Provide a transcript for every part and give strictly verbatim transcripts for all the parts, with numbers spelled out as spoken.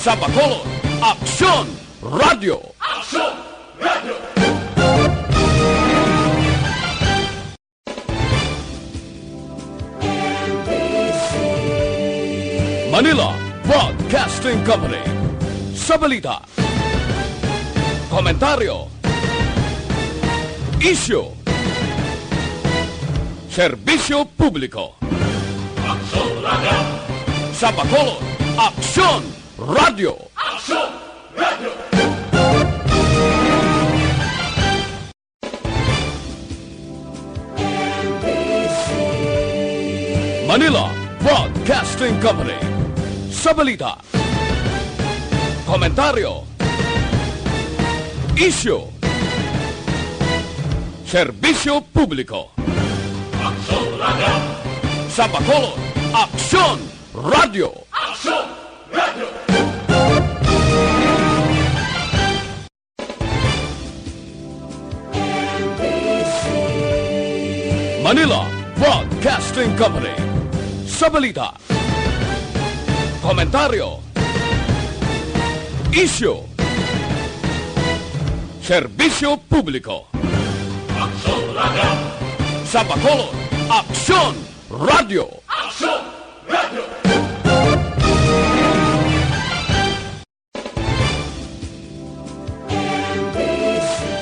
Sa Bacolod, Aksyon Radio. Manila Broadcasting Company. Sa balita, komentaryo, isyu, serbisyo publiko. Sa Bacolod, Aksyon Radio. Manila Broadcasting Company. Sa balita, komentaryo, isyu, serbisyo publiko. Sa Bacolod, Aksyon Radio. Manila Broadcasting Company. Sa balita, komentaryo, isyu, serbisyo publiko. Sa Bacolod, Aksyon Radio.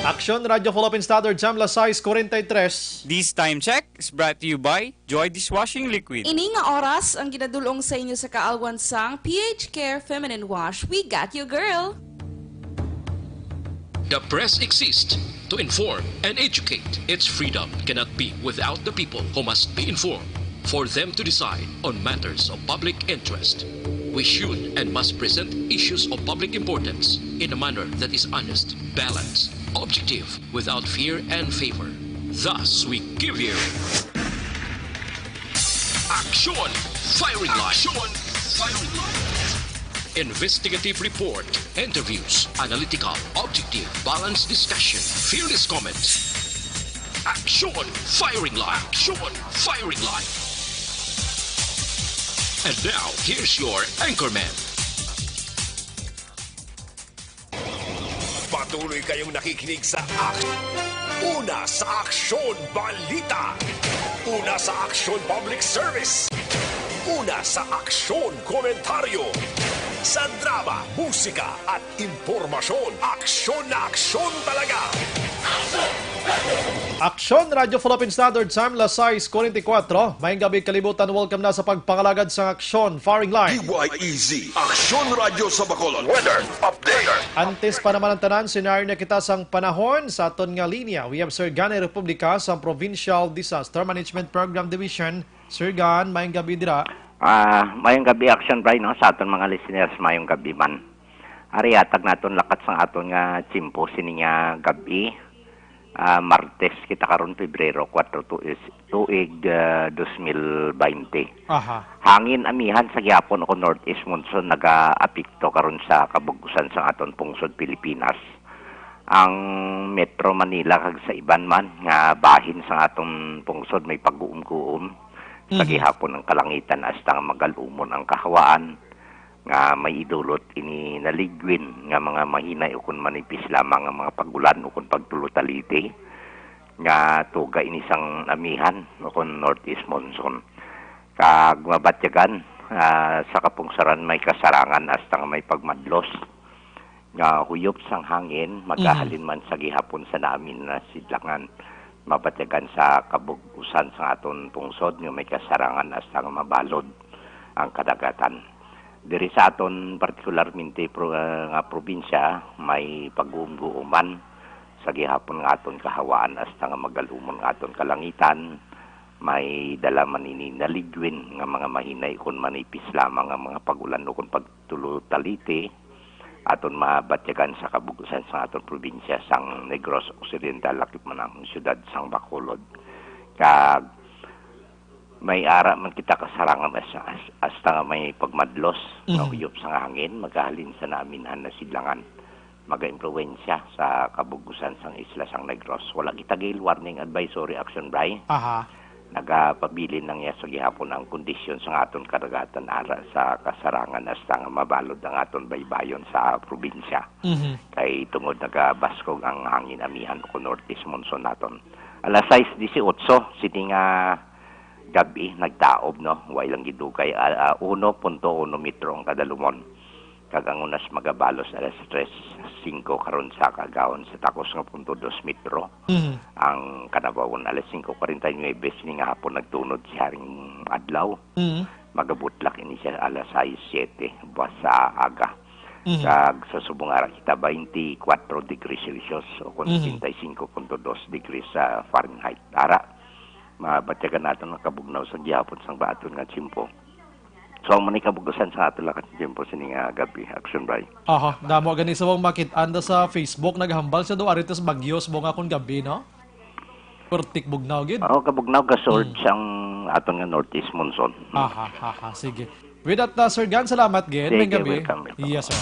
Aksyon Radio Philippine Standard Time, las sais cuarenta y tres. This time check is brought to you by Joy Dishwashing Liquid. Ini nga oras ang ginadulong sa inyo sa kaalwan sang P H Care Feminine Wash. We got you, girl! The press exists to inform and educate. Its freedom cannot be without the people, who must be informed for them to decide on matters of public interest. We should and must present issues of public importance in a manner that is honest, balanced, objective, without fear and favor. Thus, we give you Aksyon Firing Line. Aksyon Firing Line. Investigative report, interviews, analytical, objective, balanced discussion, fearless comments. Aksyon Firing Line. Aksyon Firing Line. And now, here's your anchorman. Patuloy kayong nakikinig sa Ak-, una sa Aksyon Balita, una sa Aksyon Public Service, una sa Aksyon Komentaryo, sa drama, musika, at impormasyon. Aksyon na aksyon talaga! Aksyon Radio Philippine Standard Time, las sais cuarenta y cuatro. Maayong gabi, kalibutan. Welcome na sa pagpangalagad sang Aksyon Firing Line. D Y E Z, Aksyon Radyo sa Bacolod. Weather update. Antes pa naman ang tanan, senaryo na kita sang panahon sa aton nga linya. We have Sir Gan Republica sang Provincial Disaster Management Program Division. Sir Gan, maayong gabi dira. Ah, maayong gabi, Aksyon Bri, no, sa aton mga listeners, maayong gabi man. Ari, hatag naton lakat sang aton nga tiyempo sini nga gab-i. Ah, Martes kita karon, Pebrero kuwatro, tuig, tuig, ah, dos mil baynte. Aha. Hangin amihan sa gihapon o kon northeast monsoon nagaapekto karon sa kabug-usan sang aton pungsod Pilipinas. Ang Metro Manila kag sa iban man nga bahin sang aton pungsod may pag-uum-guom sa Mhm. gihapon ang kalangitan hasta nga magal-umon ang kahawaan. nga may idulot ini naligwin nga mga mahinay ukon manipis lamang nga mga pag-ulan ukon pagtulo-taliti nga tuga ini sang amihan ukon northeast monsoon. Kag mabatyagan, ah, sa kapungsaran may kasarangan hasta nga may pagmadlos nga huyop sang hangin, Mhm. magahalin man sa gihapon sa naamin na sidlangan. Mabatyagan sa kabug-usan sang aton pungsod nga may kasarangan hasta nga mabalod ang kadagatan. Diri sa aton partikularmente pro-, ah, nga probinsya, may pag-uumguuman sa gihapon nga aton kahawaan hasta nga magal-umon nga aton kalangitan. May dala man ini naligwin nga mga mahinay kon manipis lamang nga mga pag-ulan ukon pagtulo-taliti aton mabatyagan sa kabug-usan sang aton probinsya sang Negros Occidental, lakip man ang siyudad sang Bacolod. Kag may ara man kita kasarangan as-, as-, hasta nga may pagmadlos nga Mhm. huyop sang hangin, magahalin sa naaminhan na sidlangan. Magaimpluwensya sa kabug-usan sang isla sang Negros. Wala kita gale warning advisory, Aksyon Bri. Aha. nagapabilin lang niya sa gihapon ang kondisyon sa aton kadagatan ara sa kasarangan hasta nga mabalod ang aton baybayon sa probinsya. Mhm. Kay tungod nagabaskog ang hangin amihan o northeast monsoon naton. Alas sais dieciocho, sini nga gab-i, nagtaob, no? Way lang gidugay, ah, ah, uno punto uno metro ang kadalumon. Kag ang unas magabalos alas tres singko karon sa kaagahon sa takos nga punto dos metro. Mhm. Ang kanabawon alas singko kwarenta y nuebe, sini nga hapon nagtunod si haring adlaw. Mhm. Magabutlak ini siya alas sais siete, buwas sa aga. Mhm. Kag sa subong ara kita, twenty-four degrees Celsius o kon Mhm. treinta y cinco punto dos degrees sa Fahrenheit. Ara, mabatyagan naton ang kabugnaw sa gihapon sang baaton nga tiyempo. So, amo ni kabugasan sa ato lang ka tiyempo sini nga gab-i, Action Bay. Aha, damo gani sa mga makit-an da sa Facebook, naghambal siya do, ari tas bagyo, subong nga kon gab-i, no? Pertik bugnaw gid. Oo, kabugnaw, ga-surge Mm. ang aton nga northeast monsoon. Aha, aha, sige. With that, uh, Sir Gan, salamat gid. Sige, Maayong gab-i. Welcome, welcome. Yes, sir.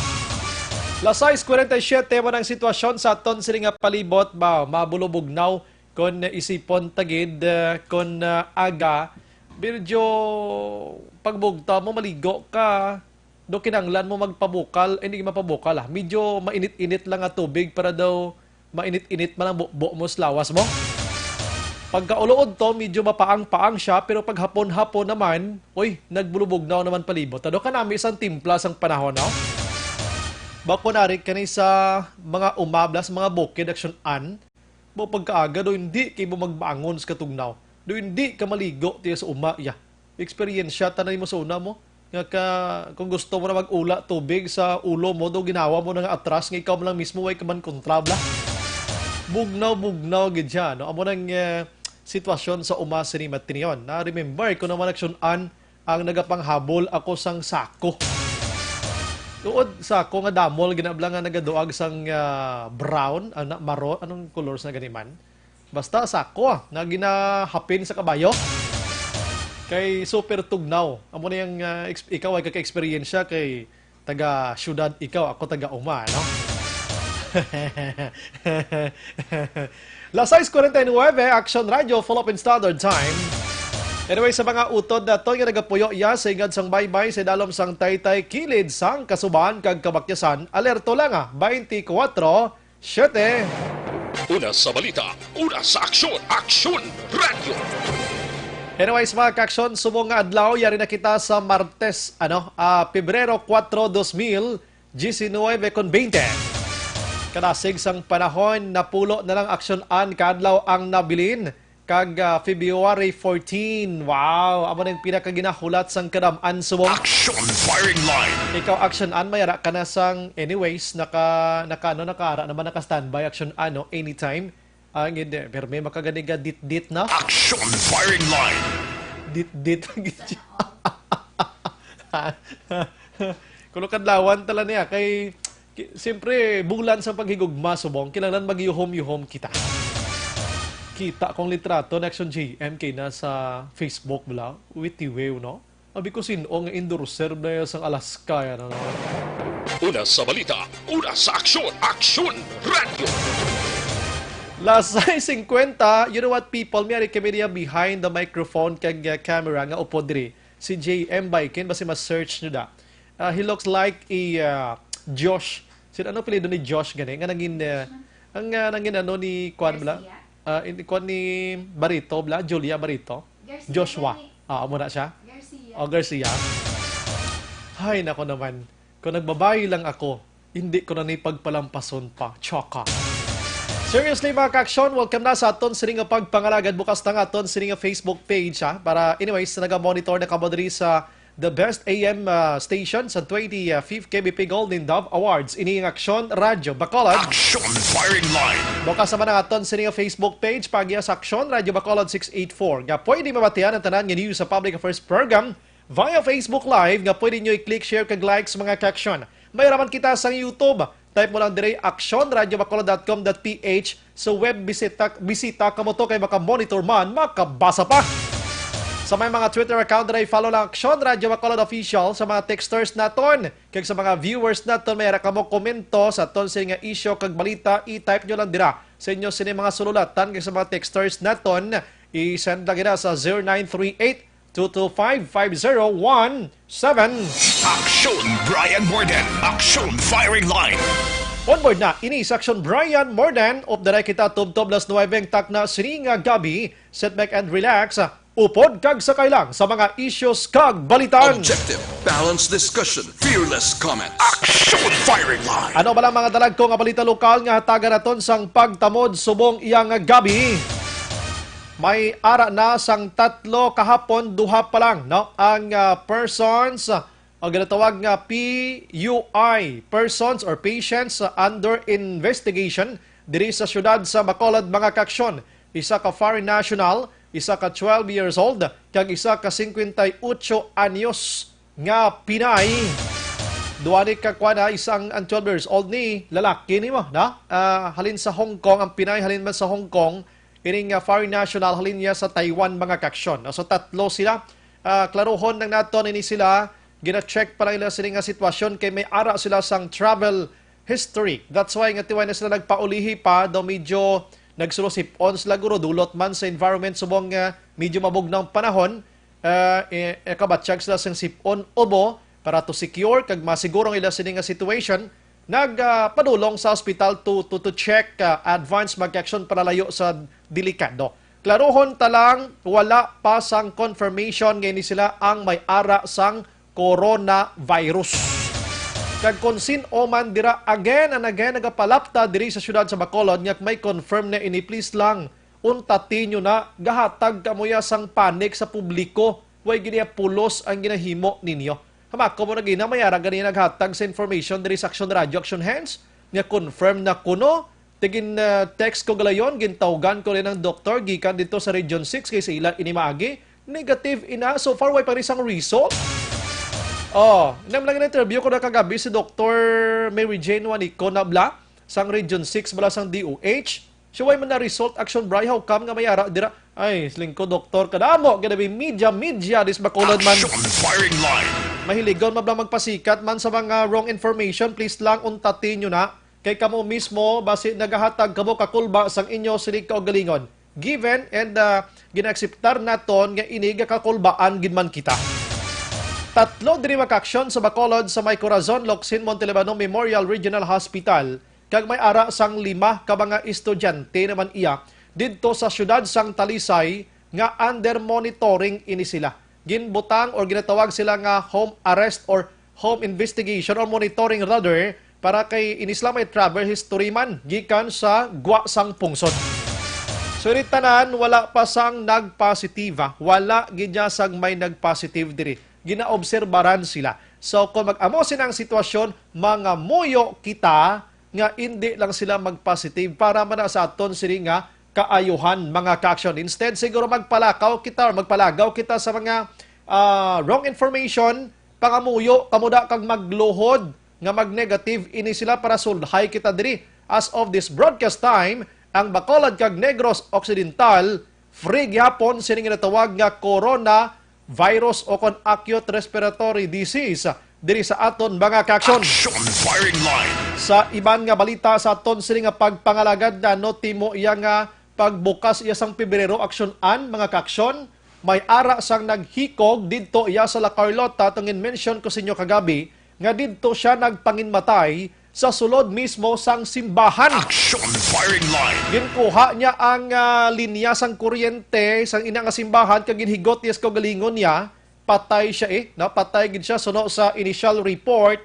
Las sais kwarenta y siyete man ang sitwasyon sa aton sini nga palibot ba, mabulobugnaw kon isipon ta gid, uh, kon, uh, aga, medyo pagbugtaw mo, maligo ka, do kinahanglan mo magpabukal, hindi mapabukal, ah. Medyo mainit-init lang nga tubig para daw mainit-init man ang bubo mo sa lawas mo. Pagkaulood to, medyo mapaang-paang siya, pero pag hapon-hapon naman, uy, nagbulubugnaw naman palibot. Ano kanami isang timpla sang panahon, no? Bako nari kani sa mga umablas, mga bukid, Action An, mo pagkaaga, do hindi kay mo magbangon sa katugnaw. Do hindi ka maligo tiya sa uma, ya. Eksperyensya ta na mo sa una mo. Nga ka, kung gusto mo na mag-ula tubig sa ulo mo, do ginawa mo na nga atras nga ikaw man lang mismo, way ka man kontra, bla. Bugnaw, bugnaw gid siya, no? Amo nang, eh, sitwasyon sa uma sini matinion. Na remember ko naman, Action An, ang nagapanghabol ako sang sako. Tuod sako nga damol, ginabla nga nagaduag sang, ah, brown, ah, na, maroon, anong colors na gani man? Basta sako, ah, nga ginahapin sa kabayo. Kay super tugnaw. Amo na yung, ah, ex-, ikaw ay kaka-eksperyensya kay taga syudad ikaw, ako taga uma, no? Las sais kwarenta y nuebe, Action Radio, Philippine Standard Time. Anyway, sa mga utod naton nga nagapuyo iya sa ingad sang baybay sa idalom sang taytay, kilid sang kasubahan kag kabakyasan, alerto lang, ah, twenty-four siete. Una sa balita, una sa aksyon, Aksyon Radio. Anyways, mga ka-aksyon, subong nga adlaw, yari na kita sa Martes, ano, ah, Pebrero kuwatro, dos mil diecinuebe kon veinte. Kadasig sang panahon, napulo na lang, Action An, kaadlaw ang nabilin, kag, ah, February fourteen. Wow, amo na yung pinakaginahulat sang kadam-an subong. Action Firing Line. Ikaw, Action An, may ara ka na sang, anyways, naka, naka, ano, naka ara naman, naka-standby, Action An, no? Anytime. Ah, hindi, pero may makagani ka dit-dit na. Action Firing Line. Dit-dit. Kuno kadlawan tala niya kay ki-, siyempre, bulan sa paghigugma, subong, kinahanglan magyuhom-yuhom kita. Kita kong litrato ni Action J M kay nasa Facebook, bala, witiwiw, no? Abi ko, sin-o nga endorser na yan sang Alaska, yan, ano? Una sa balita, una sa aksyon, Aksyon Radio. Las sais singkwenta, you know what, people? May ari kami niya behind the microphone kag, uh, camera nga upod diri. Si J M Baiken, basi ma-search nyo da. Uh, he looks like a, uh, Josh. Sin-, ano apelyido ni Josh gani? Nga nangin, uh, ang, uh, nangin ano ni Kwan bala? Garcia? Uh, in, Kwan ni Barito bala? Julia Barito? Garcia Joshua. Gani. Ah, amo na siya? Garcia. Oh, Garcia. Hay, nako naman. Kung nagbabayi lang ako, hindi ko na ni pagpalampason pa. Chaka. Seriously, mga ka-aksyon, welcome na sa aton sini nga pagpangalagad. Bukas na nga aton sini nga Facebook page, ha? Para, anyways, naga-monitor na kamo diri sa the best A M, uh, station sa twenty-fifth K B P Golden Dove Awards. Ini ang Aksyon Radyo Bacolod. Action Firing Line. Bukas naman ang aton sini nga Facebook page, pagya sa Aksyon Radyo Bacolod six eight four. Nga pwede mabatian ang tanan nga news sa Public Affairs Program via Facebook Live, nga pwede nyo i-click, share, kag like sa mga ka-aksyon. May raman kita sa YouTube. Type mo lang dire, action radio bacolod dot com dot P H. Sa web, bisita, bisita kamo to kay maka-monitor man, makabasa pa. Sa may mga Twitter account, dire, follow lang Action Radio Bacolod Official. Sa mga texters naton, kag sa mga viewers naton, may ara kamo komento sa aton sini nga isyu kag balita, i-type nyo lang dira sa inyo sini mga sululatan, kag sa mga texters naton, I-send lang ina sa zero nine three eight, two two five, five zero one seven. Aksyon Brian Morden. Aksyon Firing Line. Onboard na ini sa Aksyon Brian Morden. Updaray kita tubtob las nuwebe ang takna sini nga gabi. Sit back and relax. Upod kag sakay lang sa mga issues kag balitan. Objective, balanced discussion, fearless comments. Aksyon Firing Line. Ano ba lang mga dalagko nga balita lokal nga hatagan naton sang pagtamod subong iyang gabi? May ara na sang tatlo kahapon, duha pa lang, no? Ang ah, persons, ang ginatawag nga P U I, persons or patients ah, under investigation diri sa siyudad sa Bacolod, mga kaaksyon. Isa ka foreign national, isa ka twelve years old, kag isa ka singkwenta y otso anyos nga Pinay. Duha ni ka kuan, ha, isang ang twelve years old ni lalaki nimo, na? Ah, halin sa Hong Kong ang Pinay, halin man sa Hong Kong, ining ah, foreign national halin niya sa Taiwan, mga kaaksyon. So tatlo sila. Ah, klarohon lang naton ini sila. Gina-check pa lang nila sini nga sitwasyon kay may ara sila sang travel history. That's why nga tiway na sila nagpaulihi pa, daw medyo nagsulusip-on sila guro, dulot man sa environment subong nga medyo mabugnaw ang panahon. Ah, eh, eh, kabatyag sila sang sip-on ubo para to secure kag masiguro ang ila sini nga situation. Nagpadulong sa ospital to, to, to check ah, advance, mag-action para layo sa delikado. Klarohon ta lang, wala pa sang confirmation nga ini sila ang may ara sang coronavirus. Kag kung sin-o man dira, again and again nagapalapta diri sa siyudad sa Bacolod nga may confirm na ini, please lang, untati nyo na, gahatag kamo ya sang panic sa publiko. Way gid niya pulos ang ginahimo ninyo. Hamako mo na gina, may ara gani naghatag sa information diri sa Action Radio, Action Hands, nga confirm na kuno. Tigin ah, text ko galayon, gintawgan ko rin ang doktor gikan dito sa Region six kay sa ila ini maagi. Negative ina. So far, way pa rin sang result. Oh, nam lang interview ko na kagabi si Doktor Mary Jane Juanico na bla sang Region six bala sang D O H. Siya way man na result, Action Bri, how come nga may ara dira? Ay, siling ko, doktor, kadamo gid abi media, media dis Bacolod man. Aksyon Firing Line. Mahiligon man bala magpasikat man sa mga wrong information, please lang untati nyo na. Kay kamo mismo, basi nagahatag kamo kakulba sang inyo sining kaugalingon. Given and ah, ginakseptar naton nga ini gakakulbaan gid man kita. Tatlo diri makaaksyon sa Bacolod sa may Corazon, Locsin, Montelibano Memorial Regional Hospital, kag may ara sang lima ka mga estudyante naman iya didto sa siyudad sang Talisay nga under monitoring ini sila. Ginbutang or ginatawag sila nga home arrest or home investigation or monitoring rather, para kay ini sila may travel history man gikan sa gwa sang pungsod. So ini tanan wala pa sang nagpositive, ah. Wala gid niya sang may nagpositive diri. Ginaobserbaran sila. So kung mag-amo sina ang sitwasyon, mangamuyo kita nga indi lang sila magpositive para man sa aton sini nga kaayuhan, mga kaaksyon. Instead, siguro magpalakaw kita or magpalagaw kita sa mga ah, wrong information, pangamuyo kamo da kag magluhod nga mag-negative ini sila para sulhay kita diri. As of this broadcast time, ang Bacolod kag Negros Occidental free gihapon sini nga natawag nga coronavirus o kon acute respiratory disease diri sa aton mga kaaksyon. Aksyon Firing Line. Sa iban nga balita sa aton sini nga pagpangalagad na no timo iya nga pagbukas iya sang Pebrero, aksyon-an, mga kaaksyon, may ara sang naghikog didto iya sa La Carlota, tungin mention ko sa inyo kagabi nga didto siya nagpanginmatay sa sulod mismo sang simbahan. Aksyon Firing Line. Ginkuha niya ang ah, linya sang kuryente sang ina nga simbahan kag ginhigot niya sa kaugalingon niya. Patay siya eh, no? Patay gid siya suno sa initial report.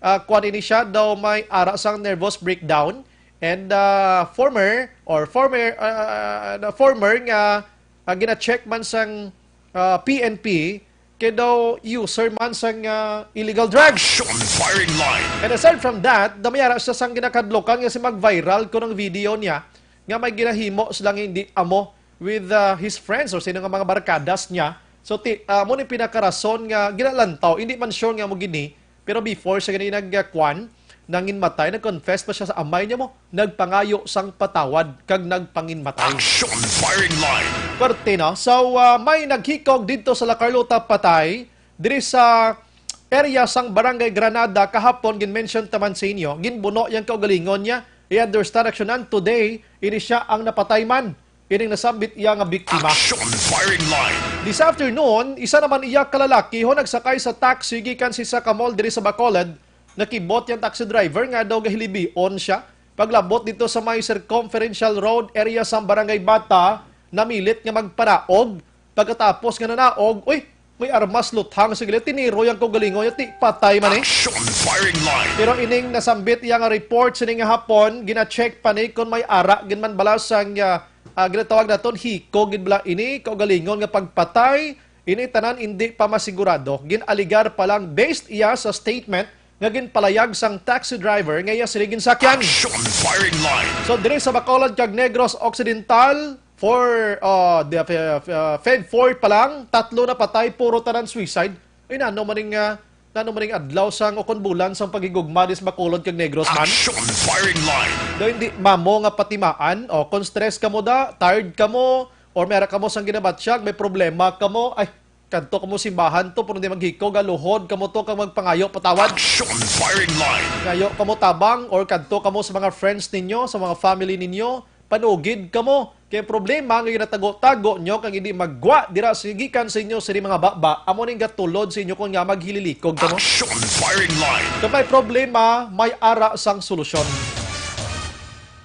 Ah, kuwan ini siya daw may ara sang nervous breakdown and ah, former or former ah, the former nga ah, gina-check man sang ah, P N P kay daw user man sang ah, illegal drugs. Aksyon Firing Line. And aside from that, daw may ara siya sang ginakadlokan nga si mag-viral ko ng video niya nga may ginahimo silang hindi amo with uh, his friends or sino nga mga barkadas niya. So ti, uh, mo ni pinakarason nga ginalantaw, hindi man sure nga mo gini, pero before siya gani nagkuan, nanginmatay, nag-confess pa siya sa amay niya mo, nagpangayo sang patawad kag nagpanginmatay. Aksyon Firing Line. Perte, no? So, uh, may naghikog dito sa La Carlota patay, diri sa area sang Barangay Granada kahapon, gin-mention taman sa inyo, ginbuno yang kaugalingon niya. I-understand aksyonan today, ini siya ang napatay man. ining nasambit iya nga biktima. Action firing line. This afternoon, isa naman iya ka lalaki ho nagsakay sa taxi gikan sa isa ka mall diri sa Bacolod. Nakibot yang taxi driver nga daw gahilibion siya. Paglabot dito sa may Circumferential Road area sa Barangay Bata, namilit nga magpanaog. Pagkatapos nga nanaog, uy, may armas luthang sa gilid, tiniro yang kaugalingon niya, ti patay man eh. Action firing line. Pero ining nasambit iya nga report sini nga hapon, gina-check pa ni kung may ara gid man bala sang, ah, ah, ginatawag naton hiko gid bala ini, kaugalingon nga pagpatay. Ini tanan indi pa masigurado. Gin-aligar pa lang based iya sa statement nga ginpalayag sang taxi driver nga iya sini ginsakyan. Action firing line. So diri sa Bacolod kag Negros Occidental, for, uh, the, uh, Feb four pa lang, tatlo na patay, puro tanan suicide. Ay, nano maning, uh, nano maning adlaw sang ukon bulan sang paghigugma dis Bacolod kag Negros man? Action firing line. Do hindi mamo nga patimaan, o kung stress kamo da, tired kamo, or may ara kamo sang ginabatyag, may problema kamo, ay, kadto kamo simbahan to, pero di maghiko, galuhod kamo to kag magpangayo patawad. Action firing line. Ngayo kamo tabang or kadto kamo sa mga friends ninyo, sa mga family ninyo, panugid kamo. Kay problema nga ginatago-tago nyo kag hindi maggwa dira sa gikan sa inyo sini mga baba, amo ning gatulod sa inyo kon nga maghililikog kamo. Action firing line. Kung may problema, may ara sang solusyon.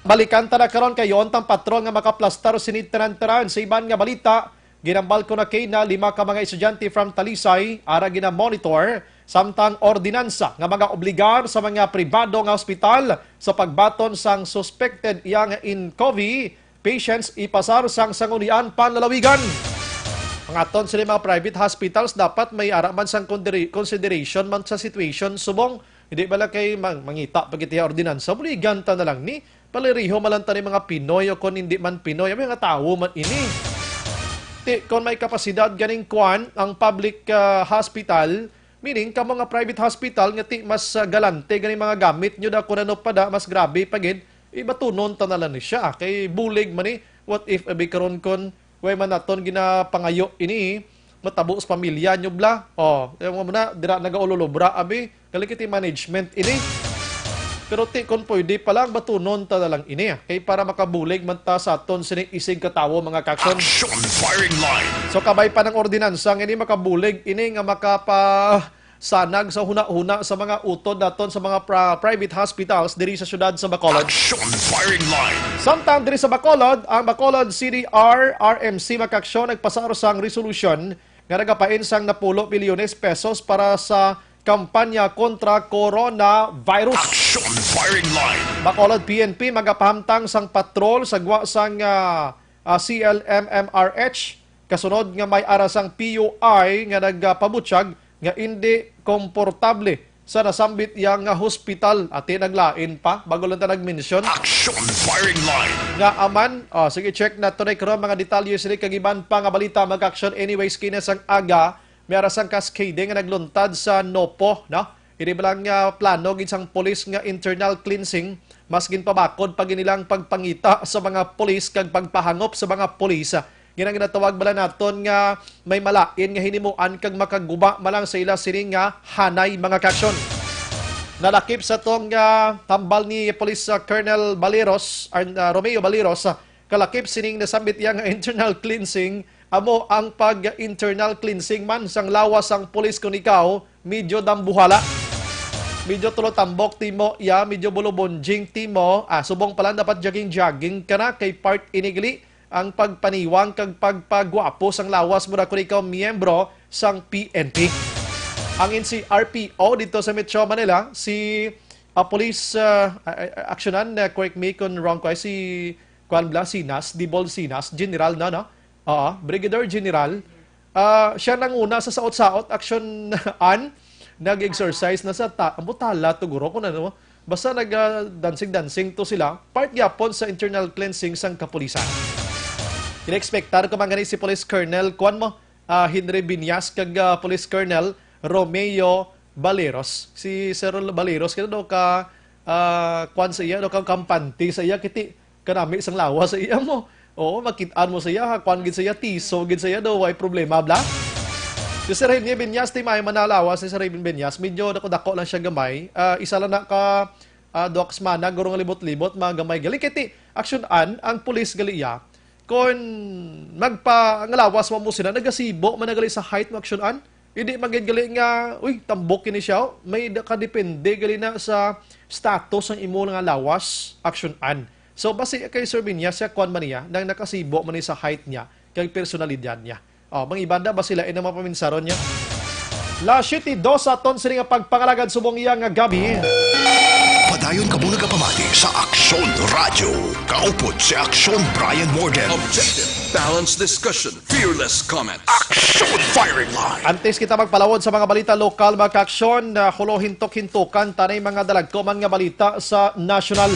Balikan ta na karon kay yon tang patrol nga makaplastar sini tanan-tanan. Sa iban nga balita, ginambal ko na kay na lima ka mga estudyante from Talisay ara gina-monitor, samtang ordinansa nga mga obligar sa mga pribado nga ospital sa pagbaton sang suspected iya nga in COVID patients ipasar sang Sangguniang Panlalawigan. Ang aton sini mga private hospitals dapat may ara man sang kondiri-, consideration man sa situation subong hindi bala kay mang-, mangita pa kita ordinansa, buligan ta na lang ni. Paliriho man lang ta ni mga Pinoy o kon hindi man Pinoy, may mga tawo man ini. Ti, kon may kapasidad ganing kuan ang public, ah, hospital, meaning kamo nga private hospital nga ti mas, ah, galante ganing mga gamit nyo da, kun ano pa da, mas grabe pa gid, ibatunon ta na lang ni siya. Kay bulig man ni, what if abi karon kon way man naton ginapangayo ini, matabo sa pamilya nyo bla. O, yung mga muna, dira nagaululubra, abi. Galing kiti management ini. Pero ti, kung pwede pa lang, batunon ta na lang ini. Kay para makabulig man ta sa aton sining isig katawo, mga kakson. Action firing line. So, kabay pa ng ordinansa nga ini makabulig ini nga makapa-, sanag sa hunahuna sa mga utod naton sa mga pra-, private hospitals diri sa siyudad sa Bacolod. Action firing line. Samtang diri sa Bacolod, ang Bacolod City R R M C, mga kaksyon, nagpasar sang resolusyon nga nagapain sang napulo milyones pesos para sa kampanya kontra coronavirus. Action firing line. Bacolod P N P magapahamtang sang patrol sa gwa sang, ah, ah, C L M M R H. Kasunod nga may ara sang P U I nga nagpabutyag nga indi komportable sa nasambit iya nga hospital. Ati naglain pa, bago lang ta nag-mention. Action firing line. Nga aman, oh, sige, check na tunay karon mga detalye sini kag iban pa nga balita, mag-action. Anyways, kina sang aga, may ara sang cascade nga nagluntad sa Nopo, no? Ini ba lang nga plano gid sang pulis nga internal cleansing, mas ginpabakod pa gid nilang pagpangita sa mga pulis kag pagpahangop sa mga pulis. Nga nang ginatawag bala naton nga may malain nga hinimuan kag makaguba man lang sa ila sini nga hanay, mga kaksyon. Nalakip sa tong, ah, tambal ni Police, ah, Colonel Baleros, ah, Romeo Baleros, ah, kalakip sining nasambit iya nga internal cleansing, amo ang pag-internal cleansing man sang lawas sang pulis kun ikaw medyo dambuhala. Medyo tulotambok timo iya, medyo bulubonjing timo. Ah, subong pala dapat jogging-jogging ka na kay part ini gali ang pagpaniwang kag pagpagwapo sang lawas mo na kun ikaw miyembro sang P N P. Ang N C R P O dito sa Metro Manila, si, ah, Police, ah, ah, ah, aksyonan, ah, correct me kung wrong ko, si Kuan Bla Sinas, Dibol Sinas, General na, no? Oo, Brigadier General. Ah, siya nanguna sa saot-saot aksyonan, nag-exercise na sa ta-, ang butala to, guro, kung ano. Basta nag, ah, dancing-dancing to sila, part gyapon sa internal cleansing sang kapulisan. Gina-expectar ko man gani si Police Colonel, kuan mo, ah, Henry Binyas kag, ah, Police Colonel Romeo Baleros. Si Sir Baleros, kaya daw ka, ah, kuan sa iya, daw ka kampante sa iya, kiti, kanami sang lawas sa iya mo. Oo, makit-an mo sa iya, ha, kuan gid sa iya, tiso gid sa iya, daw, way problema, bla. Si Sir Henry Binyas, ti may manalawas si Sir Henry Binyas, medyo dako-dako lang siya gamay. Ah, isa lang na ka, ah, duha ka semana, guro nga libot-libot, mga gamay gali. Kay ti, aksyonan, ang pulis gali iya, Kon magpangalawas man mo sila, nagasibo man na gali sa height mo aksyonan. Hindi man gid gali nga, uy, tambok kini siya, oh. May da-, kadepende gali na sa status ng imo nga lawas, aksyonan. So, basi kay Sir Binya, siya kwan man niya, nang nakasibo man ni sa height niya, kag personalidad niya. Oh, mga ibanda ba sila, eh, na mga paminsaron niya? Las siete dos aton sini nga pagpangalagad subong iya nga gabi. Padayon kamo nagapamati sa Aksyon Radio. Kaupod si Aksyon Brian Warden. Objective, balanced discussion, fearless comments. Aksyon Firing Line. Antes kita magpalawod sa mga balita lokal, mga kaaksyon, na hulo hintok-hintukan tanay mga dalagkoman nga balita sa nasyonal.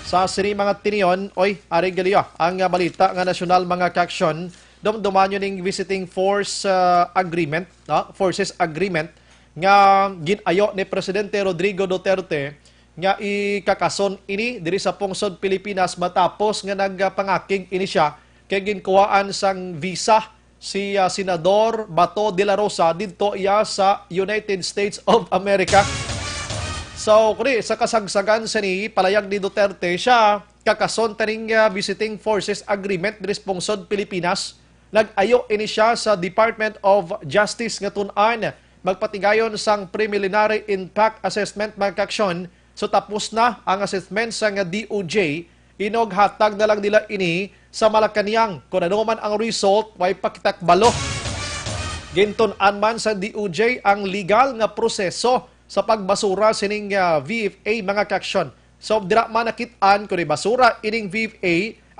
Sa sini mga tinion, oy, ari gali, ah, ang, ah, balita nga nasyonal, mga kaaksyon, dumduman yun ning visiting force, ah, agreement, no? Forces agreement nga gin-ayo ni Presidente Rodrigo Duterte nga ikakason ini diri sa pungsod Pilipinas matapos nga nagpangakig ini siya kay ginkuhaan sang visa si, ah, Senador Bato de la Rosa didto iya sa United States of America. So, kuni, sa kasagsagan sini, palayag ni Duterte, siya kakason taning, ah, visiting forces agreement diri sa pungsod Pilipinas. Nag-ayo ini siya sa Department of Justice nga tun-an magpatigayon sang preliminary impact assessment, mga kaaksyon. So, tapos na ang assessment sang D O J, inog hatag na lang nila ini sa Malacañang. Kung ano man ang result, way pa kita kabalo. Gintun-an man sa D O J ang legal nga proseso sa pagbasura sining, ah, V F A, mga kaaksyon. So, dira man nakit-an kung ibasura ining V F A,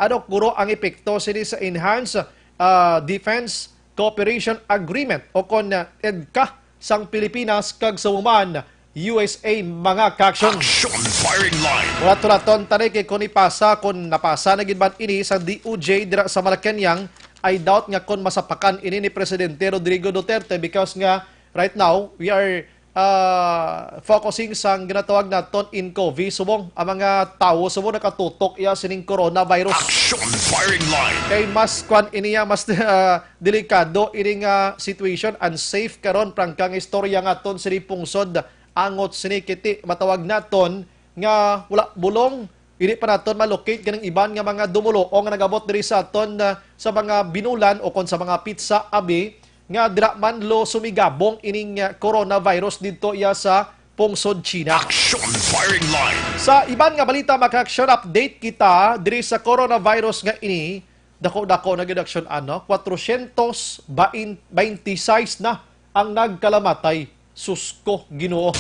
ano guro ang epekto sini sa Enhanced, ah, Defense Cooperation Agreement o kon, ah, EDCA sang Pilipinas kag sa Oman, U S A, mga kaaksyon. Action Firing Line. Hulat-hulaton ta ni kay kung ipasa, kung napasa na gid man ini sa D O J dira sa Malacañang, I doubt nga kung masapakan ini ni Presidente Rodrigo Duterte because nga right now, we are, ah, focusing sang ginatawag naton in COVID, subong ang mga tawo subong nakatutok iya sining coronavirus. Action Firing Line. Kay mas kwan ini, ah, mas, ah, delikado ini nga situation, unsafe karon, prangka nga istorya nga aton sini pungsod, angot sini kiti matawag naton nga wala bulong. Hindi pa naton malocate kaning iban nga mga dumuloong nga nagabot diri sa aton, ah, sa mga binulan o kon sa mga pizza, abi, nga dira man lo sumigabong ining, ah, coronavirus didto iya sa pungsod China. Action Firing Line. Sa iban nga balita, mga kaaksyon, update kita diri sa coronavirus nga ini. Dako-dako na gid aksyon, ano? Kwatrosyentos bain-, baynte sais na ang nagkalamatay. Sus ko, Ginoo.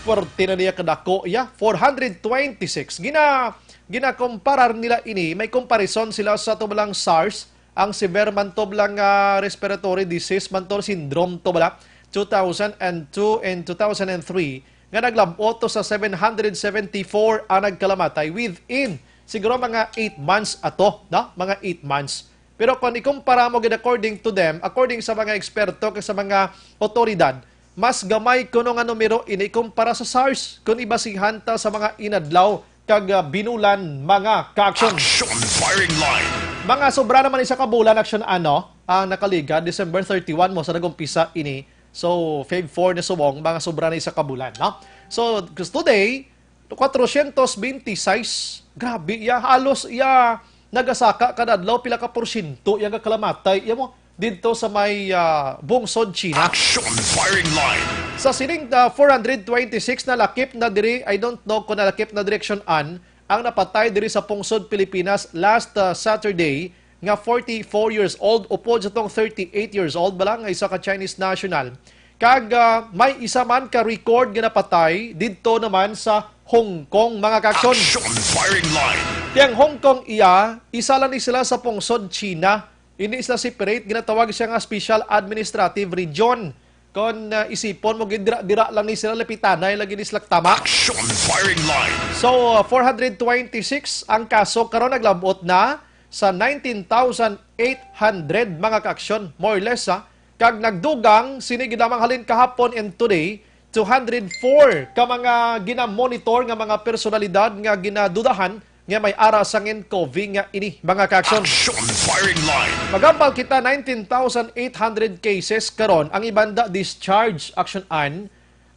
Puwerte na niya kadako, ya. Four hundred twenty-six. Gina-, ginakomparar nila ini, may comparison sila sa tubalang SARS, ang severe man to bala nga respiratory disease man to, syndrome to bala, two thousand and two and two thousand and three, nga naglab-ot to sa seven hundred seventy-four ang nagkalamatay within siguro mga eight months ato, no? Mga eight months. Pero kung ikumpara mo gid according to them, according sa mga eksperto kag sa mga otoridad, mas gamay kuno nga numero ini kumpara sa SARS kung ibasihan ta sa mga inadlaw kag, ah, binulan, mga kaaksyon. Action Firing Line. Mga sobra naman isa ka bulan, aksyon, ano, ang nakaligad, December thirty-one mo sa nag-umpisa ini. So, Feb four na subong, mga sobra na isa ka bulan, no? So, 'cause today, kwatrosyentos baynte sais, grabe, iya, halos, iya, nagasaka kada adlaw, pila ka porsyento, iya nga kalamatay, iya mo, didto sa may, ah, bungsod China. Action Firing Line. Sa sining, ah, four hundred twenty-six nalakip na diri, I don't know kung nalakip na direksyon an, ang napatay diri sa pungsod Pilipinas last, ah, Saturday, nga forty-four years old, upod sa tong thirty-eight years old bala nga isa ka Chinese national. Kag, ah, may isa man ka record nga napatay didto naman sa Hong Kong, mga kaaksyon. Action Firing Line. Ti ang Hong Kong iya, isa lang ni sila sa pungsod China. Hindi sila separate, ginatawag siya nga special administrative region. Kon, ah, isipon mo, gid dira, dira lang ni sila, lapitanay lagi ni sila tama. Action Firing Line. So, ah, four hundred twenty-six ang kaso karon, naglabot na sa nineteen thousand eight hundred, mga kaaksyon, more or less, ha. Kag nagdugang sini gid lamang halin kahapon and today, two hundred four ka mga ginamonitor nga mga personalidad nga ginadudahan nga may ara sang COVID nga ini, mga kaaksyon. Action Firing Line. Magambal kita, nineteen thousand eight hundred cases karon, ang iban da discharge, aksyon an,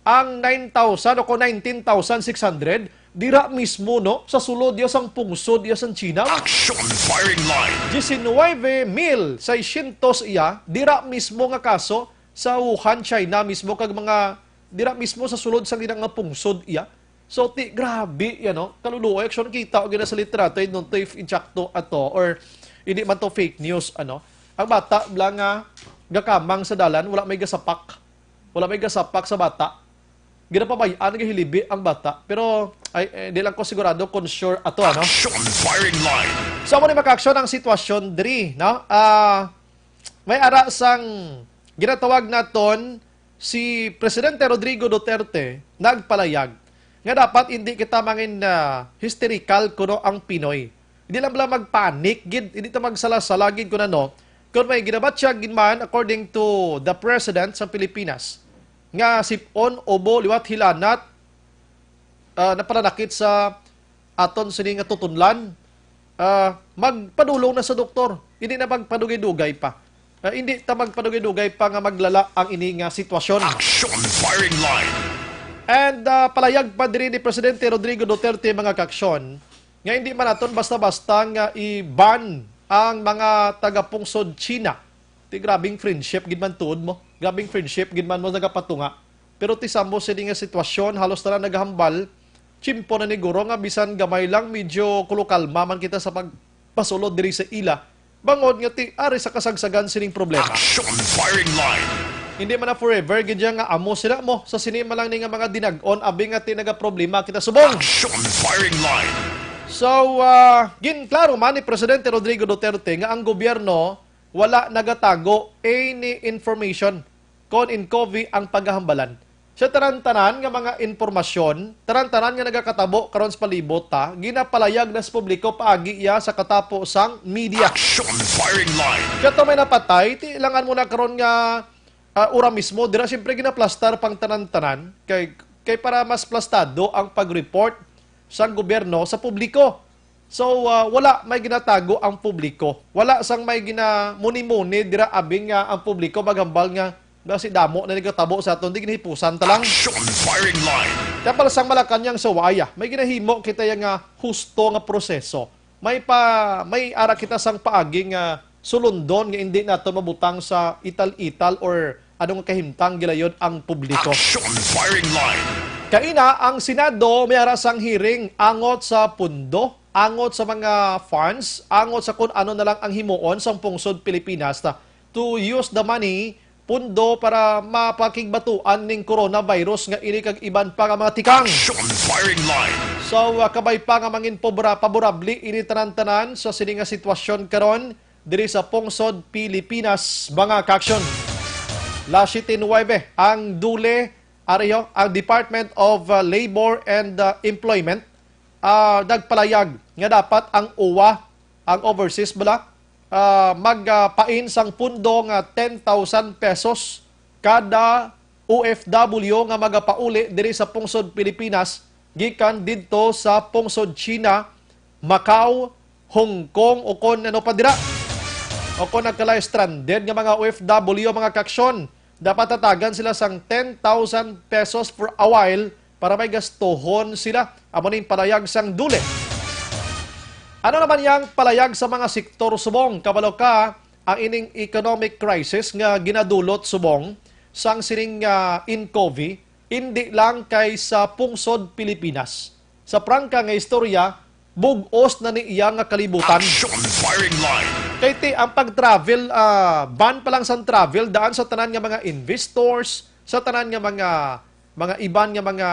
ang nine thousand o kon nineteen thousand six hundred Dira mismo, no? Sa sulod iya sang pungsod iya sang China. Action firing line. Diecinueve mil seiscientos iya, dira mismo nga kaso sa Wuhan, China mismo, kag mga dira mismo sa sulod sang ila nga pungsod iya. So, ti, grabe, yan, no? Kaluluoy, action, kita ko gina sa literato, eh, nung to if insakto ato, or hindi man to fake news, ano? Ang bata, bla nga, gakamang sa dalan, wala may gasapak. Wala may gasapak sa bata. Ginapabay-an, nagahilibi ang bata. Pero, ay, eh, di lang ko sigurado kung sure ato, ano? Action firing line. So, amo ni, mga ka-aksyon, ang sitwasyon diri, no? Ah, may ara sang ginatawag naton si Presidente Rodrigo Duterte nagpalayag nga dapat hindi kita mangin, ah, hysterical kuno ang Pinoy. Hindi lang bala magpanic gid, hindi ta magsala-sala gid kun ano. Kung may ginabatyag gid man, according to the President sa Pilipinas, nga sip-on, ubo, liwat, hilanat, ah, napananakit sa aton sini nga tutunlan, ah, magpadulong na sa doktor. Hindi na magpadugay-dugay pa. Ah, hindi ta magpadugay-dugay pa nga maglala ang ini nga sitwasyon. Action firing line. And, ah, palayag pa diri ni Presidente Rodrigo Duterte, mga ka-aksyon, nga hindi man naton basta-basta nga i-ban ang mga taga-pungsod China. Ti, grabing friendship gid man tuod mo. Grabing friendship gid man mo nagapatunga. Pero ti, sa amo sini nga sitwasyon, halos tanan nagahambal. Tiyempo na ni guro nga bisan gamay lang, medyo kulokalma man kita sa pagpasulod diri sa ila. Bangod nga ti, ari sa kasagsagan sining problema. Action firing line. Hindi man na forever gid ya nga amo sila mo. Sa sini man lang ni nga mga dinag-on, abi nga ti nagaproblema kita subong. Action firing line. So, ah, ginklaro man ni Presidente Rodrigo Duterte nga ang gobyerno wala nagatago any information kon inkovi ang pagahambalan. Sa tanan-tanan nga mga impormasyon, tanan-tanan nga nagakatabo karon sa palibot ta, ginapalayag na sa publiko paagi iya sa katapo sang media. Action firing line. Kato may napatay, ti ilangan mo na karon nga, ah, ura mismo, dira siyempre ginaplastar pang tanan-tanan kay, kay para mas plastado ang pag-report sang gobyerno sa publiko. So, ah, wala may ginatago ang publiko. Wala sang may ginamuni-muni dira, abing nga ang publiko maghambal nga, "Basi damo na nagkatabo sa aton, di ginahipusan ta lang." Action firing line. Kaya pala sang Malacañang sa Waya, may ginahimo kita ya nga husto nga proseso. May pa, may ara kita sang paagi nga sulundon nga hindi nato mabutang sa ital-ital or ano nga kahimtang gilayon ang publiko. Action firing line. Kaina, ang Senado may ara sang hearing angot sa pundo, angot sa mga funds, angot sa kun ano na lang ang himuon sang pungsod Pilipinas ta, to use the money, pundo para mapakigbatuan ning coronavirus nga ini kag iban pa nga mga tikang. Action firing line. So, ah, kabay pa nga mangin pobra-, paborable ini tanan-tanan sa sini nga sitwasyon karon diri sa pungsod Pilipinas, mga ka-aksyon. La siete nueve, ang DOLE, ariyo, ang Department of, uh, Labor and, uh, Employment, ah, nagpalayag nga dapat ang OWWA, ang overseas bala, ah, magpain sang pundo nga ten thousand pesos kada O F W nga magapauli diri sa pungsod Pilipinas gikan didto sa pungsod China, Macau, Hong Kong, o kon ano pa dira. O kon nagkalayo stranded nga mga O F W, mga ka-aksyon, dapat tatagan sila sang ten thousand pesos for a while para may gastuhon sila. Amo ning palayag sang DOLE. Ano naman yang palayag sa mga sektor subong? Kabalo ka, ang ining economic crisis nga ginadulot subong sang sining, ah, incovi, hindi lang kay sa pungsod Pilipinas. Sa prangka nga istorya, bug-os na ni iya nga kalibutan. Action firing line. Kay ti, ang pag-travel, ah, ban pa lang sang travel, daan sa tanan nga mga investors, sa tanan nga mga, mga iban nga mga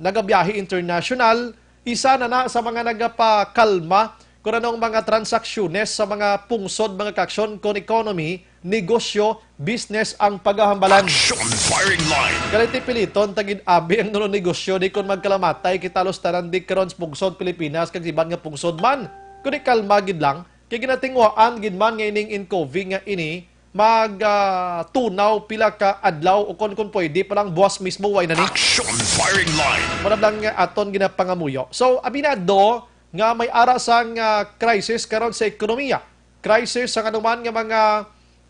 nagabiyahe international, isa na na sa mga nagapakalma kung anong mga transaksyones sa mga pungsod, mga ka-aksyon, kon economy, negosyo, business ang pagahambalan. Action firing line. Kay ti piliton ta gid abi ang nuno negosyo, di kon magkalamatay kita, halos tanan di karon sa pungsod Pilipinas kag iban nga pungsod man. Kundi kalma gid lang, kay ginatinguhaan gid man nga ining incovi nga ini mag, ah, tunaw pila ka adlaw o kon, kon pwede pa lang buwas mismo way na ni. Action firing line. Muna lang nga aton ginapangamuyo. So, abinado nga may ara sang, ah, crisis karon sa ekonomiya. Crisis sa anuman nga mga,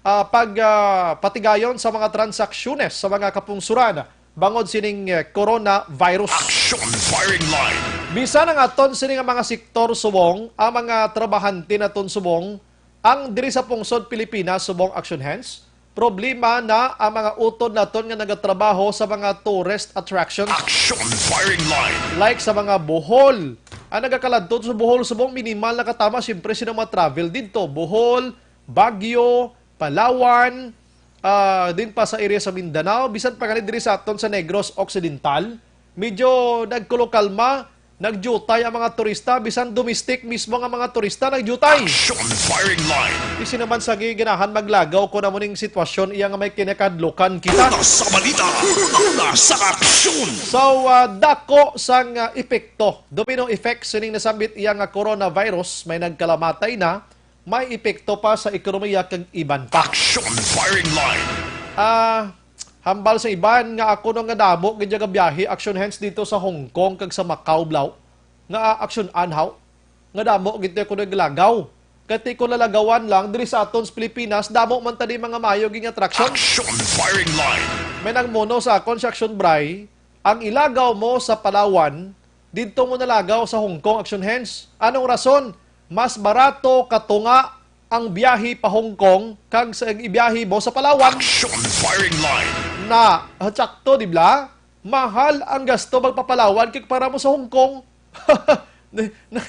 ah, pag, ah, patigayon sa mga transaksyones sa mga kapungsuran. bangod sining, eh, coronavirus. Action Firing Line. Bisan ang aton sini nga mga sektor subong, ang mga trabahante naton subong, ang diri sa pungsod Pilipinas subong, Action Hands, problema na ang mga utod naton nga nagatrabaho sa mga tourist attractions. Action Firing Line. Like sa mga Bohol, ang nagakaladto sa Bohol subong, minimal na katama, siyempre, sino mga travel didto? Bohol, Baguio, Palawan, ah, din pa sa area sa Mindanao, bisan pa gani diri sa aton sa Negros Occidental, medyo nagkulokalma, nagyutay ang mga turista, bisan domestic mismo nga mga turista nagyutay. Action Firing Line. Isin naman sa giganahan maglagaw kung amo ning sitwasyon iya nga may kinakadlukan kita. Una sa balita, una sa aksyon. So, ah, dako sang, ah, epekto, domino effect sining nasambit iya nga coronavirus, may nagkalamatay na, may epekto pa sa ekonomiya kag iban pa. Action Firing Line. Ah, hambal sa iban nga ako no nga damo gid nga biyahe, Action Hands, dito sa Hong Kong kag sa Macau, blaw, nga, ah, action anhaw nga damo gid ko naglagaw. Kay ti ko lalagawan lang diri sa aton sa Pilipinas, damo man tani mga maayo gid nga attraction. Action Firing Line. May nangmuno sa akon sa Action Bray, ang ilagaw mo sa Palawan, didto mo nalagaw sa Hong Kong, Action Hands. Anong rason? Mas barato katunga ang biyahe pa Hong Kong kag sa ibiyahe mo sa Palawan. Action Firing Line. Na, ah, tsakto, di bla? Mahal ang gasto magpapalawan kag para mo sa Hong Kong. Na, na,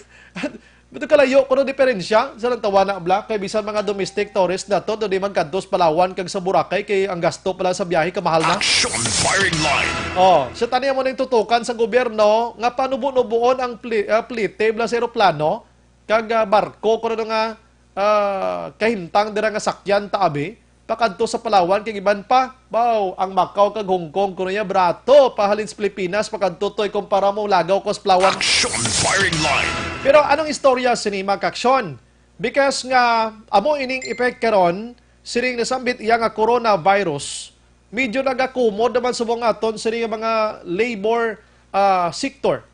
Bato kalayo kuno diferensya sa nagtawana, bla, kay bisan mga domestic tourist na to, di magkadto sa Palawan kag sa Boracay kay ang gasto pala sa biyahe kamahal na. Action Firing Line. Oh, sa tani mo ning tutukan sa gobyerno nga panubo-nubuon ang pli, ah, plite, bla, sa eroplano kag, ah, barko kuno nga, ah, kahimtang dira nga sakyan ta abi pakadto sa Palawan kag iban pa. Baw, ang Macau kag Hong Kong kuno ya barato pa halin sa Pilipinas pakadto to, ikumpara mo lagaw ko sa Palawan. Action Firing Line. Pero anong istorya sini, mga kaaksyon? Because nga amo ining effect karon sining nasambit iya nga coronavirus, medyo nagakumod naman subong aton sini nga mga labor, ah, sector.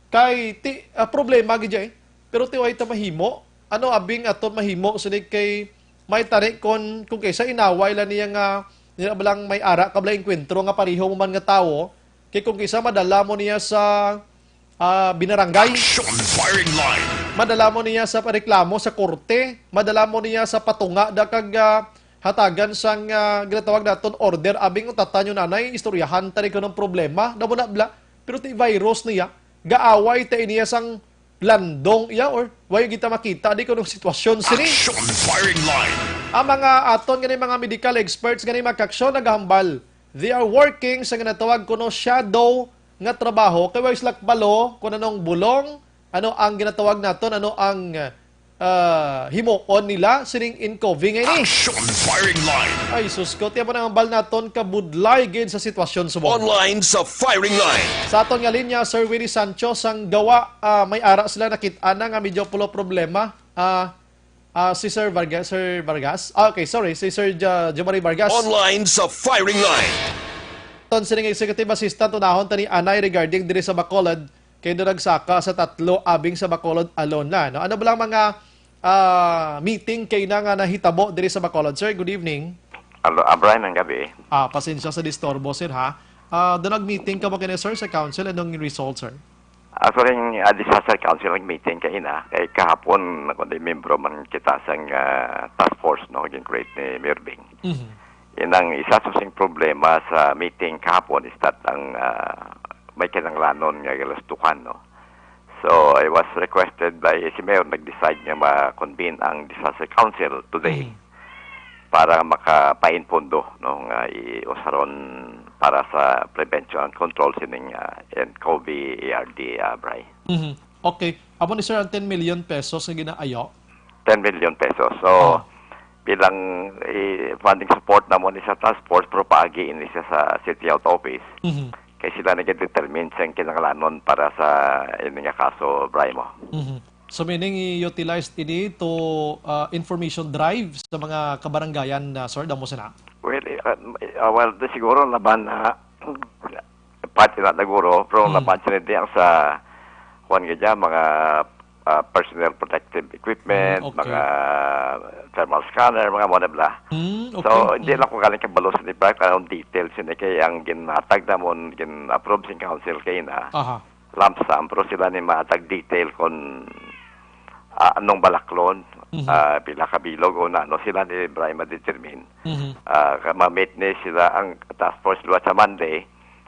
Kay ti, ah, problema gid ya, eh. Pero ti way ta mahimo. Ano abing aton mahimo sini kay may tari kon, kung kaysa inaway lang niya nga, niya ba lang may ara ka bala engkwentro nga pareho mo man nga tawo, kay kung kaysa madala mo niya sa, ah, binarangay. Action Firing Line. Madala mo niya sa reklamo sa korte, madala mo niya sa patunga da kag, ah, hatagan sang, ah, ginatawag naton order. Abing utatanyo nanay, istoryahan ta rin ko ng problema. Namo na bla, pero ti virus niya, gaaway ta iniya sang landong iya or way kita makita di kuno sitwasyon sini. Action Firing Line. Ang mga aton gani mga medical experts gani, mga kaaksyon, nagahambal. They are working sa ginatawag kuno shadow nga trabaho kay way sila kabalo kung anong bulong, ano ang ginatawag naton, ano ang, ah, himuon nila sining N C O V nga ini. Action Firing Line. Ay, sus ko, tiyan mo na ang hambal naton kabudlay gid sa sitwasyon subong. Online sa Firing Line. Sa aton nga linya, Sir Willie Sancho, sang gawa, ah, may ara sila nakit-an na nga medyo pulo problema. Ah, ah, si Sir Vargas, Sir Vargas. Ah, okay, sorry, si Sir Ja-, Jomari Vargas. Online sa Firing Line. Ton sining executive assistant, unahon tani anay regarding diri sa Bacolod, kay do nagsaka sa tatlo abing sa Bacolod alone na, no? Ano ba lang mga, ah, meeting kay na nga nahitabo diri sa Bacolod, sir? Good evening. Alo, ah, Brian, ang gabi. Ah, pasensya sa disturbo, sir, ha? Ah, do nag-meeting ka mo kini, sir, sa council? Anong result, sir? Actually, ang, ah, disaster council nag-meeting kaina. Kay kahapon, ako di membro man kita sang, ah, task force, no, gin-create ni Mayor Bing. Mhm. Inang isa sa sing problema sa meeting kahapon is that ang, ah, may kinahanglanon nga galastuhan, no? So, I was requested by si Mayor, nag-decide nga ma-convene ang Disaster Council today Mhm. para makapain pondo, no, nga iusaron para sa prevention and control sining, ah, N C O V A R D, ah, Bray. Mhm. Okay. Amo ni, sir, ang ten million pesos nga ginaayo? Ten million pesos. So, Ah. bilang, eh, funding support namo ni sa task force, pero paagi ini siya sa City Health Office. Mhm. Kay sila nag-determine sa kinahanglanon para sa ini nga kaso, Bray, mo. Mhm. So, meaning, i-utilize ini to, ah, information drive sa mga kabarangayan, ah, sir, damo sina? Well, eh, ah, ah, well, di siguro laban na, pati na naguro, pero Mhm. laban sila di ang sa, kuwan ka dyan, mga ah, personal protective equipment, Mm, okay. mga thermal scanner, mga mo na bla. Mm, So, okay. hindi Mm. lang ko galing kabalo sa di ba, kanang details yun eh, kay ang ginhatag namon, gin-approve sing council kay na, Aha. lump sum, pero sila ni matag detail kung, ah, anong balaklon, Mhm. ah, pila ka bilog o nano, sila ni Brian ma-determine. Mhm. Ah, ka-, ma-meet ni sila ang task force liwat sa Monday,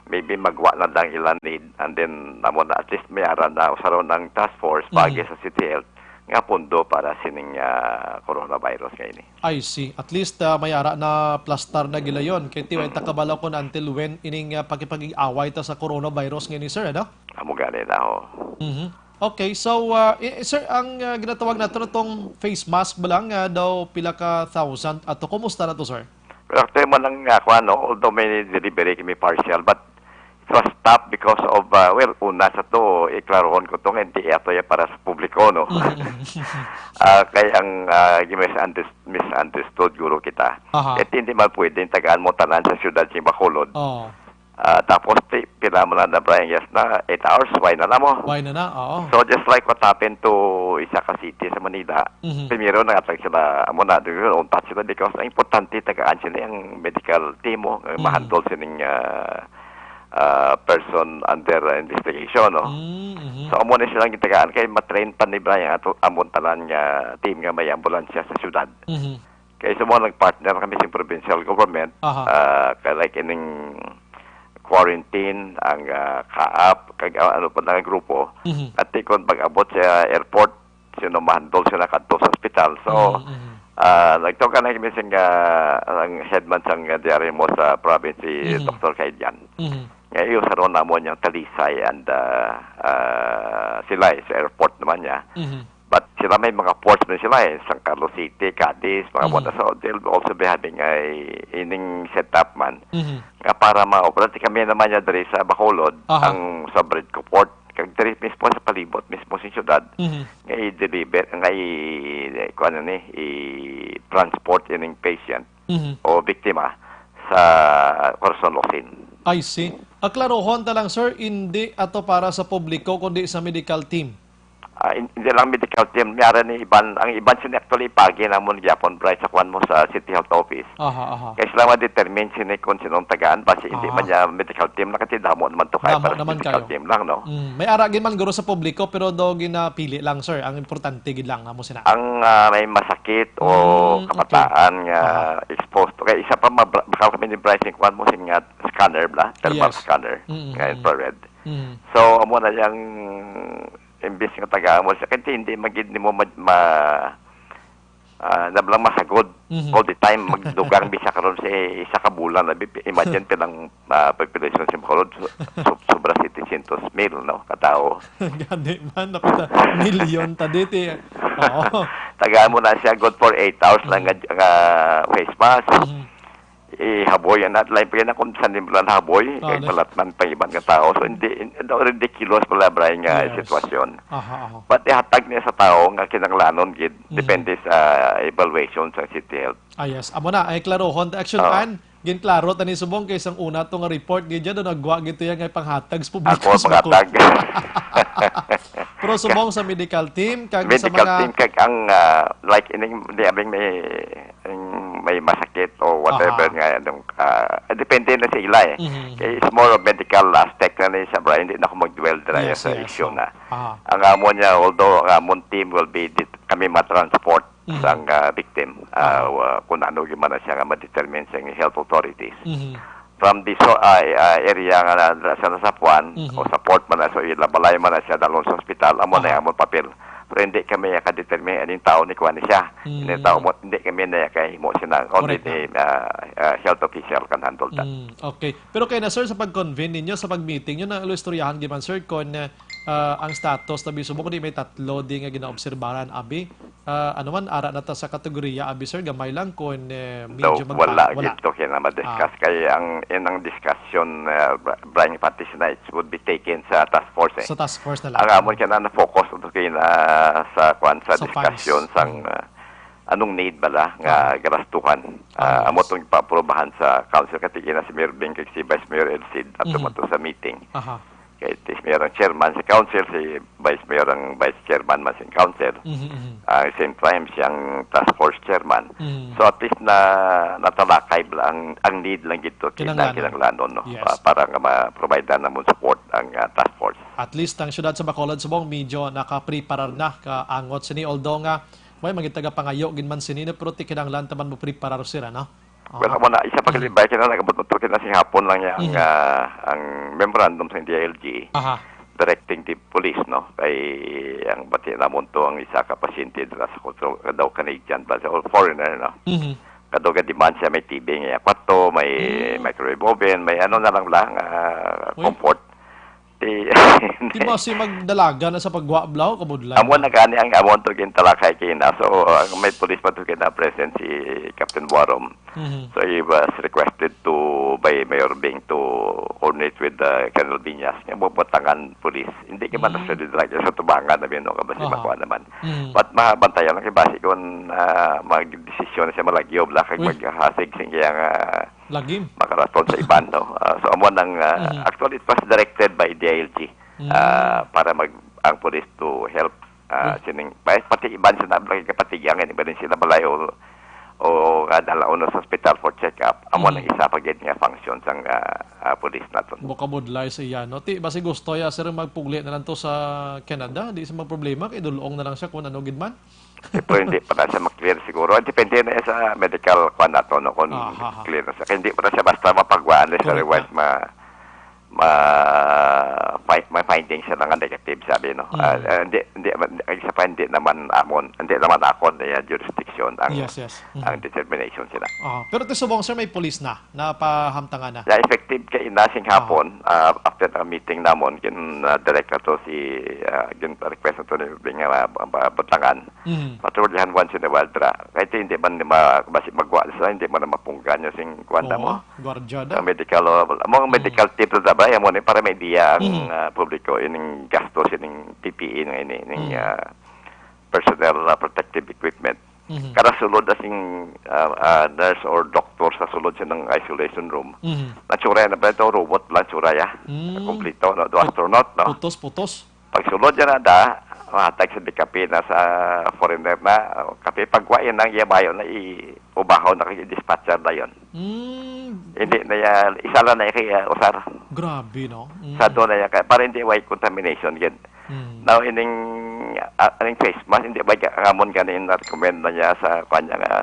maybe magwa na lang ilang need, and then, amo na, at least may ara na usaron ang task force, Mhm. pagi sa City Health, nga pundo para sining, ah, coronavirus nga ini. I see. At least, ah, may ara na plastar na gilayon. Kay tiway ta kabalo kun until when ining, ah, pakipag-away ta sa coronavirus nga ini, sir, ano? Amo gani na, ho. Mhm. Okay, so, ah, i-, sir, ang, ah, ginatawag nato na tong face mask ba lang, ah, daw pila ka thousand ato? Kumusta na to, sir? Well, actually, man ang, ah, kuwan, no? Although may delivery kami partial, but it was stopped because of, ah, well, una sa to, iklarohon ko to, nga hindi ato ya para sa publiko, no? Mhm. Ah, kay ang, ah, gi-misunderst-, misunderstood guro kita. Aha. At hindi man pwede tagaan mo tanan sa siyudad sa Bacolod. Oo. Ah, tapos ti-, pila mo na na, Brian, yes na, eight hours, why na na mo? Why na na? Oo. So, just like what happened to isa ka city sa Manila, Mhm. primero nangatag sila, amo na, doon, untat sila because ang importante, tagaan sila ang medical team mo, nga Mhm. ma-handle sining, ah, ah, person under investigation, no? Mm, mhm. So, amo na silang gitagaan kay matrain pa ni Brian ato, amon tanan nga team nga may ambulansya sa syudad. Mhm. Kay sa mga nag-partner kami sa provincial government, Aha. ah, kay like ining quarantine, ang, ah, kaap, kag, ah, ano pa na nga grupo, Mhm. at kon pag-abot sa airport, sino ma-handle sila kadto sa ospital. So, Mhm, mhm. ah, nagtukan na kami sing, ah, ang headman sang, ah, D R M O sa province, si Mhm. Doctor Kaidian. Mhm. Nga iyo sa ron namon yung Talisay and, ah, ah, sila eh, sa airport naman niya. Mhm. But sila may mga ports man sila eh, San Carlos City, Cadiz, mga Mhm. buwan. So, they'll also be having a ining setup man Mhm. nga para ma-operate. Kami naman niya diri sa Bacolod, Aha. ang sa Bridco Port, kag diri mismo sa palibot mismo sa syudad, Mhm. nga i-deliver, nga i-, kuwan na ni, i-transport ining patient Mhm. o biktima sa Corazon Lucin. I see. Aklarohon ta lang, sir, hindi ato para sa publiko, kundi sa medical team. Ah, in-, hindi lang medical team, may ara ni iban, ang iban sini actually pagi namon gyapon, Bryce, sa kuwan mo sa City Health Office. Aha, aha. Kaya sila ma-determine sini kung sinong tagaan, basi hindi Ah. man niya medical team, nakatidamo naman to kaya Damo para sa naman medical kayo. team lang, no? Mm, may ara gid man guro sa publiko, pero do ginapili lang, sir. Ang importante gid lang namo sina. Ang, ah, may masakit o Mm, okay. kabataan nga Aha. exposed to. Kaya isa pa, mabra-, bakal kami ni Bryce, yung kuwan mo, sing nga scanner bla, thermal Yes. scanner, Mm, nga mm. infrared. Mm. So, amo na yang imbis nga tagaan mo siya, kay hindi magid nimo ma-, ma-, ah, nablang masagod Mhm. all the time, magdugang bisa karon sa isa ka bulan, abi, imagine pilang, ah, population sa Bacolod, so-, so-, sobra setecientos mil, no, ka tawo. Gani man, napita milyon ta diti. Oo. Tagaan mo na siya good for eight hours lang Mhm. nga, nga face mask. Mhm. Ihaboy, yan at lain pa yan kung saan din lang haboy, Ah, kay ano? Malatman pa iban nga tao. So, hindi, hindi, ridiculous pala, Brian, nga Yes. sitwasyon. Aha, aha. But ihatag niya sa tao nga kinanglanon gid, Mm. depende sa evaluation sa City Health. Ah, yes. Amo na, ay klarohon. Action Oo. An, ginklaro tani subong kay sang una to nga report gid dyan, do nagwa gid to yan nga panghatag sa publiko Ako sa Bacolod. panghatag. Pero subong sa medical team, kag sa Medical mga team, kag ang, ah, like, ining, di, abing may, ang may masakit o whatever Aha. nga, anong, ah, depende na sa ila eh. Mhm. Kay it's more of medical aspect na ni sa Brian, hindi na ako mag-dwell dira Yes, sa yes, issue oh. na. Aha. Ang amo niya, although ang amon team will be dit-, kami ma-transport Mhm. sang, ah, victim, ah, Aha. wa-, kung ano gyud man na siya nga ma-determine sa health authorities. Mhm. From the so-, ah, ah, area nga na, na sa nasapuan, Mhm. o sa port man na, so ila balay man na siya dalhon sa ospital, amo na Aha. amon papel. Pero hindi kami ka-determine aning tao ni kuan ni siya. Hindi Mm. tao mo, hindi kami na kahimo sina, only Correct, the, ah. ah, ah, health official can handle that. Mm, okay. Pero kay na, sir, sa pag-convene ninyo, sa pag-meeting nyo, na istoryahan gyud man, sir, kung, ah, ang status na bisubong, kundi may tatlo di nga ginaobserbahan, abi. Ah, ano man, ara na ta sa kategorya, abi, sir, gamay lang kung, eh, medyo No, magpa-, wala wala. gid to kaya na ma-discuss. Ah. Kay ang, in ang discussion, eh, Bra-, Brian, pati na, it would be taken sa task force, eh. Sa task force na lang. Ang amon kaya na na-focus to kaya na sa, kwan, sa Sa discussion funds. sang, Mm. ah, anong need bala nga Ah. garastuhan. Ah, Ah, amo yes. tong ipaaprubahan sa council, kay tigina si Mayor Bing kag si Vice Mayor Elcid at Mm. tumato sa meeting. Aha. Kay si mayor ang chairman sa council, si vice mayor ang vice chairman man sa council. Mhm, mhm. Ah, same time, siyang task force chairman. Mhm. So, at least na, natalakay bala ang, ang need lang gito, Kinahanglanon. kinahanglanon, no? Yes. Pa-, para nga ma-provide na mo support ang, ah, task force. At least ang siyudad sa Bacolod subong medyo nakapreparar na ka angot sini, although nga may mga tagapangayo gid man sini, no, pero ti kinahanglan ta man mo preparar sila, no? Well, Aha. amo na, isa pa Mhm. kalibay, kina nagabot to, kina sing hapon lang niya ang, Mhm. ah, ang memorandum sa D I L G Aha. directing the police, no? Kay ang bati namon to, ang isa ka pasyente dira sa Koto, daw Canadian ba, or foreigner, no? Mhm. Kadto ga demand siya may T V nga kwarto, may Mm. microwave oven, may ano na lang lang, ah, Uy. comfort. Ti Ti basi magdalaga na sa pagwa, blaw, kabudlay Amo na. na gani ang amon to gintalakay kina. So, ang may police pa to kina present si Captain Warom. Mhm. So, he was requested to, by Mayor Bing to coordinate with, uh, Colonel Viñas, nga mabutangan police. Hindi ka man Mm. sa didra sa tubangan na bino, kabasi Aha. makuha naman. Mm. But mabantayan lang kay basi kung, ah, magdesisyon na siya malagyo, bla, kag Uy. maghasig sing iya nga Lagim. makaraton sa iban, no? Ah, so, amo nang, ah, Mhm. actually, it was directed by D I L G, Mm. ah, para mag, ang police to help, ah, Uy. sining, pa-, pati iban sila, lagi kapatigyang, iba din sila balay o, o, ah, dalaon sa hospital for check-up. Amo Mhm. nang isa pa gid nga function sang, ah, ah, police naton. Bukabudlay sa iya, no? Ti, basi gusto ya, sir, magpugli na lang to sa Canada. Di sa magproblema, kay dulong na lang siya kung ano gid man. Pero hindi pa na siya ma-clear siguro. Depende na sa medical kwan nato, no, kung Aha, aha. clear na siya. Kaya hindi pa na siya basta mapagwaan sa Correct rewards na. ma, ma, fi-, may findings siya nga negative, sabi, no? Ah, Mm. ah, hindi, hindi, ang isa pa, hindi naman amon, hindi naman ako na jurisdiction ang, Yes, yes. Mhm. ang determination sila. Ah, pero ti subong, sir, may police na, napahamtangan na. Yeah, effective kay na sing Ah. hapon, ah, after the meeting namon, gin, ah, direct na to si, ah, gin request na to ni Bing, ah, ba-, ba-, Butangan. Mhm. Patrolyahan once in a while, dra. Kahit hindi man ma-, basi magwa sa, hindi man na mapunggan niya sing kuwan na Oo, mo. gwardiya da. Ang medical, o, mga Mm. medical tip na ba, yan mo ni, para may idea ang, Mm. ah, publiko, yun yung gastos, yun yung P P E na ini, yung, Mm. ah, personal na protective equipment. Mhm. Kada sulod na sing, ah, ah, nurse or doctor sa sulod sa ng isolation room, Mhm. natsura na ba ito, robot lang tsura ya? Mm. Kompleto, no? Do astronaut, no? Putos, putos. Pagsulod yan na da, mahatag sa di kape na sa foreigner na, o, kape pagwa yan ang iya bayo na i-, ubahaw na kay dispatcher na yun. Mm. Hindi na yan, isa lang na kay, uh, usar. Grabe, no? Mm. Sa doon na yan, kaya para hindi way contamination, yun. Mm. Now, ining, ah, ining face mask, hindi ba ka-, kamon ka na yung recommend na niya sa kanya nga,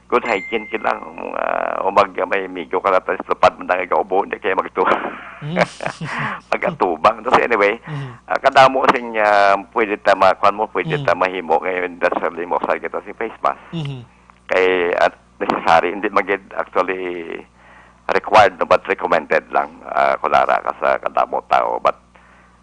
good hygiene ka lang, um, ah, umag may migo ka na, tapos tupad mo na nga kaubo, hindi kayo magtu-, Mm. mag-atubang. So, anyway, Mm. ah, kadamo sing, ah, pwede ta ma-, kwan mo, pwede Mm. ta mahimo ngayon, that's why mo sa kita si face mask. Mhm. Kay, at necessary, hindi magid actually required, no, but recommended lang, ah, kung nara ka sa kadamo tao, but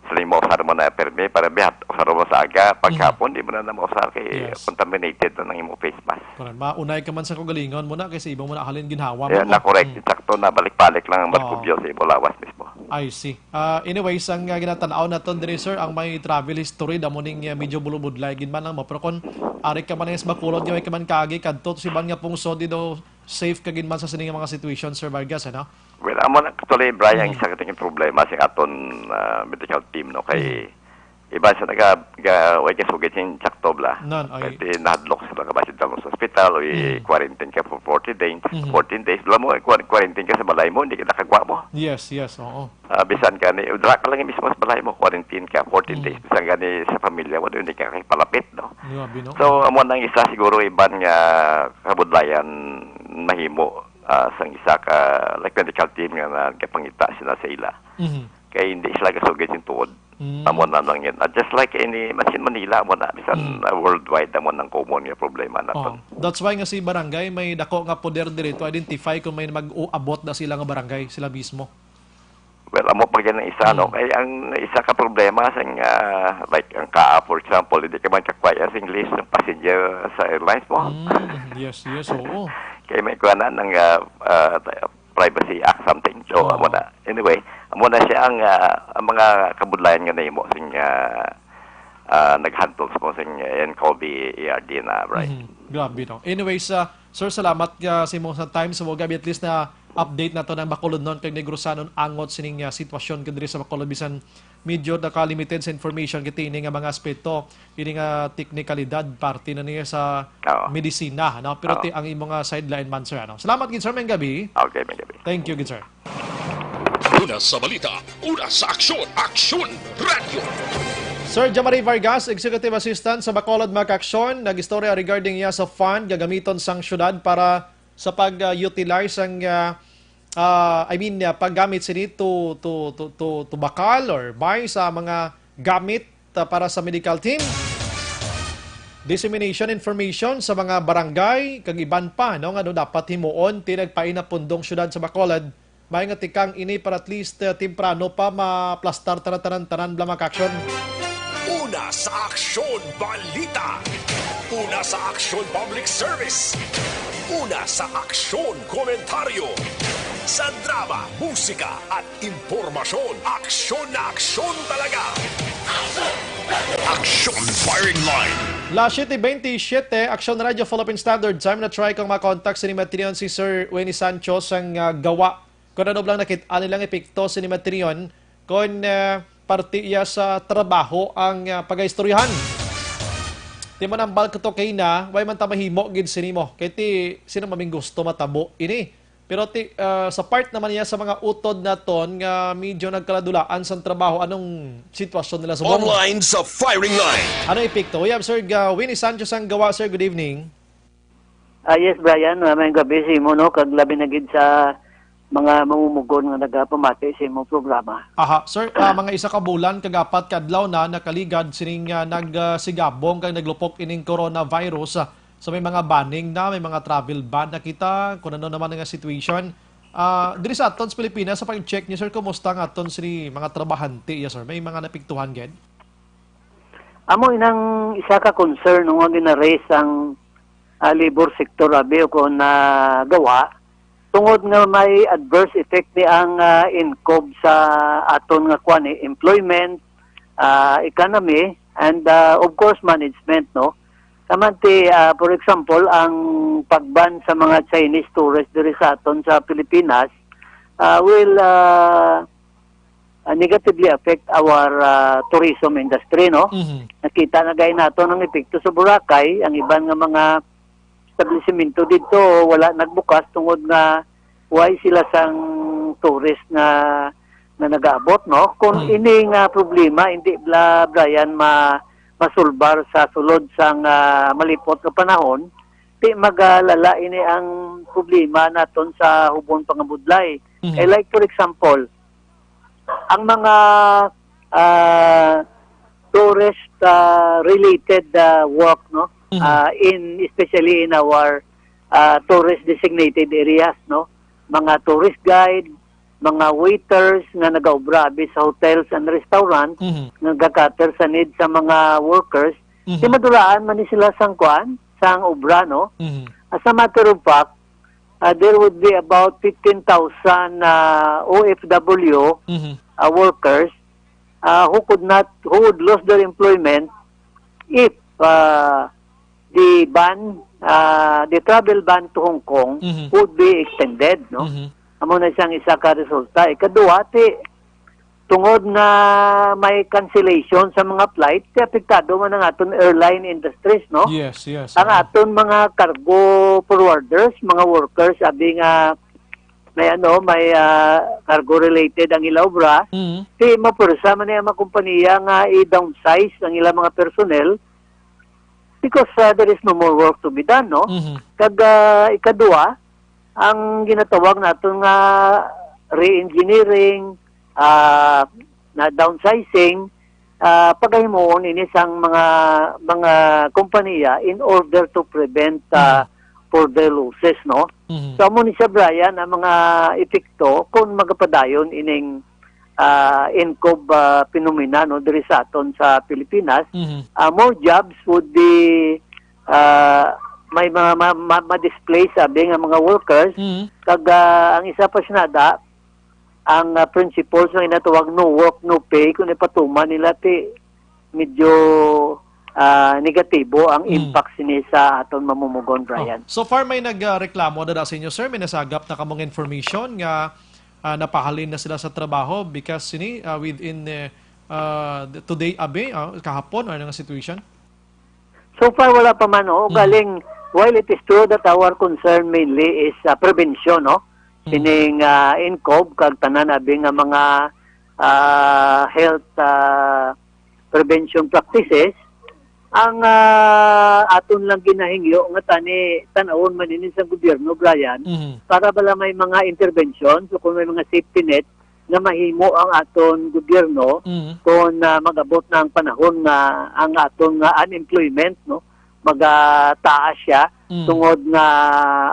sa limo, usar mo na permi, para bihat, usar mo sa aga, Mhm. paghapon, di mo na na mausar kay Yes. contaminated na ng imo face mask. Correct. Maunay ka man sa kaugalingon mo na, kay sa iba mo na halin ginhawa mo Yeah, mo. na correct. Mm. Sakto na, balik-balik lang ang Oo. matkubyo sa imo lawas mismo. I see. Ah, anyways, ang, ah, ginatanaw naton diri, sir, ang may travel history, damo ning, ah, medyo bulubudlay gid man lang mo. Pero kung ari ka man sa Bacolod, nga may ka man kaagi, kadto to si ban nga pungsod, di daw safe ka gid man sa sini nga mga situation, Sir Vargas, ano? Well, amo na actually, Brian, Mm. isa ka tingin problema sa aton, ah, medical team, no? Kay Mm. iba sa naga-, ga-, way ka sugit sing tsakto, bla. Nan, ay. Kay ti nahadlok sila ka basin sa hospital, o Mm. i-quarantine ka for fourteen days, Mhm. fourteen days, bla mo, i-quar-, quarantine ka sa balay mo, hindi ka nakagwa mo. Yes, yes, oo. Ah, bisan ka ni, dra ka lang mismo sa balay mo, quarantine ka, fourteen Mm. days, bisan ka ni sa pamilya mo, hindi ka palapit, no? Grabe, no? So, amo nang isa siguro iban nga kabudlayan mahimo, ah, sang isa ka, like, medical team nga nagapangita sila sa ila. Mhm. Kay hindi sila gasugid sin tuod. Mm. Amo na lang yun. Ah, just like any, man sin Manila, amo na, bisan, Mm. ah, worldwide, amo nang common nga problema naton. Oh, that's why nga si barangay may dako nga poder diri to identify kung may mag-uabot na sila nga barangay, sila mismo. Well, amo pa gid ang isa, no? Mm. Kay ang isa ka problema sa nga, like, ang kaa, for example, hindi ka man kakwaya sa English ng passenger sa airlines mo. Mm, yes, yes, oo. Kay may kuwanan ng, ah, ah, Privacy Act something. So, Oo. amo na. Anyway, amo na siya ang, ah, ang mga kabudlayan nga nahimo sing, ah, ah, nag-handle sa sing N C O V E R D na, right? Mhm. Grabe, no? Anyways, ah, sir, salamat ka sa imong sa time. So, gabi at least na update nato ng Bacolodnon kag Negrosanon angot sining, ah, sitwasyon ka diri sa Bacolod, bisan medyo naka-limited sa information kiti ini nga mga aspeto, ini nga teknikalidad, parte na niya sa Oo. medisina, no? Pero Oo. ti-, ang imo nga sideline man, sir, ano? Salamat gid, sir, mayong gabi. Okay, mayong gabi. Thank you gid, sir. Una sa balita, una sa aksyon, Aksyon Radio. Sir Jamari Vargas, Executive Assistant sa Bacolod Mac Aksyon, nag-istorya regarding iya sa fund gagamiton sang syudad para sa pag-utilize sang, ah, ah, I mean, ah, paggamit sini to, to, to, to, to bakal or buy sa mga gamit, ah, para sa medical team. Dissemination information sa mga barangay kag iban pa, no, nga dapat himuon ti nagpainapundong syudad sa Bacolod. May nga tikang ini para at least, ah, temprano pa maplastar tanan-tanan, tanan bala Mac Aksyon. Una sa Aksyon Balita. Una sa Aksyon Public Service. Una sa Aksyon Komentaryo. Sa drama, musika, at impormasyon, aksyon na aksyon talaga. Aksyon Firing Line. Las siete veintisiete, Aksyon Radio Philippine Standard Time. Na-try kong makontak sa ni Matrion si Sir Winnie Sancho sang, ah, gawa. Kung ano lang nakit-, ano lang epekto sa ni Matrion, kung, ah, parte iya sa trabaho ang, ah, pagaistoryahan. Di man ang bulk to kay na, way man ta mahimo gid sini mo. Kay ti, sino maming gusto matabo ini? Pero ti, ah, sa part naman niya sa mga utod naton nga medyo nagkaladulaan sang trabaho, anong sitwasyon nila subong? Online sa firing line. Ano epekto? We have Sir Ga-, Winnie Sanchez ang gawa, sir. Good evening. Ah, yes, Brian. Ah, may gabi sa imo, no? Kag labi na gid sa mga mamumugon nga nagapamati sa imong programa. Aha, sir, ah, mga isa ka bulan kag apat ka adlaw na nakaligad sining, ah, nag, ah, sigabong kag naglupok ining coronavirus. Ah, so may mga banning na, may mga travel ban na kita, kung ano naman nga situation. Ah, diri sa aton sa Pilipinas, sa pag-check niyo, sir, kumusta nga aton sini mga trabahante, yes, sir? May mga napiktuhan gid? Amo inang isa ka concern, no, nga gina-raise ang, ah, labor sector, abi, o kon nagawa, tungod nga may adverse effect ni ang, ah, incob sa aton nga kwan, eh, employment, ah, economy, and, ah, of course, management, no? Kamanti, ah, for example, ang pagban sa mga Chinese tourist diri sa aton sa Pilipinas, ah, will, ah, ah, negatively affect our, ah, tourism industry, no? Mhm. Nakita na gay nato ang epekto sa Boracay, ang iban nga mga establisimento dito wala nagbukas tungod nga way sila sang tourist nga, nga nagaabot, no? Kung Mm. ini nga problema, hindi bla, Brian, ma-, masulbar sa sulod sang, ah, malipot nga panahon, di magalala ini ang problema naton sa hubon pangabudlay. Mhm. Eh, like, for example, ang mga, ah, tourist, ah, related, ah, work, no? Mhm. Ah, in, especially in our, ah, tourist designated areas, no? Mga tourist guide, mga waiters nga nagaobra abi sa hotels and restaurants, Mhm. nga nagakater sa need sa mga workers, Mhm. di madulaan man ni sila sang kuan, sang obra, no? Mhm. As a matter of fact, ah, there would be about fifteen thousand, ah, O F W, Mhm. ah, workers, ah, who could not, who would lose their employment if, ah, the ban, ah, the travel ban to Hong Kong Mhm. would be extended, no? Mhm. Amo na siyang isa ka resulta. Ikaduha, ti, tungod nga may cancellation sa mga flight, ti apektado man ang aton airline industries, no? Yes, yes, Ang oo. aton mga cargo forwarders, mga workers, abi nga may ano, may, ah, cargo related ang ila obra, Mhm. ti mapwersa man ang mga kompanya nga i-downsize ang ila mga personnel because, ah, there is no more work to be done, no? Mhm. Kag, ah, ikaduha, ang ginatawag naton nga re-engineering, ah, na downsizing, ah, pagahimuon ini sang mga, mga kompanya in order to prevent, ah, Mhm. further losses, no? Mhm. So, amo ni siya, Brian, ang mga epekto kung magapadayon ining, ah, incob, ah, phenomena, no, diri sa aton sa Pilipinas. Mhm. Ah, more jobs would be, ah, may mga ma-, ma-, ma-displace, sabi nga mga workers. Mhm. Kag, ah, ang isa pa sinada, ang, ah, principles nga ginatawag no work, no pay, kung ipatuman nila, ti medyo, ah, negatibo ang Mm. impact sini sa aton mamumugon, Oh, Brian. So far, may nag, ah, reklamo na sa inyo, sir? May nasagap na kamong information nga, ah, napahalin na sila sa trabaho because sini, ah, within, eh, ah, today, abi, ah, kahapon, ano nga situation? So far, wala pa man, oh. Mm. Galing, while it is true that our concern mainly is, ah, prevention, no? Mm. Sining, ah, incob, kag tanan abi nga mga, ah, health, ah, prevention practices, ang, ah, aton lang ginahingyo nga tani tan-awon man ini sa gobyerno, Brian, Mhm. para bala may mga intervention, so kung may mga safety net, nga mahimo ang aton gobyerno Mhm. kung, ah, mag-abot na ang panahon nga ang aton nga unemployment, no, magataas siya Mm. tungod nga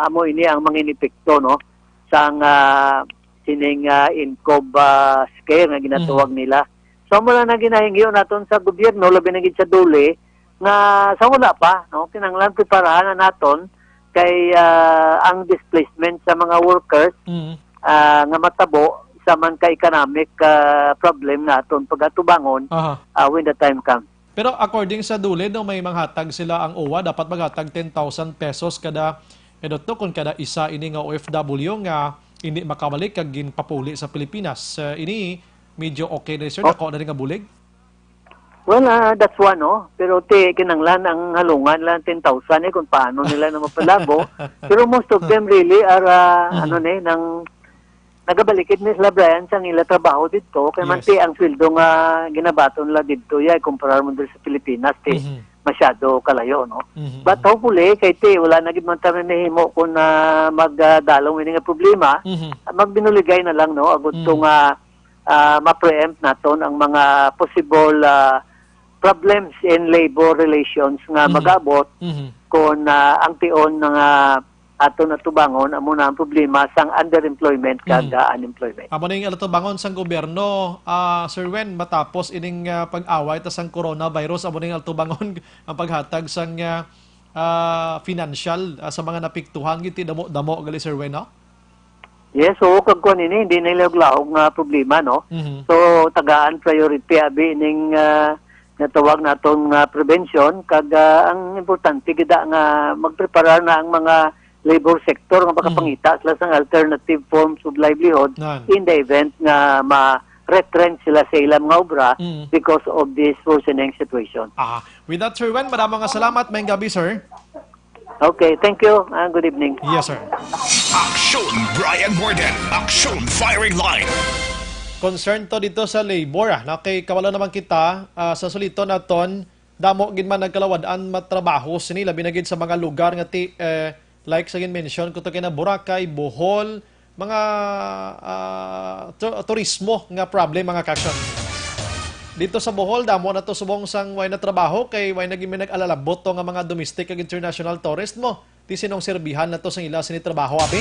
amo ini ang mga epekto, no, sang, ah, sining, ah, incob, ah, scare nga ginatawag Mhm. nila. So, amo lang na ginahingyo naton sa gobyerno, labi na gid sa DOLE, nga sa wala pa, no, kinahanglan preparahan na naton kay, ah, ang displacement sa mga workers, Mm. ah, nga matabo sa man ka economic, ah, problem nga aton pagatubangon, Aha. ah, when the time comes. Pero according sa DOLE, no, may manghatag sila ang OWWA, dapat maghatag ten thousand pesos kada, edot to, kung kada isa ini nga O F W nga hindi makabalik kag ginpapuli sa Pilipinas. Ah, ini medyo okay na, sir, Oh. nako na rin nga bulig? Well, ah, that's one, no? Pero ti, kinanglan ang halungan lang ten thousand eh, kung paano nila na mapalabo. Pero most of them really are, ah, Mhm. ano ni, nang nagabalikid ni sila, Brian, sa ila trabaho dito. Kaya man Yes. ti ang sweldo nga ginabaton nila dito, ya, kumpara mo diri sa Pilipinas, ti Mhm. masyado kalayo, no? Mhm, But mhm. hopefully, kay ti, wala na gid man tayo nahimo kung na magdalong ini nga problema, Mhm. magbinuligay na lang, no? Agot to Mhm. nga, ah, ma-preempt naton ang mga possible, ah, problems in labor relations nga Mhm. mag-abot Mhm. kung, ah, ang tion nga aton atubangon amo na ang problema sang underemployment kag, Mhm. ah, unemployment. Amo ning atubangon sang gobyerno, ah, Sir Wen, matapos ining, ah, pag-away ta sang coronavirus, amo ning atubangon ang paghatag sang, ah, ah, financial, ah, sa mga napiktuhan gid ti damo-damo gali, Sir Wen, no? Yes, oo, kag kuan ini, hindi na ilahog-lahog nga problema, no? Mhm. So, tagaan priority abi ning, ah, natawag naton nga prevention, kag, ah, ang importante gid nga magpreparar na ang mga labor sector nga Mm. makapangita sila sang alternative forms of livelihood Nan. in the event nga ma-retrench sila sa ilang mga obra Mm. because of this worsening situation. Ah, with that, Sir Wen, madamo nga salamat. Maayong gabi, sir. Okay, thank you, and good evening. Yes, sir. Aksyon Brian Morden, Aksyon Firing Line. Concern to dito sa labor, ah. Na kay kabalo naman kita, ah, sa suliton naton, damo gid man nagkalawad-an matrabaho sini, labi na gid sa mga lugar nga ti-, eh, like sa gin-mention ko to kay na Boracay, Bohol, mga, ah, tu-, turismo nga problem, mga ka-aksyon. Dito sa Bohol, damo na to subong sang way na trabaho kay way na gid may nag-alalabot to nga mga domestic kag international tourist mo. Ti sinong serbihan na to sang ila sini trabaho, abi?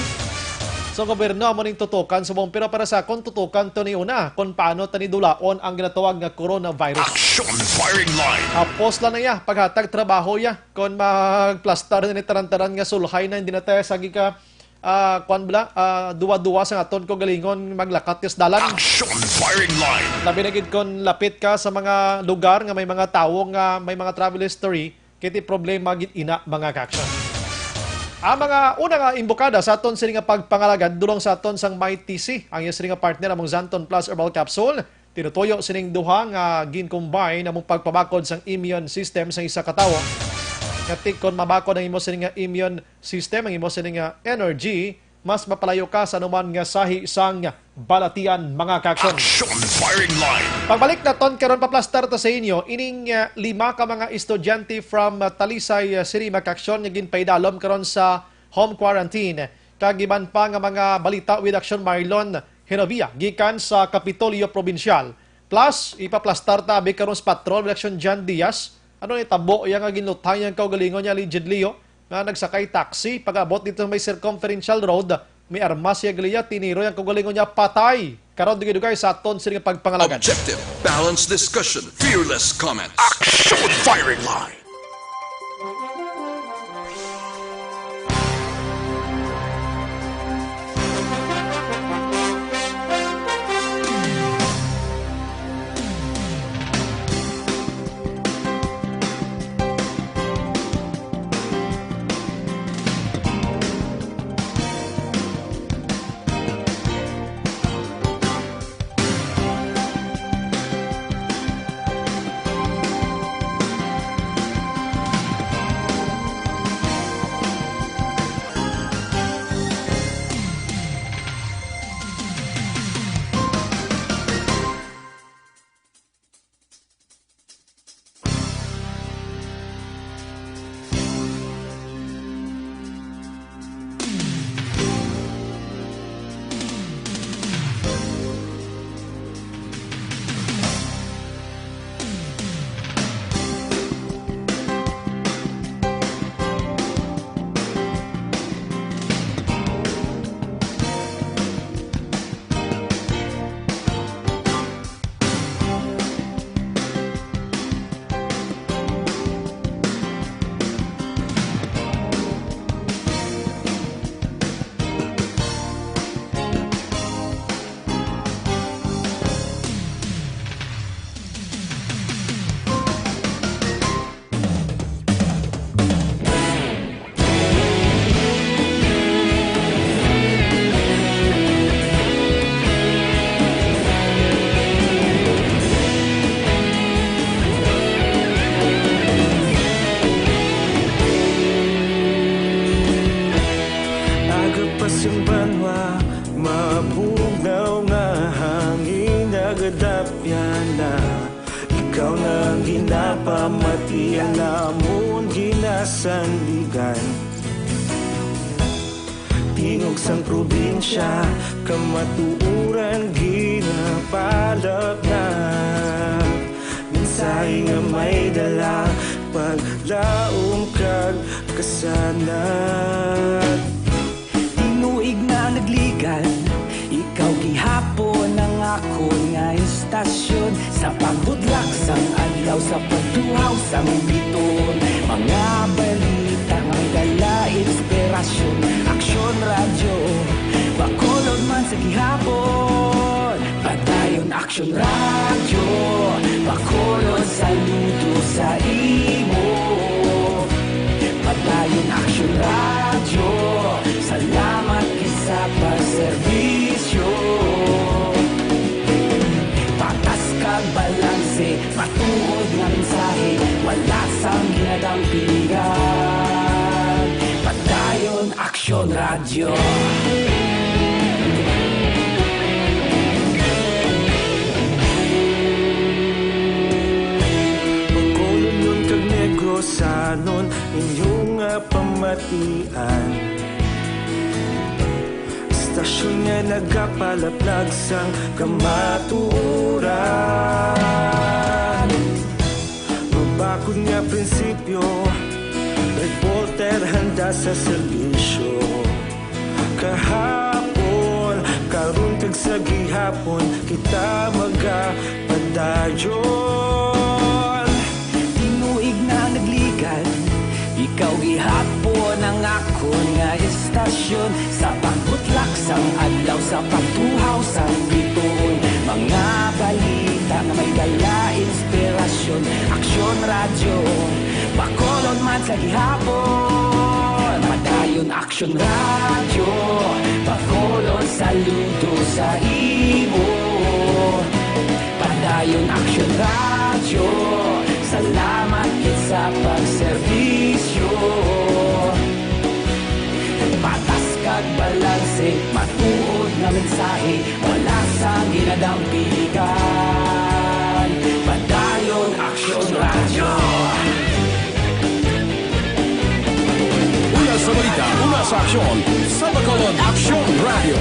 So, gobyerno, amo ning tutukan subong. Pero para sa akon, tutukan to ni una kung paano tani dulaon ang ginatawag nga coronavirus. Action Firing Line. Hapos lang na ya, paghatag trabaho ya. Kung magplastar na ni taran-taran nga sulhay na, hindi na tayo sagi ka, ah, kwan bala, ah, duwa-duwa sa aton kaugalingon maglakat ka sa dalan. Action Firing Line. Labi na gid kung lapit ka sa mga lugar nga may mga tawo nga may mga travel history, kay ti problema gid ina, mga ka-aksyon. Ang mga una nga imbokada sa aton sini nga pagpangalagad, dulong sa aton sang Mighty C, ang iya sini nga partner among Xanthone Plus Herbal Capsule. Tinutuyo sining duha nga gin-combine among pagpabakod sang immune system sang isa ka tawo. Nga ti kon mabakod ang imo sini nga immune system, ang imo sini nga energy, mas mapalayo ka sa anuman nga sahi sang balatian, mga ka-aksyon. Action Firing Line. Pagbalik naton karon, paplastar ta sa inyo ining, ah, lima ka mga estudyante from, ah, Talisay, ah, City, mga ka-aksyon, nga ginpaidalom karon sa home quarantine. Kag iban pa nga mga balita with Action Marlon Genovia gikan sa Kapitolyo Probinsyal. Plus, ipaplastar ta abi karon sa patrol with Action Jan Diaz. Ano ni tabo iya nga ginlutang yang kaugalingon niya, allegedly, oh, nga nagsakay taxi, pag-abot dito may Circumferential Road, may armas siya gali ya, tiniro yang kaugalingon niya, patay. Karon, dugay-dugay sa aton sini nga pagpangalagad. Objective, balanced discussion, fearless comment. Action Firing Line. Pamatian namon ginasandigan, tingog sang probinsya, kamatuoran ginapalapnag. Mensahe nga may dala, paglaom kag kasanag. Tinuig na nagligad, ikaw gihapon ang akon nga istasyon. Sa pagbudlak sang adlaw, sa pagtuhaw sang bituon, mga balita nga may dala inspirasyon. Aksyon Radyo, Bacolod man sa gihapon. Padayon Aksyon Radyo, Bacolod, saludo sa imo. Padayon Aksyon Radyo, salamat gid sa pagserbisyo. Patas kag balanse, matuod nga mensahe, wala sang ginadampigan. Padayon Aksyon Radyo. Bacolodnon kag Negrosanon, inyo nga pamatian. Istasyon nga nagapalaplag sang kamatuoran. Mabakod nga prinsipyo, reporter handa sa serbisyo. Kahapon, karon kag sa gihapon, kita magapadayon. Tinuig na nagligad, ikaw gihapon ang akon nga istasyon. Sa pagbutlak sang adlaw, sa pagtuhaw sang bituon, mga balita nga may dala inspirasyon. Aksyon Radyo, Bacolod man sa gihapon. Padayon Aksyon Radyo, Bacolod, saludo sa imo. Padayon Aksyon Radyo, salamat gid sa pagserbisyo. Patas kag balanse, matuod nga mensahe, wala sang ginadampigan. Padayon Aksyon Radyo. Una sa balita, una sa aksyon, sa Bacolod Aksyon Radyo.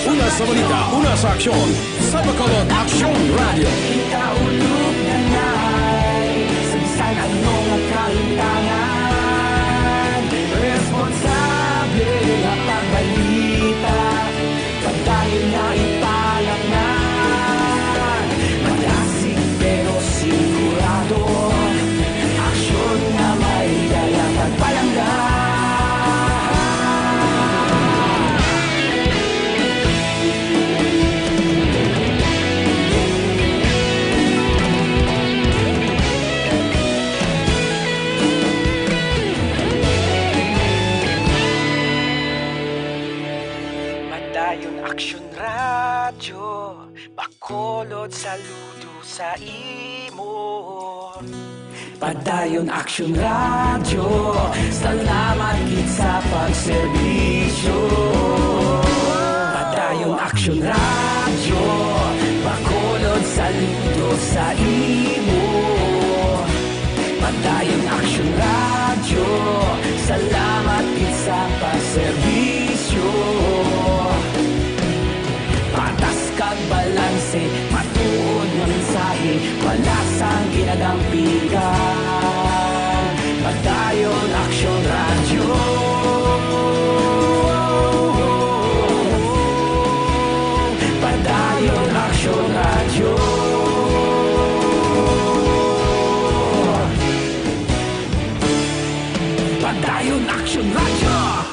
Una sa balita, una sa aksyon, sa Bacolod Aksyon Radyo. Ikaulog na nay, sa bisan ano nga kahintangan, responsable nga pagbalita, padayon nga ipalapngan. Madasig pero sigurado, aksyon nga may dala kag palangga. Padayon Aksyon Radyo, Bacolod, saludo sa imo. Padayon Aksyon Radyo, salamat gid sa pagserbisyo. Padayon Aksyon Radyo, Bacolod, saludo sa imo. Padayon Aksyon Radyo, salamat gid sa pagserbisyo. Patas kag balanse, matuod nga mensahe, wala sang ginadampigan. Padayon Aksyon Radyo. Padayon Aksyon Radyo. Padayon Aksyon Radyo.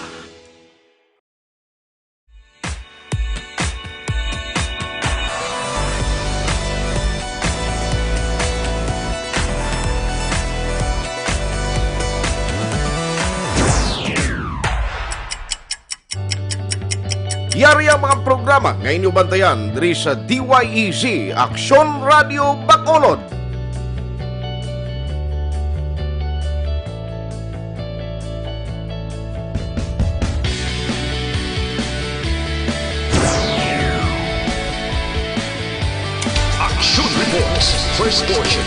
Yari ang mga programa nga inyo bantayan diri sa D Y E Z, Aksyon Radio Bacolod. First portion.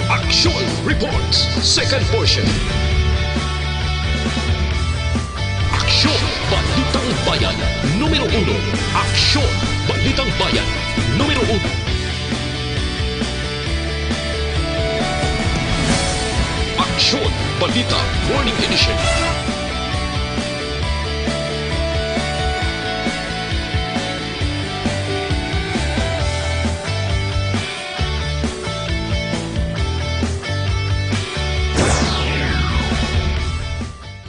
Aksyon Reports, second portion. Aksyon, Balitang Bayan, numero uno. Aksyon, Balitang Bayan, numero uno. Aksyon, Balita, Morning Edition.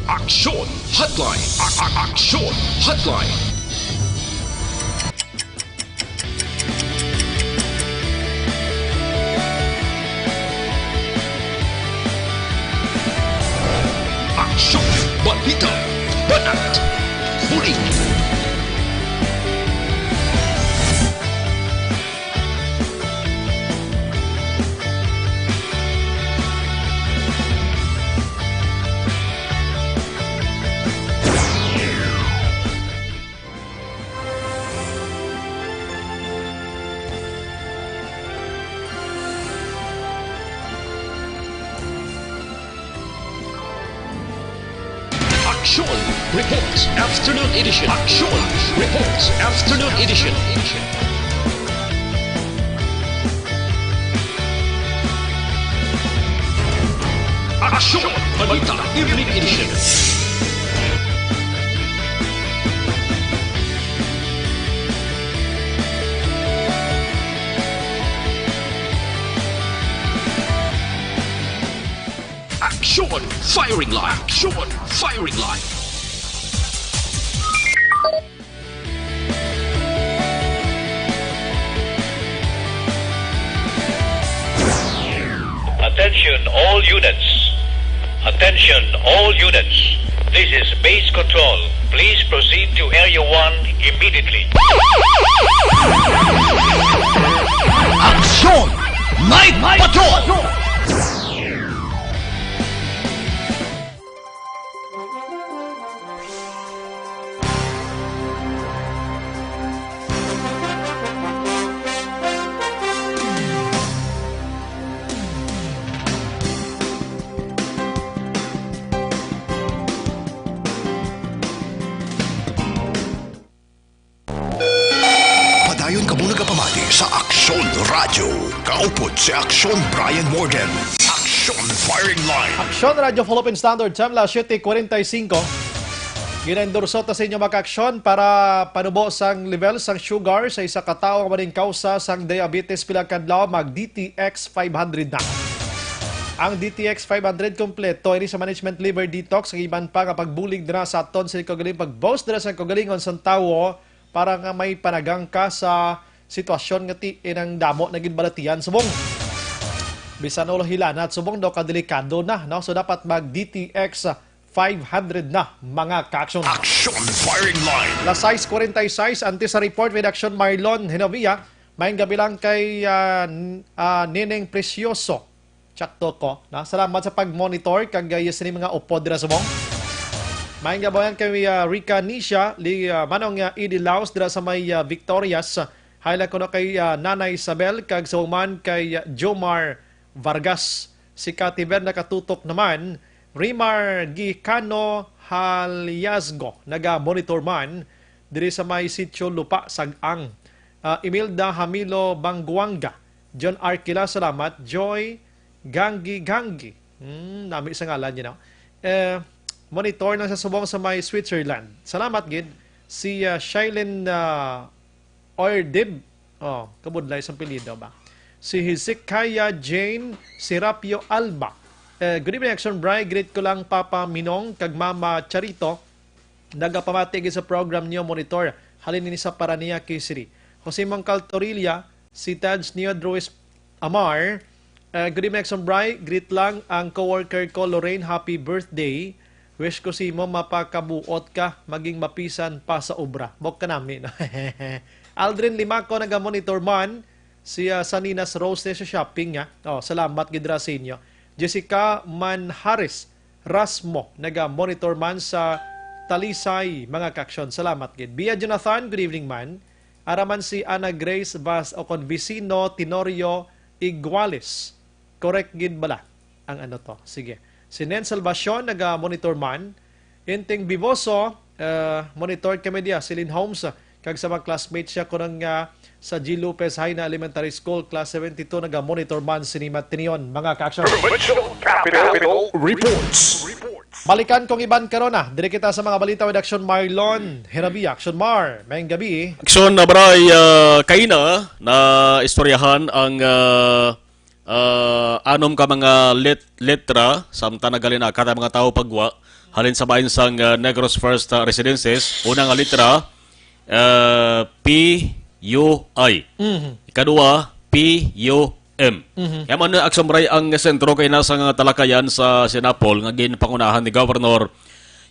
Aksyon Hotline. A- a- Aksyon Hotline. Aksyon, balita, banat, bulig. Action Reports Afternoon Edition. Action Reports Afternoon Edition. Action Balita Evening Edition. Action Firing Line. Action Firing Line. Attention all units. Attention all units. This is base control. Please proceed to Area one immediately. Action Night Patrol! Padayon kamo nagapamati sa Aksyon Radyo. Kaupod si Aksyon Brian Morden. Aksyon Firing Line. Aksyon Radyo Philippine Standard Time, las siete cuarenta y cinco. Ginaendorso ta sa inyo, mga kaaksyon, para panubo sang level sang sugar sa isa ka tawo nga maning kausa sang diabetes pila ka adlaw, mag D T X five hundred na. Ang D T X five hundred kompleto ini sa management liver detox, kag iban pa nga pagbulig dira sa aton sa kaugaling, pag-boost dira sa kaugalingon sang tawo, para nga may panagang ka sa sitwasyon nga ti-, inang damo na gid balatian subong. Bisan ulo hilanat subong daw kadelikado na, no? So, dapat mag D T X five hundred na, mga kaaksyon. Action Firing Line. Las sais cuarenta y seis, antes sa report with Action Marlon Hinovia, maayong gabi lang kay, ah, n-, ah, Nineng Precioso. Tsakto ko, no? Salamat sa pag-monitor kag, ah, yes, ni mga upod dira subong. Maayong gabi kay, ah, Rica Nisha, li, ah, Manong, ah, Eddie Laos dira sa may, ah, Victorias. Hi lang kuno kay, ah, Nanay Isabel kag sa uman kay, ah, Jomar Vargas. Si Kativer nakatutok naman. Rimar Gicano Haliasgo, naga-monitor man diri sa may Sitio Lupa Sag-ang. Ah, Imelda Hamilo Banguanga, John Arquila, salamat. Joy Ganggi Ganggi. Hmm, nami sa ngalan niya, no? Eh, monitor lang sa subong sa may Switzerland. Salamat gid. Si, ah, Shailen, ah, Ordib. Oh, kabudlay sa apelyido ba? Si Hezekiah Jane Serapio Alba. Eh, good evening, Action Bri. Greet ko lang Papa Minong kag Mama Charito. Nagapamati gid sa program niyo, monitor. Halin ini sa Paranaque City. Jose Mangkal Torilla, si Taj Neo Druis Amar, eh, good evening, Action Bri. Greet lang ang coworker ko, Lorraine. Happy birthday. Wish ko si mo mapakabuot ka, maging mapisan pa sa obra. Bok ka nami, no? Aldrin Limaco, naga-monitor man. Si, ah, Saninas Rose sa shopping, nga. Oh, salamat gid ra sa inyo. Jessica Manhares Rasmo, naga-monitor man sa Talisay, mga kaaksyon. Salamat gid. Bia Jonathan, good evening man. Araman si Ana Grace Vaz o kon Vicino Tenorio Iguales. Correct gid bala ang ano to? Sige. Si Nen Salvacion, naga-monitor man. Inting Biboso, uh, monitor kami diya. Si Lynn Holmes, uh, kag sa mga classmates siya, kunang nga sa G Lopez Jaena Elementary School, Class seventy-two, naga-monitor man sini Matinion, mga kaaksyon. Provincial Capital Reports. Balikan kong iban karon na. Diri kita sa mga balita with Action Marlon Herabi. Action Mar, maayong gabi. Action na, Bray, ah, kaina na istoryahan ang, ah, ah, anom ka mga let-, letra samtang nagalinaka ang mga tawo pagwa halin sa bahin sang, ah, Negros First, ah, Residences. Una nga letra, ah, P U I. Mhm. Ikaduha, P U M. Mhm. Kaya man, Action Bray, ang sentro kay nasa nga talakayan sa Sinapol nga ginpangunahan ni Governor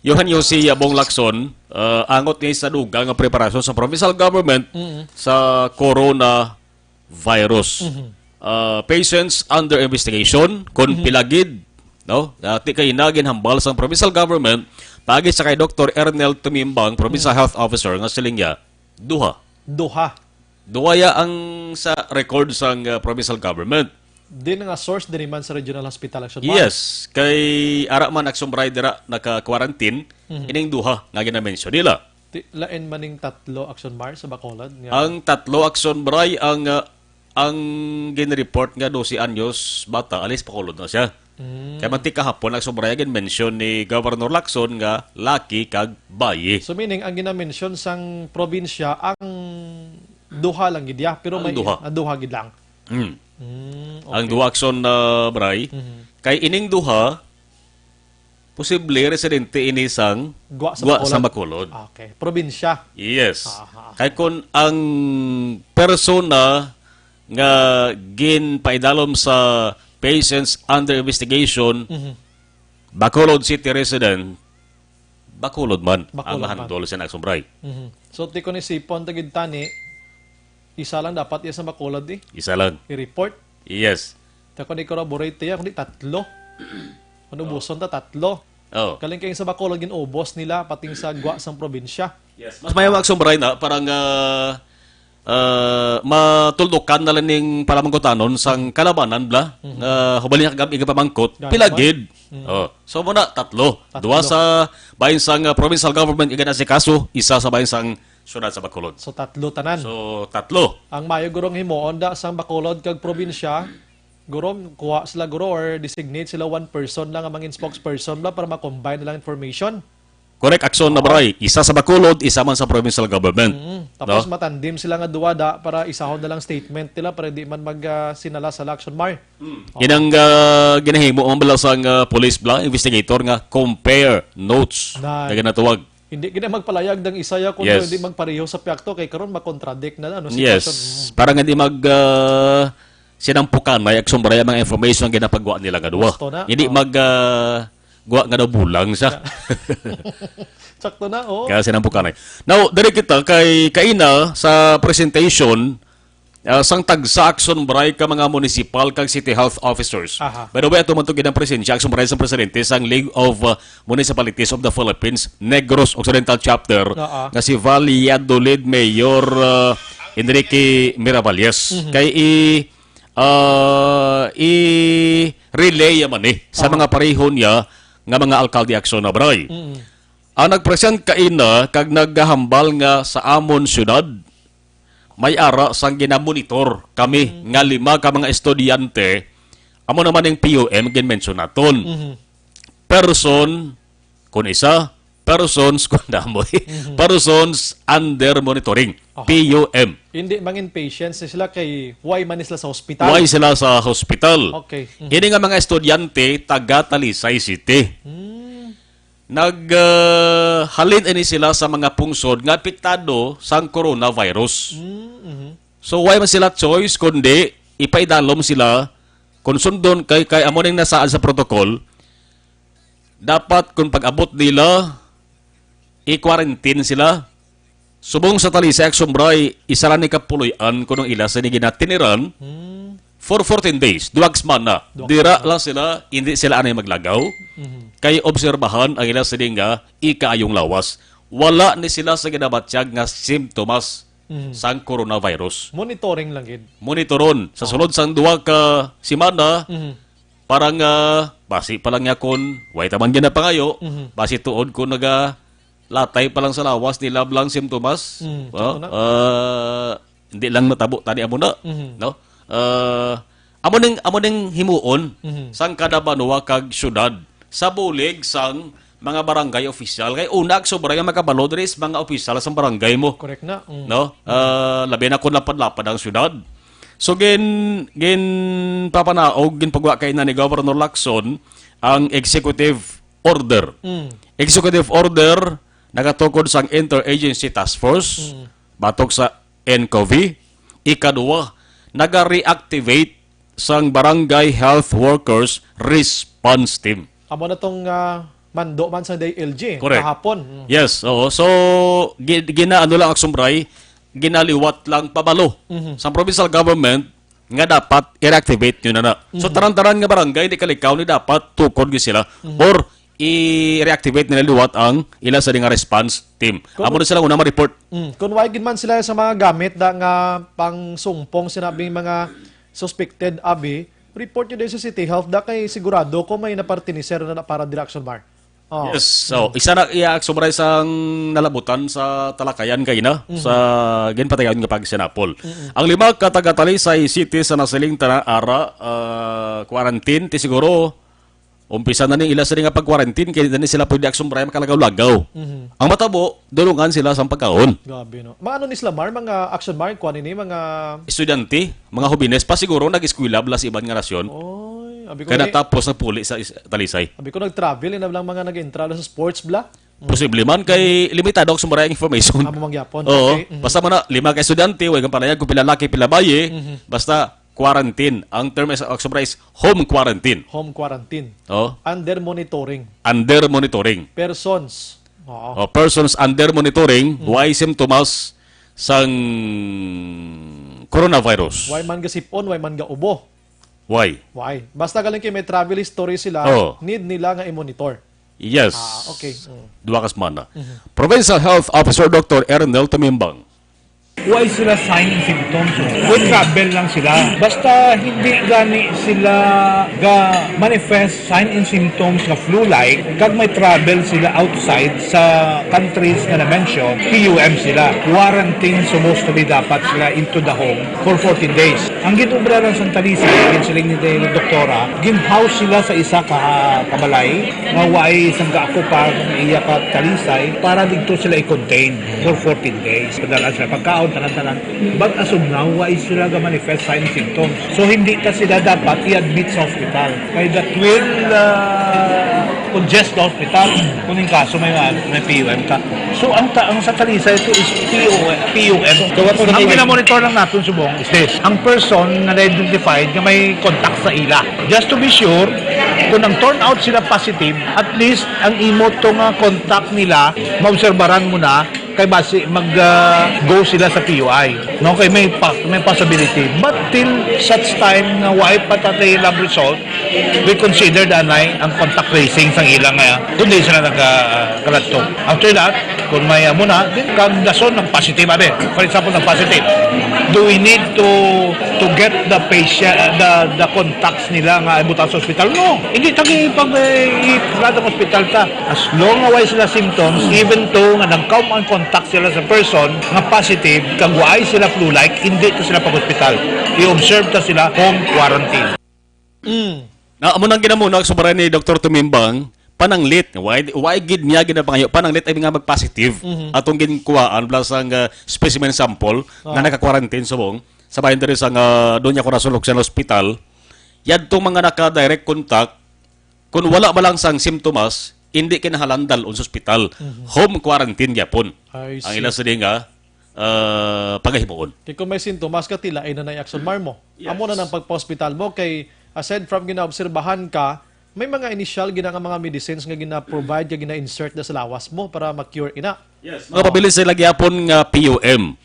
Johan Jose Bong Lacson, ah, angot ni sa dugang nga preparasyon sa provincial government Mhm. sa coronavirus. Mhm. Ah, patients under investigation, kung Mhm. pila gid, no? Dati kay na ginhambal sang provincial government, paagi sa kay Doktor Ernel Tumimbang, Provincial Mhm. Health Officer, nga siling niya, duha. Duha. Duha ya ang sa record sang, uh, provincial government. Din nga source diri man sa Regional Hospital, Action Mar. Yes, kay ara man, Action Bray, dira naka-quarantine, Mhm. ining duha nga ginamention nila. Ti-, lain man ning tatlo, Action Mar, sa Bacolod nga Ang tatlo, Action Bray, ang, uh, ang ginreport nga dose anyos bata, alis Bacolod na siya. Mm. Kay manti kahapon, Action Bray, ginmention ni Governor Lacson nga laki kag bayi. So, meaning, ang ginamention sang probinsya, ang duha lang gid ya, pero Ang may duha. Ah, duha gid lang. Mm. Mm, Ang okay. duha, Action, uh, Bray. Mhm. Kay ining duha, posible residente ini sang Gwa sa gwa Bacolod. sa Bacolod. Okay. Probinsya. Yes. Aha, okay. Kay kung ang persona nga ginpaidalom sa patients under investigation, Mhm. Bacolod City resident, Bacolod man Bacolod ang man. mahandol sa Action Bray. Mhm. So, ti kon isipon ta gid tani, isa lang dapat iya sa Bacolod, eh. Isa lang. I-report. Yes. Ta kon i-corroborate iya, kundi tatlo. Kung Oh. ubuson ta, tatlo. Oh. Kaling kay sa Bacolod, gin-ubos nila, pating sa gwa sang probinsya. Yes. Mas mayo, Action Bray, na, parang, ah, ah, matuldukan na lang ning palamangkutanon sang kalabanan, bla. Mhm. Ah, hubali nga kagab-, igapamangkot, Gani pila man? gid? Mm. Oh. So, muna, tatlo. Tatlo. Duha sa bahin sang, ah, provincial government, iganasikaso, isa sa bahin sang syudad sa Bacolod. So, tatlo tanan. So, tatlo. Ang mayo gurong himuon da sang Bacolod kag probinsya, guro, kuha sila, guro, or designate sila one person lang ang mangin spokesperson ba para ma-combine nilang information. Correct, Action na, Oo. Bray. Isa sa Bacolod, isa man sa provincial government. Mm. Tapos No? matandim sila nga duwa da para isahon na lang statement nila para di man mag, ah, sinala sa Action Mar. Mm. Oo. Inang, ah, ginahimo ang bala sang, ah, police bla, investigator nga compare notes Na na ginatawag. Hindi gina magpalayag dang isa ya kung Yes. hindi magpareho sa piyakto kay karon makontradict na ano Yes. sitwasyon. Mm. Para nga di mag, ah, sinampukan may Action Bray ang mga information nga ginapagwa nila nga duwa. Gusto na. Hindi Oh. mag, ah, gwa nga daw bulang siya. Sakto na, oh. Kaya sinampukan ay. Now, diri kita kay kaina sa presentation, ah, sang tagsa Action Bray ka mga municipal kag city health officers. Aha. By the way, ato man to ginang presensya, Action Bray, sang presidente sang League of, ah, Municipalities of the Philippines, Negros Occidental Chapter, Oo. nga si Valladolid Mayor, ah, Enrique Miravalles. Mhm. Kay i, ah, i-relay man ni sa Oo. mga pareho niya nga mga alkalde, Action na, Bray. Mm. Ang nagpresent kaina kag naghambal nga sa amon syudad, may ara sang ginamonitor kami Mm. nga lima ka mga estudyante, amo naman ning P U M ginmension naton. Mhm. Person, kun isa, persons, kun damo, Mhm. persons under monitoring, Aha. P U M. Hindi mangin patients sila kay why man sila sa hospital? Why sila sa hospital? Okay. Mhm. Ini nga mga estudyante, taga Talisay City. Hmm. Nag, ah, halin ini sila sa mga pungsod nga apektado sang coronavirus. Mm, mhm. So, why man sila choice, kundi ipaidalom sila kung sundon kay, kay amo ning nasaad sa protocol, dapat kung pag-abot nila, i-quarantine sila. Subong sa Talisay Action Bray, isa lang ni kapuloy-an kuno ang ila sa ni ginatiniran, Hmm. for fourteen days, duha ka semana. Duha ka Dira semana. lang sila, hindi sila anay maglagaw. Mhm. Kay obserbahan ang ila sini nga ikaayong lawas. Wala ni sila sa ginabatyag nga simptomas Mhm. sang coronavirus. Monitoring lang gid. Monitoron. Sa Oh. sulod sang duha ka semana, Mhm. parang, ah, basi pa lang niya kon way taman gina pangayo, Mhm. basi tuod kon naga latay pa lang sa lawas, di lab lang simptomas. Mm, Oh, sakto na. ah, hindi lang natabo tani amo na, Mhm. no? Ah, amo ning, amo ning himuon Mhm. sang kada banwa kag syudad sa bulig sang mga barangay official. Kay una, ang sobra nga makabalo diri is mga opisyal sang barangay mo. Correct na. Mm. No? Ah, labi na kung lapad-lapad ang syudad. So, gin-, ginpapanaog, ginpagwa kay na ni Governor Lacson ang executive order. Mm. Executive order nagatukod sang Interagency Task Force, Mm. batok sa N C O V. Ikadua, naga-reactivate sang Barangay Health Workers Response Team. Amo na tong, ah, mando man sa D I L G Correct. kahapon. Mm. Yes, oo. So, gi-, ginaano lang ang sumbray, ginaliwat lang pabalo Mhm. sa provincial government nga dapat i-reactivate nyo na na. So, Mhm. tanan-tanan nga barangay, di kalikaw ni dapat tukod gyud sila Mhm. or i-reactivate nila liwat ang ila sa nga response team. Kung Amo na sila una ma-report. Mm. Kung why gid man sila sa mga gamit da nga pang sungpong sinabing mga suspected, abi, report nyo din sa City Health da kay sigurado ko may napartinisir na para dira, Action Mar. Oh. Yes. So, isa na iya summarize ang nalabutan sa talakayan kay na Mhm. sa ginpatayon nga pagsinapol. Mm-mm. Ang lima ka taga Talisay City sa nasiling tana ara, ah, quarantine, ti siguro umpisa na ni ila sini nga pag-quarantine kay di na ni sila pwede aksumbaray makalagaw-lagaw. Mhm. Ang matabo, dulungan sila sa pagkaon. Grabe, no? Maano ni sila, Mar? Mga Action Mar, kuha nini, mga Estudyante, mga hobines pa siguro nag-eskwela bala sa iban nga nasyon. Oy, abi ko Kaya ni- natapos na puli sa is-, Talisay. Abi ko nag-travel, ina lang mga nag-entra sa sports, bla? Mm. Posible man kay limitado ang sumara ang information. Amo mangyapon. Oo. Okay. Mhm. Basta man na, lima ka estudyante, way kang panayag kung pila laki, pila bayi, Mhm. basta quarantine. Ang term is, ang sumara is home quarantine. Home quarantine. Oh. Under monitoring. Under monitoring. Persons. Oo. Oh, persons under monitoring, Mhm. way symptoms sang coronavirus. Way man gasipon, way man gaubo. Why? Why? Basta galing kay may travel history sila, Oo. need nila nga i-monitor. Yes. Ah, okay. Mm. Duha ka semana. Mhm. Provincial Health Officer Doctor Ernel Tumimbang. Why sila sign and symptoms? With travel lang sila. Basta hindi gani sila ga manifest sign and symptoms nga flu-like, kag may travel sila outside sa countries nga na-mention, P U M sila. Quarantine supposed to be dapat sila into the home for fourteen days. Ang gin-obra lang sa Talisay, ginsiling ni Doktora, gin-house sila sa isa ka, ka balay nga way sang gaakupar ang iya ka Talisay para didto sila i-contain for fourteen days. Padala sila pagkaon, tanan-tanan. But as of now, way sila ga-manifest sign symptoms. So, hindi ta sila dapat i-admit sa hospital. Kay that will, uh, congest the hospital. Kung yung kaso may, may P U M ka. So, ang, ta ang sa Talisay ito is P U M. P U M. So, what Ang gina-monitor lang natin subong is this. Ang person na na-identified nga may contact sa ila. Just to be sure, kung ang turn out sila positive, at least ang imo to nga contact nila, maobserbaran mo na, kay basi mag, ah, go sila sa P U I. No, kay may pa may possibility. But till such time nga way pa ta tay lab result, we consider anay ang contact tracing sang ila nga kung di sila nagkaladto. After that, kung may amo na, then kag dason nag-positive, abi. For example, nag-positive. Do we need to to get the patient, the the contacts nila nga ibutang sa ospital? No. Hindi ta gi-, pag, eh, i-, sa ospital ta. As long nga way sila symptoms, even though nga nagkaum ang contact sila sa person nga positive, kag way sila flu-like, hindi ta sila pag-ospital. I-observe ta sila home quarantine. Mm. Na, amo nang ginamuna sa baray ni Doktor Tumimbang, pananglit. Why, why gid niya ginapangayo? Pananglit ay nga mag-positive. Mhm. Atong ginkuhaan, plus ang, ah, specimen sample nga Oh. naka-quarantine subong sa bahin diri sa nga Doña Corazon Luciano Hospital. Yadtong mga naka-direct contact, kung wala ba lang sang simptomas, hindi kinahanglan dalon sa ospital. Mhm. Home quarantine gyapon. I Ang see. ila sini nga, ah, pagahimuon. Kay kung may sintomas ka, tila ay na nai-action mar mo. Yes. Amo na nang pagpa-hospital mo, kay aside from ginaobserbahan ka, may mga initial gina nga mga medicines nga gina-provide, nga gina-insert na sa lawas mo para ma-cure ina. Yes, mga Oo. pabilin sila gyapon nga P U M.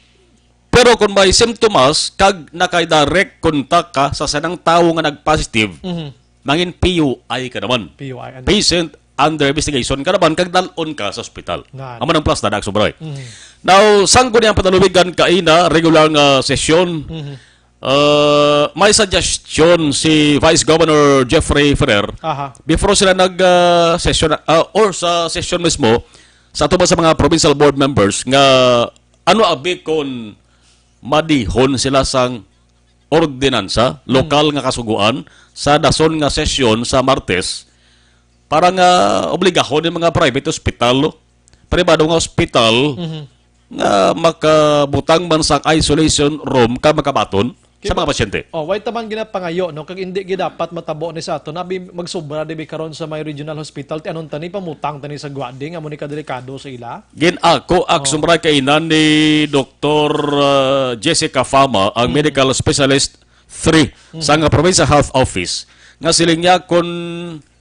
Pero kung may symptoms kag naka-direct contact ka sa sanang tawo nga nag-positive, Mhm. mangin P U I ka naman. P U I, ano? Patient under investigation ka naman kag dal-on ka sa ospital. Nga. Amo nang plus na, Dax Sobray. Mhm. Now, sang guni ang panalubigan kaina, regular nga sesyon, Mhm. uh, may suggestion si Vice Governor Jeffrey Ferrer Aha. before sila nag, uh, session, uh, or sa session mismo, sa ato ba sa mga provincial board members nga ano abi kon madihon sila sang ordinansa, lokal nga kasugoan sa dason nga sesyon sa Martes para nga obligahon ang mga private hospital, no? Pribado nga ospital Mhm. nga makabutang man sang isolation room ka makabaton sa Kaya mga pasyente. Oh, why ta man ginapangayo, no? Kag hindi gid dapat matabo ni sa ato. Nabi, magsubra dibi karon sa may regional hospital, ti anon tani, pamutang tani sa gwadi nga mo ni kadelikado sa ila. Gin-ako, Oh. aksumra kainan ni Doktor, uh, Jessica Fama, ang Mm. medical specialist three Mm. sa nga Provincial Health Office, nga siling niya kung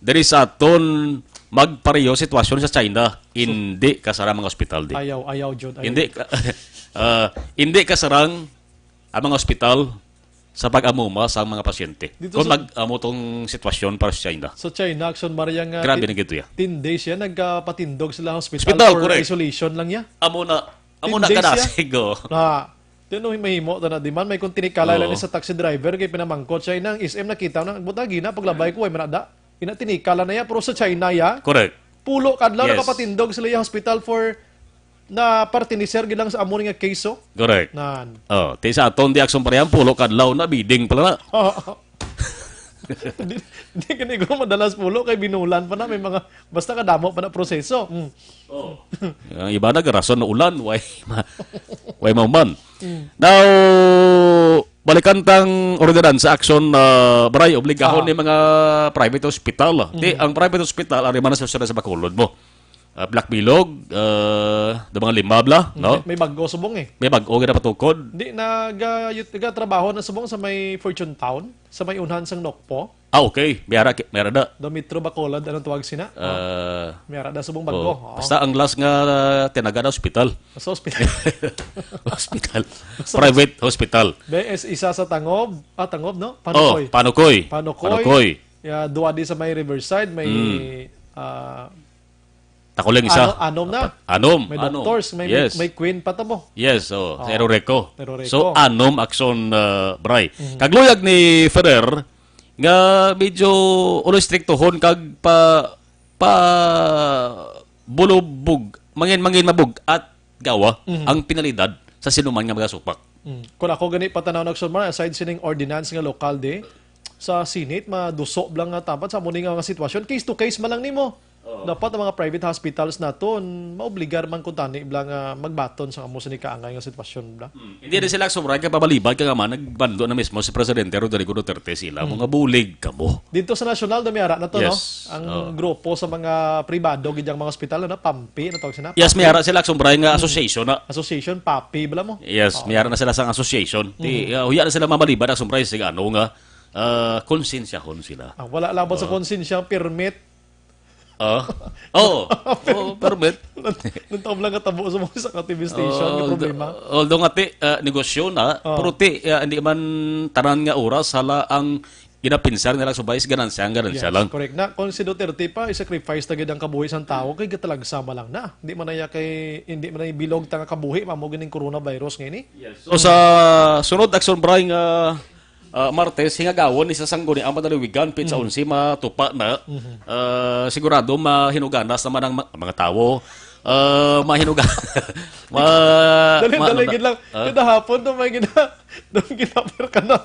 diri sa aton magpareho sitwasyon sa China, hindi kasarang mga ospital di. Ayaw, ayaw, Jud, ayaw. Hindi ka, ah, hindi kasarang ang mga ospital sa pag-amuma sa mga pasyente. Dito Kung sa mag-amo tong sitwasyon para sa China. Sa China, Action Maria nga Grabe tin-, na gito ya. ten days yan, nagpatindog sila hospital Hospital, for correct. isolation lang ya. Amo na, amo Ten na days ya. kadasig, oh. Na, di ano mahimo ta na di man, may kung tinikala Oo. lang sa taxi driver, kay pinamangkot siya, "Inang S M nakita na, butagi na, paglabay ko, ay manada." Ina tinikala na ya, pero sa China ya, Correct. pulo kadlaw Yes. nakapatindog sila ya hospital for na parte ni sir gid lang sa amo ni nga case, oh. Correct. Nan. Oh, ti sa aton di aksyon parehan, pulo kadlaw na, biding pala na. Di, di gani ko madalas pulo kay binulan pa na, may mga, basta kadamo pa na proseso. Mm. Oh. Ang iba na garason na ulan, way ma-, way mahuman. Mm. Now, balikan tang ordinansa action, ah, Bray, obligahon Ah. ni mga private hospital. Ti, Mm. ang private hospital, ari man sa, sa Bacolod mo. Ah, Black Bilog, ah, da mga lima bla, no? May, may bag-o subong eh. May bag-o gid na patukod. Di, naga-, yut-, nagatrabaho na subong sa may Fortune Town, sa may unhan sang Nokpo. Ah, okay. May ara ki-, may ara da. Do Metro Bacolod, anong tawag sina? Ah, May ara da subong bag-o. oo. Oo. Basta ang last nga, ah, tinaga na ospital. Sa ospital. Hospital. Sa Private hospital. Be, is isa sa Tangob. Ah, Tangob, no? Oh, Panukoy. Panukoy. Panukoy. Panukoy. Ya, duwa di sa may Riverside, may, Mm. ah, Takuling isa. Ano, anom na. Anom, May anom. doctors, may, Yes. may queen pa to mo. Yes, oh, sa Oo. Eroreco. Eroreco. So, anom action, uh, Bray. Mhm. Kagluyag ni Ferrer, nga medyo ulo striktohon kag pa, pa bulubog, mangin, mangin mabug at gawa Mhm. ang penalidad sa sinuman nga mga supak. Mm. Kung ako gani patanaw na, Action Mar, aside sining ordinance nga lokal di, sa Senate, maduso lang nga tapat sa muni nga mga sitwasyon. Case to case man lang nimo. Oo. Dapat ang mga private hospitals naton, maobligar man kuntani bla nga magbaton sa amo sini kaangay nga sitwasyon bla. Hmm. Hindi na sila sobra ka pabalibad ka nga man, nagbando na mismo si Presidente Rodrigo Duterte sila, Hmm. mga bulig kamo. Dito sa nasyonal, damiara na to, Yes. no? Ang Oo. grupo sa mga pribado, gid ang mga ospital, ano? Pampi, na tawag sila? Yes, Pampi. may ara sila, sobra nga Hmm. association na. Association, Papi, bala mo? Yes, Oo. may ara na sila sa association. Di, Hmm. uh, huya na sila mamalibad, sobra yung ano nga, uh, konsensyahon sila. Ah, wala labot sa Oo. konsensya, permit. Ah? Oo. Oo, permit. Nang taon lang katabo sa mga sa K T V station, Oo, may problema. although, although nga ti, ah, negosyo na, Oo. pero ti, ah, hindi man tanan nga oras, hala ang ginapinsar nila sa bayis, ganansya, ang ganansya Yes, lang. correct. Na, kung si Duterte pa, i-sacrifice na gid ang kabuhi sang tao, kay gatalagsa man lang na. Hindi man na iya kay, hindi man na bilog ta nga kabuhi, mamo ganing coronavirus nga ini. Yes. So, sa sunod, Action Bray, nga Ah, Martes, hingagawon ni sa Sangguniang Panaliwigan, petsa Mm. onse, matupa na. Mhm. Ah, sigurado, mahinuganas naman ang ma-, mga tawo. Ah, mahinuga-, ma-, Dali, ma-, dali, ano na, gid lang. ah? Kada hapon, no, may gina-, doon ginapir ka na.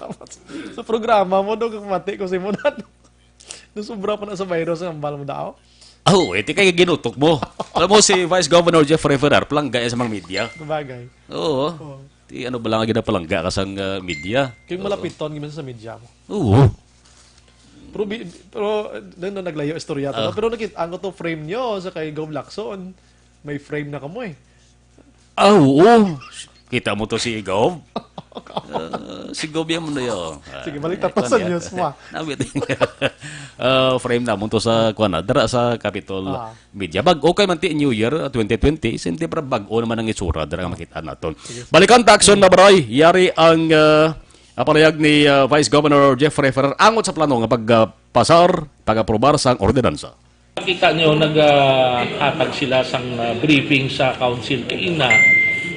Sa programa mo, doon, kamati ko si Munan. Nasubra pa na sa virus ang hambal mo daw. Oh, eh, ti kay ginutok mo. Alam mo, si Vice Governor Jeffrey Ferrer, palangga yan sa mga media. Sabagay. Oo. Oo. Ti ano ba lang ang ginapalangga ka sang, ah, media? Kay Oo. malapiton, gid man sa media mo. Oo. Pero, bi-, pero, eh, doon na naglayo istorya to, Ah. no? Pero nakita ko to frame nyo sa kay Gov Lacson. May frame na kamo eh. Ah, oo. Kita mo to si Gov? Ah, si Gobi mo na yun. Sige, balik ta to sa news mo, ah. Nabitin niya. Ah, frame namon to sa, kuwan na, dara sa Capitol Ah. Media. Bag-o kay man ti New Year, ah, twenty twenty, simple para bag-o naman ang itsura, dara nga makita naton. Balikan ta, Aksyon Mabaray, yari ang ah, ang pahayag ni ah, Vice Governor Jeffrey Ferrer angot sa plano nga pagpasar, pag-aprobar sang ordinansa. Kita nyo, naghatag sila sang ah, briefing sa council kaina.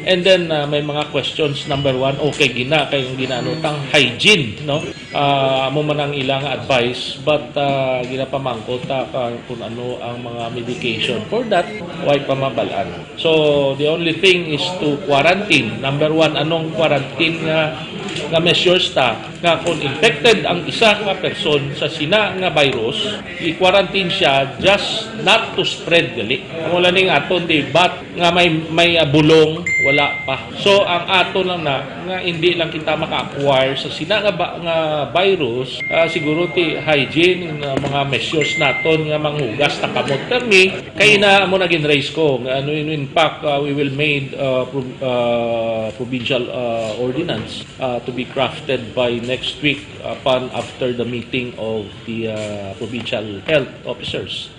And then ah, may mga questions. Number one, okay gina kay ang ginaano tang hygiene, no? Ah, amo man ang ilang advice, but ah, ginapamangkot ta ka kung ano ang mga medication. For that, way pa mabalaan. So the only thing is to quarantine. Number one, anong quarantine nga nga measures ta nga kung infected ang isa nga person sa sina nga virus, i-quarantine siya just not to spread gali. Amo lang ning aton debate nga may may ah, bulong, wala pa. So ang ato lang na nga hindi lang kita maka-acquire sa sina nga, ba, nga virus, ah, siguro ti hygiene nga mga measures naton nga manghugas ta kamot. Permi kay na amo naging race ko nga ano in, in fact ah, we will made ah, pro- ah, provincial ah, ordinance ah, to be crafted by next week upon after the meeting of the ah, provincial health officers.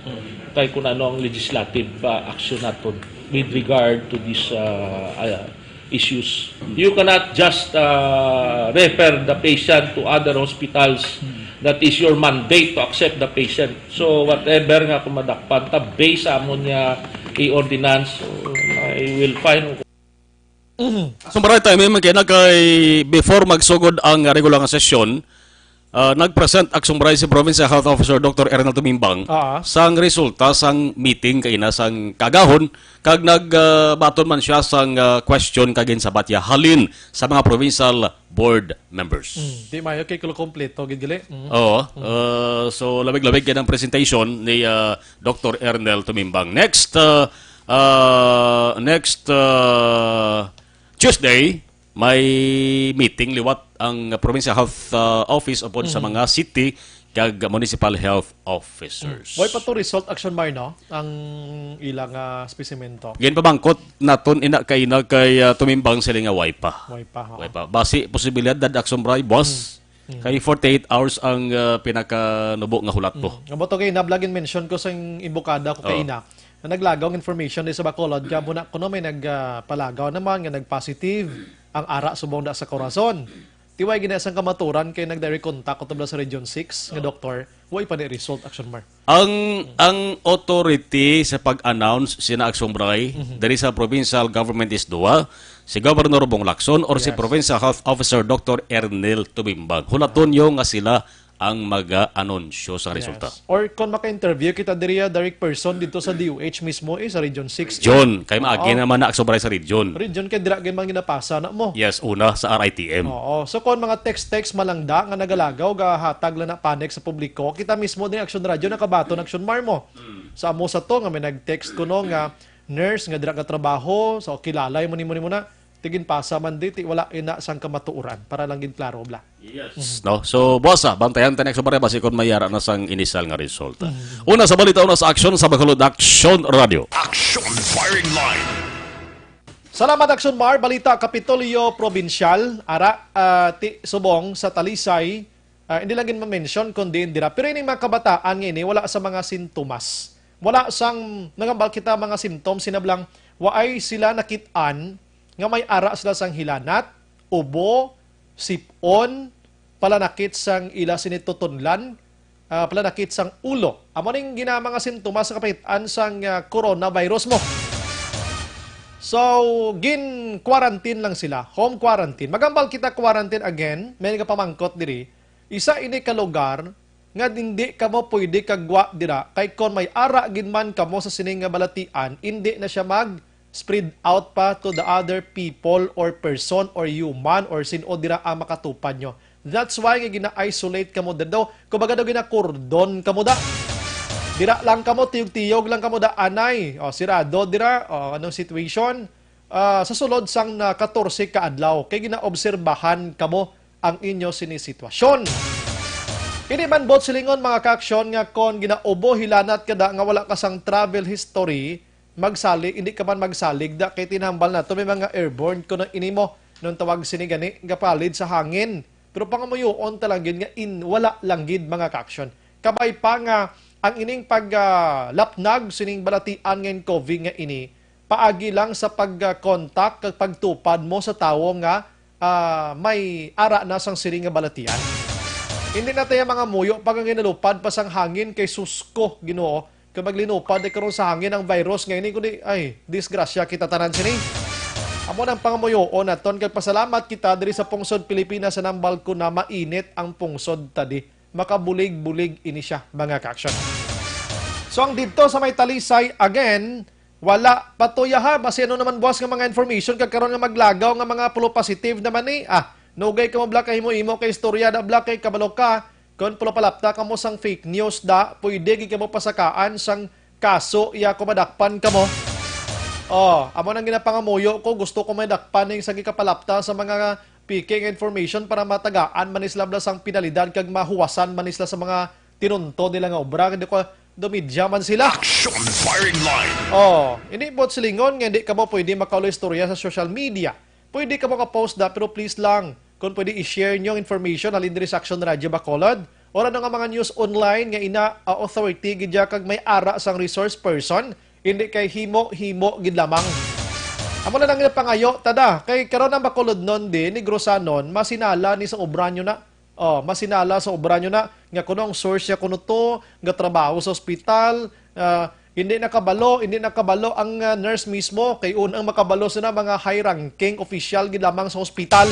Kay kung ano ang legislative ah, action naton with regard to these ah, ah, issues. You cannot just ah, refer the patient to other hospitals. That is your mandate to accept the patient. So whatever nga kung madakpan ta based sa amon nga i-ordinance, so, I will find Sumbaray tayo, may magkina kay before magsugod ang regular nga sesyon, ah, nag-present Aksyon Mabaray si Provincial Health Officer Doctor Ernel Tumimbang Ah. sang resulta sang meeting kaina sang kagahon, kag nagbaton man siya sang ah, question kag ginsabat niya halin sa mga provincial board members. Mm, di mayo kay kulo kompleto gid gali. Mm. Oo. Uh, so labig-labig kay ang presentation ni uh, Doctor Ernel Tumimbang. Next uh, uh, next uh, Tuesday may meeting liwat ang Provincial Health uh, Office upod sa mga city kag municipal health officers. Way pa to result, Action Mar, no? Ang ilang ah, specimen to. Ginpamangkot naton ina kay na kay uh, Tumimbang sila nga way pa. Way pa, ha? Way pa. Basi posibilidad dad Action Mabaray, boss. Kay forty-eight hours ang uh, pinakanubo nga hulat mo. Nga mo to kay nablagin mention ko sa imbukada ko Oh. kaina. Na naglagaw ang information di sa Bacolod nga muna kuno may nagpalagaw naman nga nag-positive ang ara subong da sa Corazon. Tiway gina sang kamaturan kay nag-direct contact ko tubla sa Region six nga doktor. Way pa ni result, Action Mar. Ang ang authority sa pag-announce sina Action Mabaray diri sa provincial government is duha, si Governor Bong Lacson or si Yes. Provincial Health Officer Doctor Ernel Tumimbang. Hulaton nyo nga sila ang mag-anunsyo sa resulta. Yes. Or kung maka-interview kita diri ah, direct person dito sa D O H mismo eh, sa Region six. John, kay maagi Oo. naman na Action Mabaray sa region. Region kay dira gyud man ginapasa na mo. Yes, una sa R I T M. Oo. So kung mga text-text malangda nga nagalagaw gahatag lang na panic sa publiko, kita mismo din Action Radio nakabaton Action Mar mo. Sa amo sa to nga may nag-text kuno nga nurse nga dira ka trabaho, so kilalay mo nimo nimo na. Tigin pasa man di, ti wala ina sang kamatuoran para lang gid klaro bla. Yes. No? So, boss, ah, bantayan ta next Mabaray basi kung mayara na sang inisal nga result. Una sa balita, una sa aksyon sa Bacolod Action Radio. Action Firing Line. Salamat, Action Mar. Balita, Kapitolyo Probinsyal, ara, ah, ti, subong sa Talisay, ah, hindi lang gid ma-mention, kundi indira. Pero ining mga kabataan nga ini, wala sa mga sintomas. Wala sang nangambal kita mga symptoms, sinablang waay sila nakit-an nga may ara sila sang hilanat, ubo, sip-on, palanakit sang ila sini tutunlan, ah, palanakit sang ulo. Amo ning gina mga sintomas sa kapahit-an sang ah, coronavirus mo. So, gin quarantine lang sila, home quarantine. Magambal kita quarantine again, may nagapamangkot diri. Isa ini ka lugar nga hindi kamo pwede kagwa dira kay kon may ara gid man kamo sa sini nga balatian, hindi na siya mag spread out pa to the other people or person or human or sin-o dira ang makatupan nyo. That's why nga gina-isolate kamo dira daw. Kumbaga daw ginakordon kamo da. Dira lang kamo, tiyog-tiyog lang kamo da, anay. O, sirado dira. O, anong situation? Ah, sa sulod sang na katorse ka adlaw, kay ginaobserbahan kamo ang inyo sini sitwasyon. Ini man bot silingon, mga kaaksyon, nga kon ginaubo hilanat ka da nga wala ka sang travel history, magsalig, hindi ka man magsalig da kay tinambal nato may mga airborne kuno ini mo. Nung tawag sini gani, gapalid sa hangin. Pero pangamuyoon ta lang gid nga in, wala lang gid, mga ka-aksyon. Kabay pa nga ang ining pag, ah, lapnag sining balatian nga COVID nga ini, paagi lang sa pag, ah, contact kag pagtupad mo sa tawo nga, ah, may ara na sang sini nga balatian. Hindi na tayo mga muyo pag ang ginalupad pa sang hangin kay susko, Ginoo. Kay maglinupad na karon sa hangin ang virus nga ini, kundi, ay, disgrasya kita tanan sini. Amo nang pangamuyoon naton, kag pasalamat kita diri sa pungsod Pilipinas sa nambal ko na mainit ang pungsod ta di. Makabulig-bulig ini siya, mga ka-aksyon. So, ang didto sa may Talisay, again, wala pa to ya, ha. Basi ano naman buwas nga mga information, kag karon nga maglagaw nga mga pulo positive naman ni. Ah, nugay ka mo, Black, kay himo-himo kay istorya na, Black, kay kabalo ka. Kon pulapalapta kamo sang fake news da, pwede gid kamo pasakaan sang kaso iya kung madakpan kamo. Oh, amo nang ginapangamuyo ko, gusto ko madakpan ning sa gikapalapta sa mga peke nga information para matagaan man ni sila bala sang penalidad kag mahuwasan man ni sila sa mga tinunto nila nga obra. Hindi ko, dumidya man sila. Action firing line. Oh, hindi buot silingon nga hindi kamo pwede makaulo istorya sa social media. Pwede ka maka-post da, pero please lang, kung pwede i-share niyo ang information halin diri sa Action Radio Bacolod or ano nga mga news online nga ina, ah, authority gid ya kag may ara sang resource person, hindi kay himo-himo gid lamang. Amo na lang nga pangayo, tada, kay karon ang Bacolodnon di, Negrosanon, masinala ni sa obra nyo na. Oh, masinala sa obra nyo na nga kuno ang source niya kuno to, nga trabaho sa ospital, ah, hindi nakabalo, hindi nakabalo ang, ah, nurse mismo, kay unang makabalo sila mga high-ranking official gid lamang sa ospital.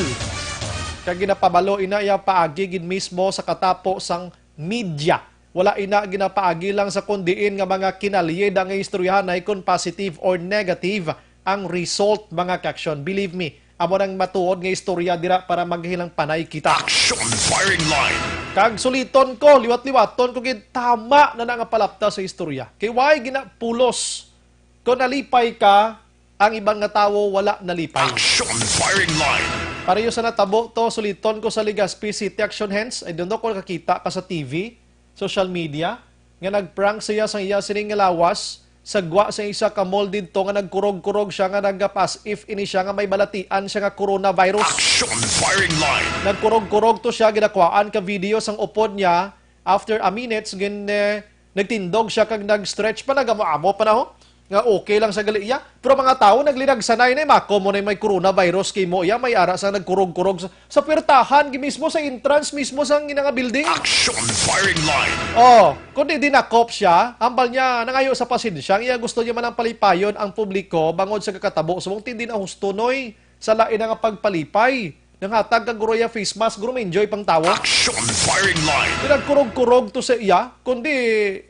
Kag ginapabalo ina iya paagi gid mismo sa katapo sang media. Wala ina ginapaagi lang sa kon diin nga mga kinalye da nga istoryahanay kon positive or negative ang result, mga ka-aksyon. Believe me, amo nang matuod nga istorya dira para maghilang panay kita. Action firing line. Kag suliton ko, liwat-liwaton ko gid, tama na na nga palapta sa istorya. Kay why ginapulos? Kung nalipay ka, ang iban nga tawo wala nalipay. Action firing line. Pareho sa natabo to, suliton ko sa Legazpi City, Action Hands. I don't know kung nakakita ka sa T V, social media, nga nag-prank siya sa iya sining nga lawas sa gwa sa isa ka mall didto nga nagkurog-kurog siya nga nagap-, as if ini siya nga may balatian siya nga coronavirus. Action firing line. Nagkurog-kurog to siya, ginakuhaan ka video sang upod niya. After a minutes, gin, eh, nagtindog siya kag nag-stretch pa, nagamo-amo pa na, ho, nga okay lang sa gali iya. Pero mga tawo naglinagsanay na, "Mako mo na may coronavirus kay mo iya, may ara sa nagkurog-kurog sa, sa puwertahan, gi-, mismo sa entrance mismo sa ina nga building." Action firing line. Oh, kundi dinakop siya, hambal niya, nangayo sa pasensya, iya gusto niya man ang palipayon ang publiko bangod sa kakatabo. Subong ti di na husto, noy, sa lain na nga pagpalipay. Nanghatag ka guro iya face mask, guro, ma-enjoy pang tawo. Action firing line. Di nagkurog-kurog to sa iya, kundi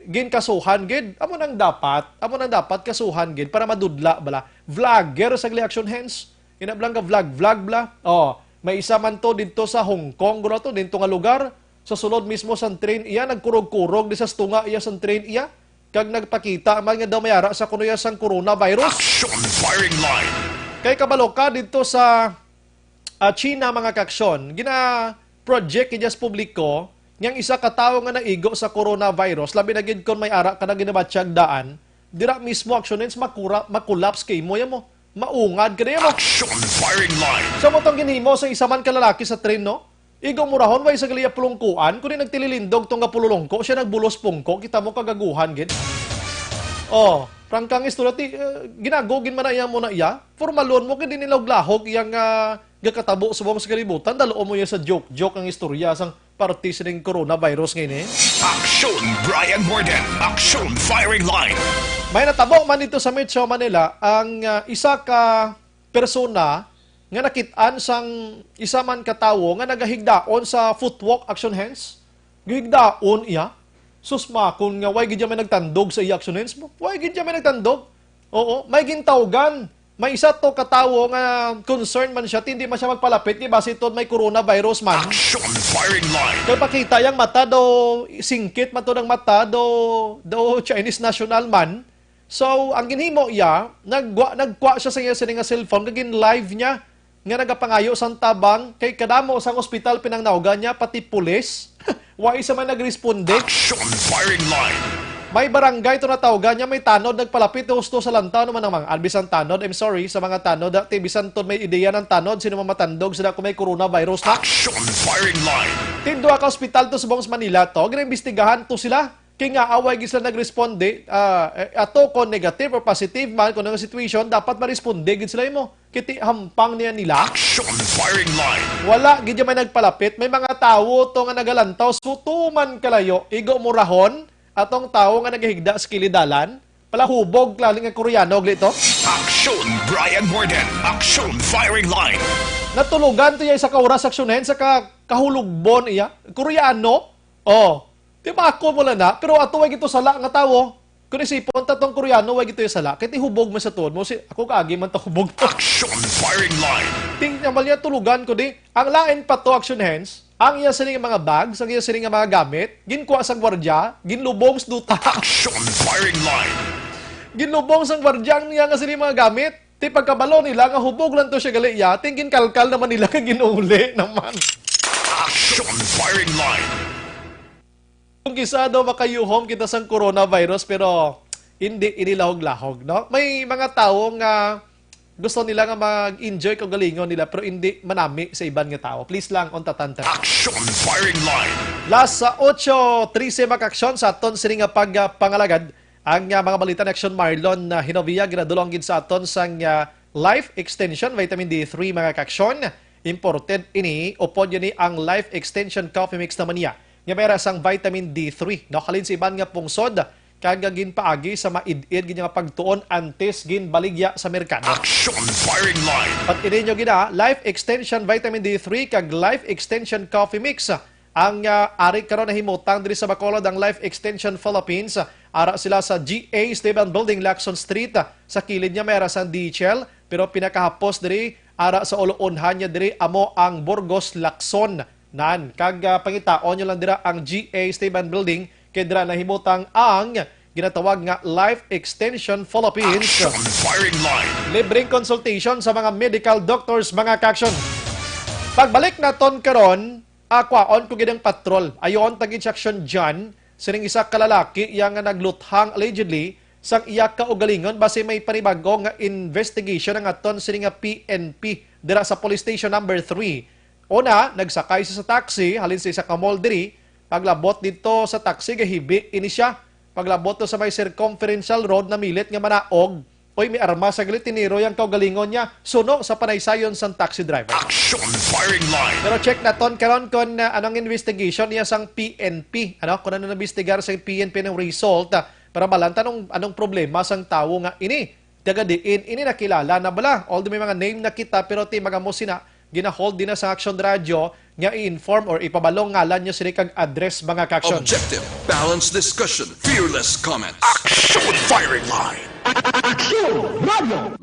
ginkasuhan gid. Amo nang dapat, amo nang dapat kasuhan gid para madudla bala. Vlogger sa gali, Action Hands. Ina bala nga vlog-vlog bala. Oh, may isa man to didto sa Hong Kong, guro, to, didto nga lugar. Sa sulod mismo sang train iya, nagkurog-kurog di sa tunga iya sang train iya. Kag nagpakita man nga daw may ara sa kuno iya sang coronavirus. Action firing line. Kay kabalo ka didto sa, ah, China, mga ka-aksyon, gina-project gid sa publiko nga ang isa ka tawo nga naigo sa coronavirus, labi na gid kon may ara ka na ginabatyag daan, dira mismo, Action Hands, makura-, makulapse kay mo, ya mo. Maungad ka na, ya mo. Action firing line. So, mo tong ginhimo sa isa man ka lalaki sa train, no? Igo murahon, way sa gali iya pulungkuan, kundi nagtililindog to nga pululungko, siya nagbulos pungko, kita mo kagaguhan gid. Oh, prangkang istorya, ti, eh, ginagugin man na iya mo na iya, formalon mo, kay di nila uglahog iyang, ah, gakatabo subong sa kalibutan, dalo mo iya sa joke-joke ang istorya sang parte sining coronavirus nga ini. Action, Brian Morden. Action firing line. May natabo man dito sa Metro Manila ang, ah, isa ka persona nga nakit-an sang isa man ka tawo nga nagahigdaon sa footwalk, Action Hands. Gihigdaon iya. Sus, makon nga, way gid siya may nagtandog sa iya, Action Hands. Way gid siya may nagtandog. Oo, may gintawgan. May isa to ka tawo nga concern man siya, hindi man siya magpalapit, di ba, si Todd may coronavirus man. Action firing line. Kay pakita yang mata daw, singkit man to ng mata daw, daw Chinese national man. So, ang ginhimo iya, nagwa-, nagkwa siya sa iya sini nga cellphone, kag gin-live niya nga nagapangayo sang tabang kay kadamo sang ospital pinangnawgan niya, pati pulis. Wa isa man nagresponde. Action firing line. May barangay to natawgan niya, may tanod nagpalapit husto sa lantaw naman ang mga, ah, bisan tanod, I'm sorry, sa mga tanod, ah, ti bisan to may ideya ng tanod, sino mamatandog sila kung may coronavirus na? Action firing line. Tinduha ka ospital to subong sa Manila to, ginaimbestigahan to sila. Kay nga away gid sila nagresponde, ah, eh, ato kung negative or positive man, kung ano nga situation, dapat maresponde gid sila imo. Kiti hampang niya nila. Action firing line. Wala gid may nagpalapit, may mga tawo to nga nagalantaw, sutuman kalayo, igo murahon, atong tawo nga nagahigda sa kilid dalan, palahubog lali nga Koreano, gli to. Action Brian Morden. Action firing line. Natulugan to iya sa kauras, aksyonen sa ka-, kahulogbon iya. Koreano? Oh, di ba ako mo lang na? Pero ato way gito sala nga tawo. Kung isipon ta tong Koreano, way gito yung sala. Kaya ti hubog man sa tuod mo. Si, ako kaagi man ta hubog. Action firing line. Ting naman niya tulugan ko di. Ang lain pa to, action hands. Ang iya sining mga bags, ang iya sining mga gamit, ginkuha sang gwardiya, ginlubong sa duta. Action firing line. Ginlubong sang gwardiya ang iya nga sining mga gamit. Ti pagkabalo nila nga hubog lang to siya gali iya, ting ginkalkal naman nila nga ginuli naman. Action firing line. Kung kisa daw makayuhom kita sang coronavirus, pero hindi ini lahog-lahog, no? May mga tawo nga gusto nila nga mag-enjoy kaugalingon nila, pero hindi manami sa iban nga tawo. Please lang, untatan ta. Action firing line. Las sa otso trese, mga kaaksyon, sa aton sini nga pagpangalagad, ang, ah, mga balita ni Action Marlon, ah, Hinovia, ginadulong gid sa aton sang, ah, Life Extension Vitamin D three, mga kaaksyon. Imported ini, upod yun ni ang Life Extension Coffee Mix naman niya, nga may ra sang vitamin D three, no? Halin sa iban nga pungsod, kag ginpaagi sa maid-id gid nga pagtuon antes ginbaligya sa merkado. Action firing line. Pag-ini nyo gina, Life Extension Vitamin D three kag Life Extension Coffee Mix. Ang, ah, ari karon nahimutang diri sa Bacolod ang Life Extension Philippines. Ara sila sa G A Esteban Building, Lacson Street. Sa kilid niya may ara sang D H L, pero pinakahapos diri, ara sa uluonhan niya diri, amo ang Burgos Lacson. Nan, kag, ah, pangitaon nyo lang dira ang G A Esteban Building, kay dira nahimutang ang ginatawag nga Life Extension Philippines. Action firing line. Libreng consultation sa mga medical doctors, mga kaaksyon. Pagbalik naton karon, ah, kwaon ko gid ang patrol. Ayoon ta gid sa aksyon dyan, sining isa ka lalaki iya nga nagluthang allegedly sang iya kaugalingon basi may panibago nga investigation ang aton sining nga P N P dira sa Police Station Number Three. Una, nagsakay siya sa taxi halin sa isa ka mall diri. Paglabot didto sa taxi, gahibi ini siya. Paglabot to sa may circumferential road, namilit nga manaog. Oy, may armas sa gali, tiniro yang kaugalingon niya. Suno sa panaysayon sang taxi driver. Action firing line. Pero check naton karon kon, ah, anong investigation niya sang P N P. Ano, kung ano nabestigar sa P N P ng result, ah, para malantan anong, anong problema sang tawo nga ini. Taga diin ini, nakilala na bala? Although may mga name na kita, pero ti mga mo sina, ginahold din na sa Action Radio nga i-inform or ipabalong ngalan nyo sila kag address, mga kaaksyon. Objective, balanced discussion, fearless comments. Action firing line. Action Radio.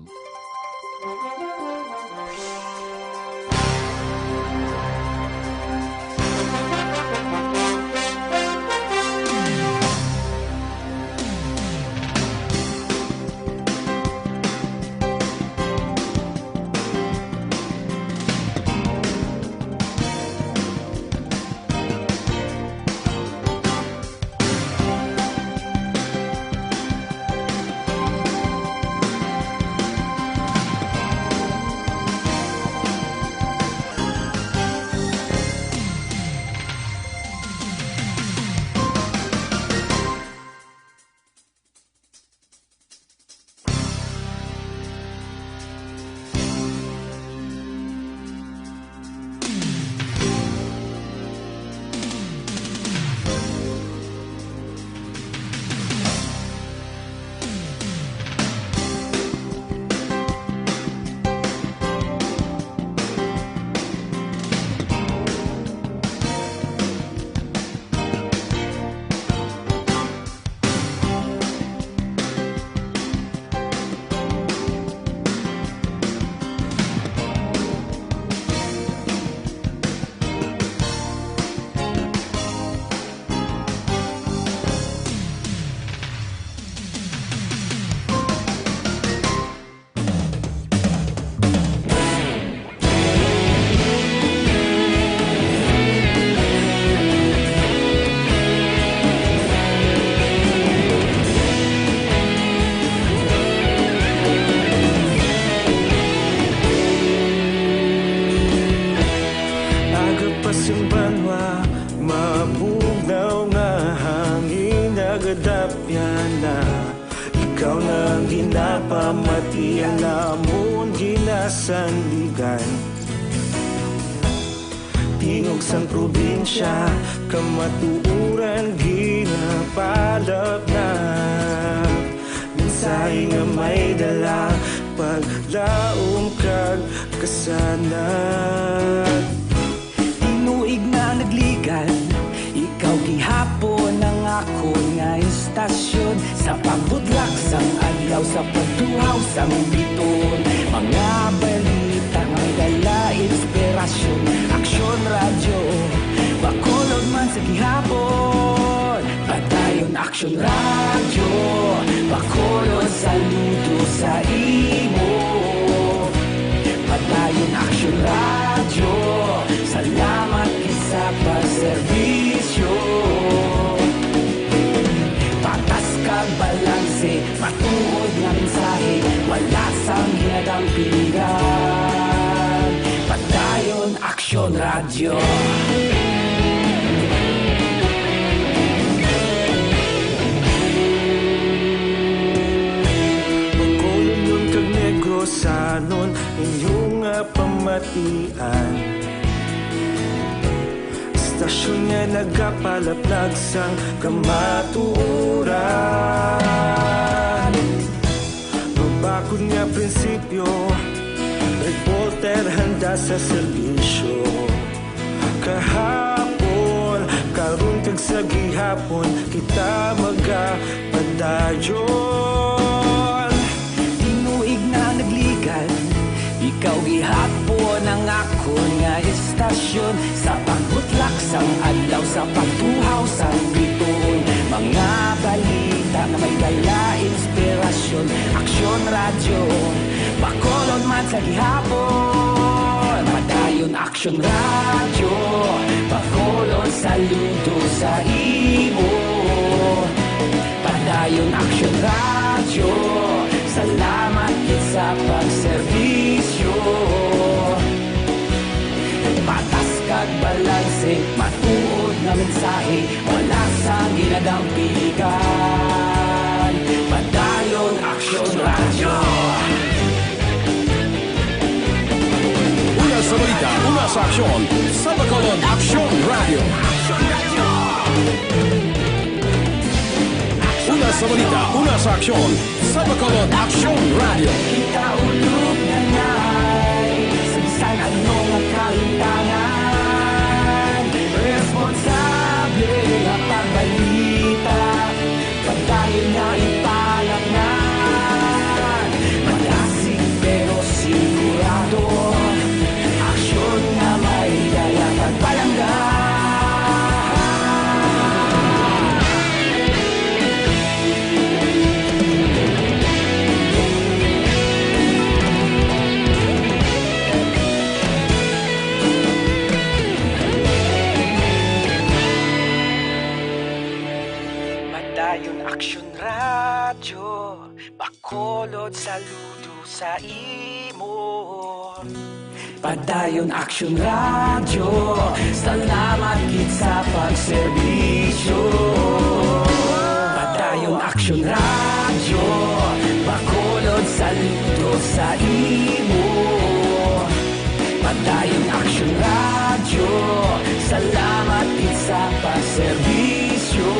Namon ginasandigan, tingog sang probinsya, kamatuoran ginapalapnap. Mensahe nga may dala, paglaom kag kasanag. Tinuig na nagligan, ikaw gihapon ang akon nga istasyon. Sa pagbutlak sang adlaw, sa pagtuhaw sang biton, mga balita nga may dala inspirasyon. Aksyon Radyo, Bacolod man sa gihapon. Padayon Aksyon Radyo, Bacolod, saludo sa imo. Padayon Aksyon Radyo, salamat gid sa pagserbisyo. Patas kag balanse, matuod nga mensahe, wala sang ginadampigan. Padayon Aksyon Radyo. Bacolodnon kag Negrosanon, inyo nga pamatian. Istasyon nga nagapalaplag sang kamatuoran. Mabakod nga prinsipyo, reporter handa sa serbisyo. Kahapon, karon kag sa gihapon, kita magapadayon. Tinuig na nagligan, ikaw gihapon ang akon nga istasyon. Sa pagbutlak sang adlaw, sa pagtuhaw sang bituon, mga balita nga may dala inspirasyon. Aksyon Radyo, Bacolod man sa gihapon. Padayon Aksyon Radyo, Bacolod, saludo sa imo. Padayon Aksyon Radyo, salamat gid sa pagserbisyo. Patas kag balanse, matuod nga mensahe, wala sang ginadampigan. Padayon Aksyon Radyo. Una sa balita, una sa aksyon, sa Bacolod Aksyon Radyo. Una sa balita, una sa aksyon, sa Bacolod Aksyon Radyo. Kita ulog na ngay, sa bisan ano nga kahitangan, responsable nga pagbalita, pagdayon nga ipalapnan, malasig pero sigurado, aksyon nga may dala kag palangga. Padayon Aksyon Radyo, Bacolod, saludo sa imo. Padayon Aksyon Radyo, salamat gid sa pagserbisyo. Padayon Aksyon Radyo, Bacolod, saludo sa imo. Padayon Aksyon Radyo, salamat gid sa pagserbisyo.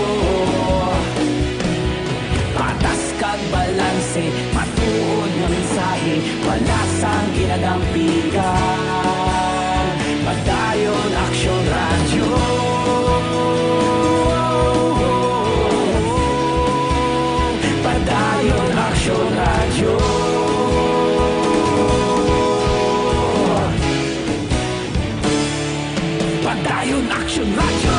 Patas kag balanse, matuod nga mensahe, wala sang ginadampigan. Padayon Aksyon Radyo. Padayon Aksyon Radyo. Padayon Aksyon Radyo.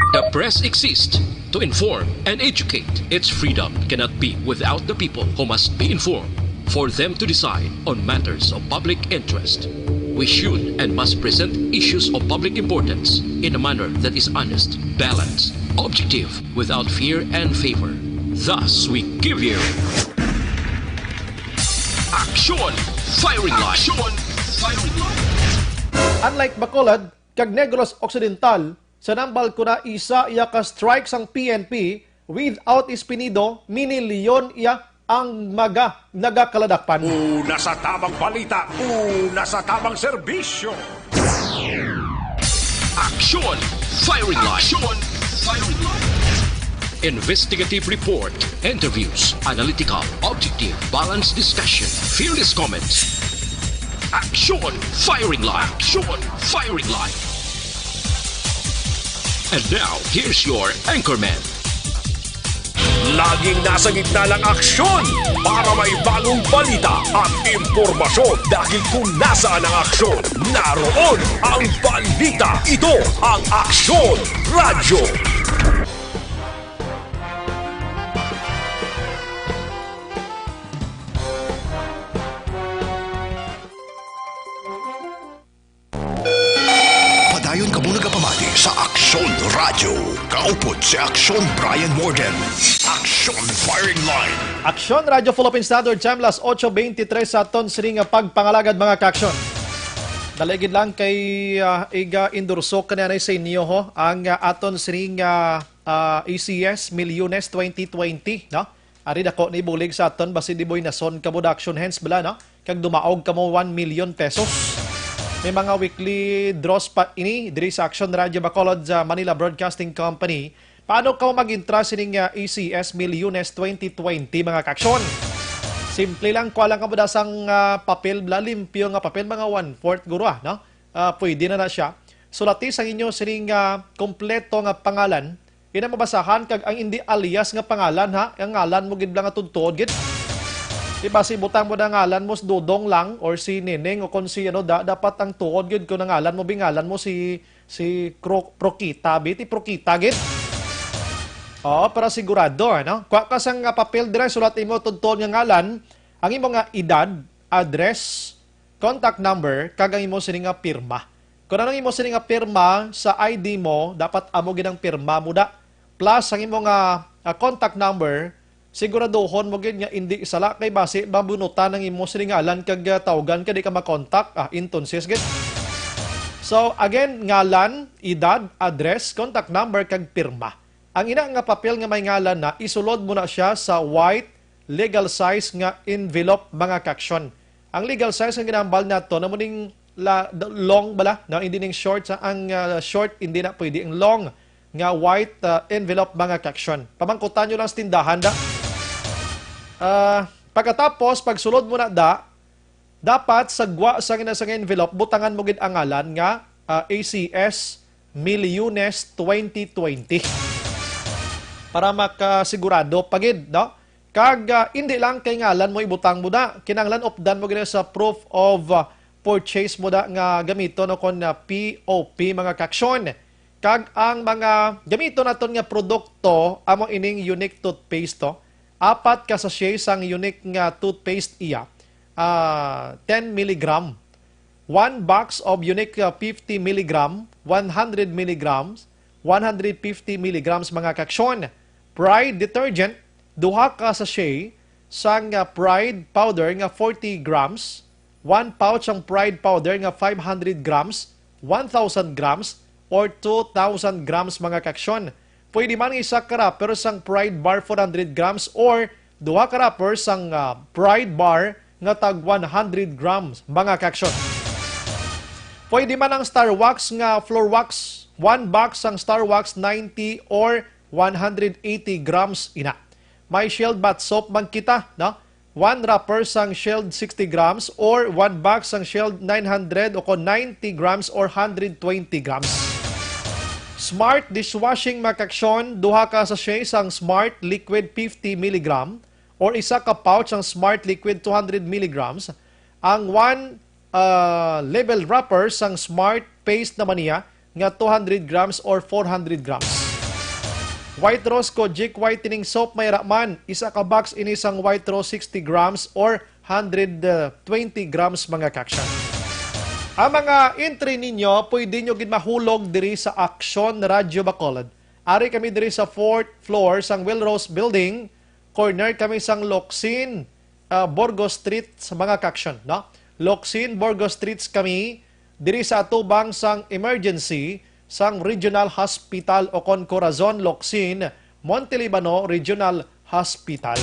The press exists to inform and educate. Its freedom cannot be without the people, who must be informed for them to decide on matters of public interest. We should and must present issues of public importance in a manner that is honest, balanced, objective, without fear and favor. Thus, we give you Aksyon Firing Line. Aksyon Firing Line. Unlike Bacolod kag Negros Occidental, Sa nambal ko na isa iya ka strike sang P N P, without Espinido, minilyon iya ang mga nagakaladakpan. Una sa tamang balita, una sa tamang serbisyo. Aksyon! Firing Line! Aksyon! Firing Line! Investigative report, interviews, analytical, objective, balanced discussion, fearless comments. Aksyon! Firing Line! Aksyon! Firing Line! And now, here's your anchorman. Laging nasa gitna ng aksyon para may bagong balita at impormasyon, dahil kung nasaan ang aksyon, naroon ang balita. Ito ang Aksyon Radyo. Padayon kamo nagapamati sa Aksyon Radyo. Kaupod si Aksyon Brian Warden. Aksyon Firing Line. Aksyon Radyo Philippine Standard Time, las ocho veintitrés sa aton sining nga pagpangalagad, mga kaaksyon. Dali gid lang kay, ah, iga-endorso ko na sa inyo, ho, ang, ah, aton sining, ah, ah, A C S Milyones twenty twenty, no? Ari, dako ni bulig sa aton, basi di boy nason ka production, hence bala, no? Kag dumaog kamo one million pesos. May mga weekly draws pa ini diri sa Aksyon Radyo Bacolod sa Manila Broadcasting Company. Paano kamo mag-intra sining, ah, A C S Milyones twenty twenty, mga kaaksyon? Simple lang, kuha lang kamo dasang, ah, papel bala, limpyo nga papel, mga one-fourth guro, ah, no? Ah, pwede na na siya. Sulati sang inyo sining, ah, kompleto nga pangalan, ina mabasahan, kag ang indi alias nga pangalan, ha? Ang ngalan mo gid lang nga tuod-tuod gid. Di ba, si butang mo na ngalan mo si Dodong lang or si Neneng o kon si ano, da, dapat ang tuod gid kung ang ngalan mo, bingalan mo si, si Cro-, Prokita, bi, ti Prokita gid. Oo, para sigurado, ano? Kuha ka sang, ah, papel dira, sulat imo tuod-tuod nga ngalan, ang imo nga edad, address, contact number, kag ang imo sini nga pirma. Kung ano ang imo sini nga pirma sa I D mo, dapat amo gid ang pirma mo da. Plus ang imo nga, ah, contact number, siguraduhon mo gid nga indi sala, kay basi mabunutan ang imo sini ngalan kag, ah, tawgan ka, di ka makontak. Ah, entonces gid. So again, ngalan, edad, address, contact number, kag pirma. Ang ina nga papel nga may ngalan na, isulod mo na siya sa white legal size nga envelope, mga kaaksyon. Ang legal size nga ginahambal nato na mo ning la-, long bala, no? Hindi ning short, sa ang, ah, short, hindi na pwede, ang long nga white, ah, envelope, mga kaaksyon. Pamangkutan nyo lang sa tindahan da. Ah, pagkatapos, pagsulod mo na da, dapat sa gwa sa gina-, sa envelope, butangan mo gid ang ngalan nga, ah, A C S Milyones twenty twenty. Para makasigurado pa gid, no? Kag, ah, hindi lang kay ngalan mo ibutang mo na. Kinahanglan updan mo gid sa proof of, ah, purchase mo da nga gamiton, no, kon, ah, P O P, mga kaaksyon. Kag ang mga gamiton naton nga produkto, amo ining Unique Toothpaste, to. Apat ka sachet sang Unique nga toothpaste iya, ah, ten milligram. One box of Unique, ah, fifty milligram, one hundred milligrams, one hundred fifty milligrams, mga kaaksyon. Pride detergent, duha ka sachet sang, ah, Pride powder nga forty grams, one pouch sang Pride powder nga five hundred grams, one thousand grams, or two thousand grams, mga kaaksyon. Pwede man isa ka wrapper sang Pride bar four hundred grams or duha ka wrapper sang, ah, Pride bar nga tag one hundred grams, mga kaaksyon. Pwede man ang Star Wax nga floor wax, one box sang Star Wax ninety or one hundred eighty grams ina. May Shield bath soap man kita, no? One wrapper sang Shield sixty grams or one box sang Shield nine hundred o kon ninety grams or hundred twenty grams. Smart dishwashing, mga kaaksyon, duha ka sachet sang Smart liquid fifty milligram or isa ka pouch sang Smart liquid two hundred milligrams. Ang one ah, label wrapper sang Smart paste naman niya nga two hundred grams or four hundred grams. White Rose Kojic whitening soap, may ra man, isa ka box ini sang White Rose sixty grams or hundred twenty grams, mga kaaksyon. Ang mga entry ninyo, pwede nyo gid mahulog diri sa Aksyon Radyo Bacolod. Ari kami diri sa fourth floor sang Will Rose Building, corner kami sang Locsin, ah, Burgos Street, sa mga kaaksyon, no? Locsin, Burgos Streets kami, diri sa atubang sang emergency, sang Regional Hospital o kon Corazon Locsin, Monte Libano Regional Hospital.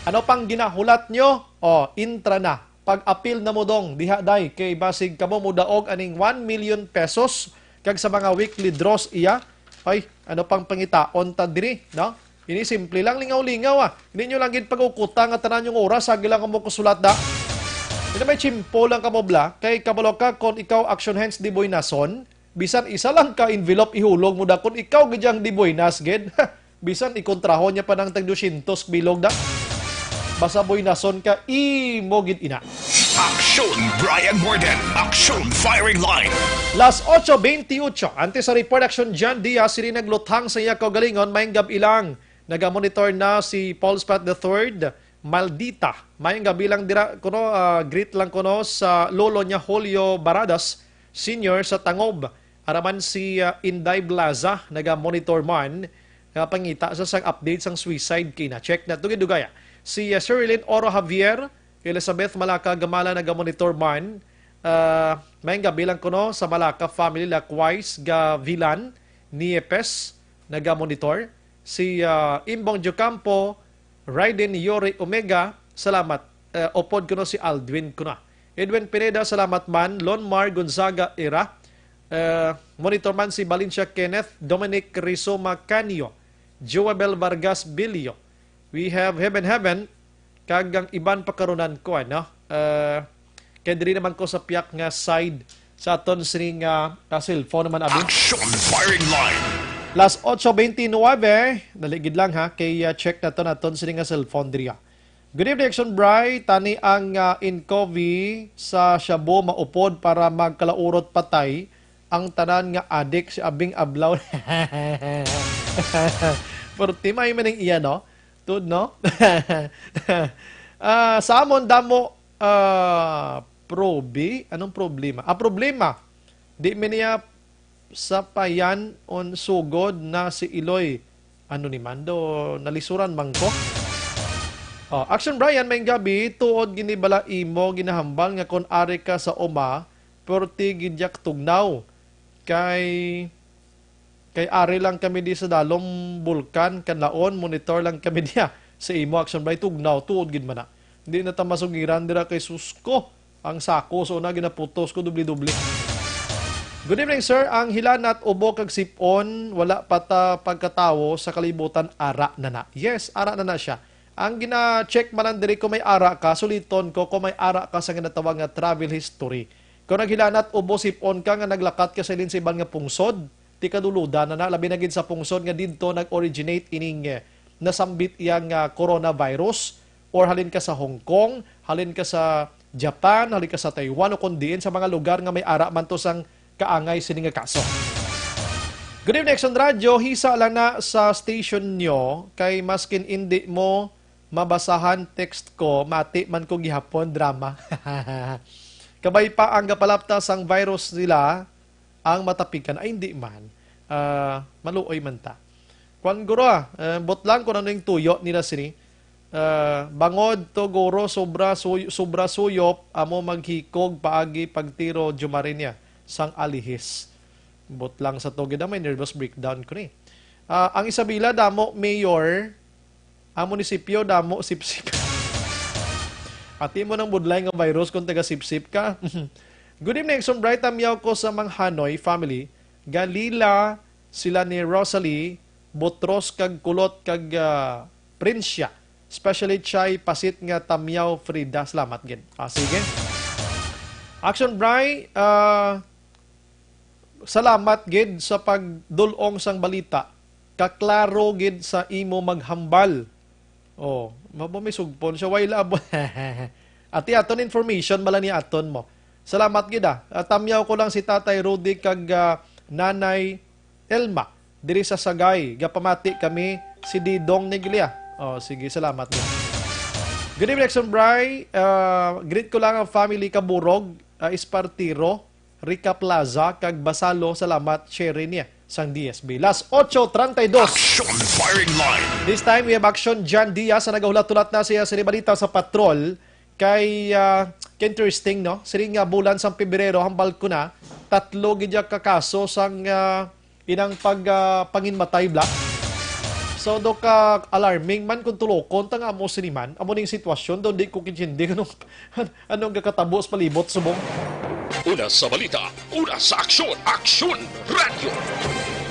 Ano pang ginahulat nyo? O, intra na. Pag-apil na mo, dong, diha, day, kay basig kamo mudaog aning one million pesos, kag sa mga weekly draws iya. Ay, ano pang pangitaon ta diri, no? Ini simple lang, lingaw-lingaw, ah. Hindi nyo lang gid pag-ukuta nga tanan yung oras, agi lang mo kusulat da. Hindi may chimpo lang kamo, bla. Kay kabalo ka, kung ikaw action hands di boy nason, bisan isa lang ka envelope ihulog mo da. Kung ikaw gid ang di buenas gid, bisan ikontrahon niya pa ng tag dosyentos bilog da. Basta buenason ka, imo gid ina. Action Brian Morden, Action Firing Line. Las ocho veintiocho, antes sa report, Action John Diaz, sini nagluthang sa iya kaugalingon, maayong gab-i lang. Nagamonitor na si Paul Spat the third, Maldita. Maayong gab-i lang dira kuno, ah, greet lang kuno sa lolo niya Julio Baradas Senior sa Tangob. Araman si, ah, Inday Blaza nagamonitor man, nga pangita sa sang update sang suicide kina. Check na to gid dugaya. Si, ah, Sherilyn Oro Javier, Elizabeth Malaka Gamala nagamonitor man. Ah, maayong gab-i lang kuno sa Malaka family, Laquais Gavilan Niepes nagamonitor. Si, ah, Imbong Diocampo, Raiden Yori Omega, salamat. Eh, upod kuno si Aldwin kuno. Edwin Pineda, salamat man. Lonmar Gonzaga Ira, eh, monitor man si Valencia Kenneth, Dominic Rizoma Canio, Joabel Vargas Bilio. We have Heaven Heaven, kag ang iban pa karunan ko, ano? Eh, kay diri naman ko sa piyak nga side sa aton sining, ah, ah, cellphone naman, abi. Action Firing Line. Las ocho veintinuebe, dali gid lang ha, kay, ah, check naton aton sining nga cellphone diri, ah. Good evening, Action Bri. Tani ang, ah, incovi sa shabu maupod para magkalaurot patay ang tanan nga adik si Abing Ablaw. Perti may maning iya, no? Tud, no? Ah, sa amon damo, ah, probi, anong problema? Ah, problema. Di mi niya sapayan on sugod na si Iloy. Ano ni man do, nalisuran man ko? Oh, Action Brian, may gabi, tuod gini bala imo ginahambal nga kon ari ka sa uma, perti gid yak tugnaw. Kay, kay ari lang kami di sa dalom bulkan, kanlaon, monitor lang kami diya sa imo, Action Brian, tugnaw, tuod gid man na. Hindi na ta masugiran dira kay susko. Ang sako, so na ginaputos ko, dubli-dubli. Good evening, sir. Ang hilanat, ubo kag sipon, wala pa ta pagkatawo sa kalibutan, ara na na. Yes, ara na na siya. Ang gina-check man lang diri kung may ara ka, suliton ko kung may ara ka sa ginatawag nga travel history. Kung naghilanat, ubo, sipon ka nga naglakat ka sa ilin sa iban nga pungsod, ti kaduludan na na, labi na gid sa pungsod nga didto nag-originate ining, eh, nasambit iyang, ah, coronavirus, or halin ka sa Hong Kong, halin ka sa Japan, halin ka sa Taiwan, o kung diin sa mga lugar nga may ara man to sang kaangay sini nga kaso. Good evening, Action Radio. Hisa lang na sa station nyo, kay maskin indi mo mabasahan text ko, mati man ko gihapon, drama. Kabay pa ang gapalapta sang virus nila, ang matapikan. Ay, hindi man. Ah, maluoy man ta. Kwan, guro, ah, eh, butlang kung ano yung tuyo nila sini. Ah, bangod to, guro, sobra, suy-, sobra suyop, amo maghikog paagi pagtiro, Jumarinia, sang alihis. Butlang sa to, gid, may nervous breakdown ko ni. Ah, ang Isabela, damo, mayor, ang munisipyo, damo, sipsip. Ati mo ng budlay nga virus kung taga-sipsip ka. Good evening, Action Bright. Tamyaw ko sa Mang Hanoy family. Galila sila ni Rosalie, Butros kag Kulot kag, ah, Prinsya. Especially Chay Pasit nga Tamyaw Frida. Salamat gid. Ah, sige. Action Bry, ah, salamat gid sa pagdul-ong sang balita. Kaklaro gid sa imo maghambal. Oh, mabo may sugpon siya. Way labo. Ati aton information, bala ni aton mo. Salamat gid, ah. Ah, tamyaw ko lang si Tatay Rudy kag, ah, Nanay Elma. Diri sa Sagay, gapamati kami si Didong Neglia. Oh, sige, salamat gid. Good evening, Action Bry. Ah, greet ko lang ang family Kaburog, ah, Espartiro, Rica Plaza, kag Basalo. Salamat, Sherry niya, sang D S B. Las ocho treinta y dos. Action Firing Line. This time, we have Action John Diaz sa nagahulat-hulat na siya sa balita sa patrol. Kay, ah, kay interesting, no? Siling nga bulan sang Pebrero, hambal ko na, tatlo gid ya ka kaso sang, ah, inang pag, ah, panginmatay, bla. So, do ka alarming man kung tulokon ta nga amo sini man. Amo ning sitwasyon, do di ko kintindi anong, anong gakatabo sa palibot subong. Una sa balita, una sa aksyon, Aksyon Radyo.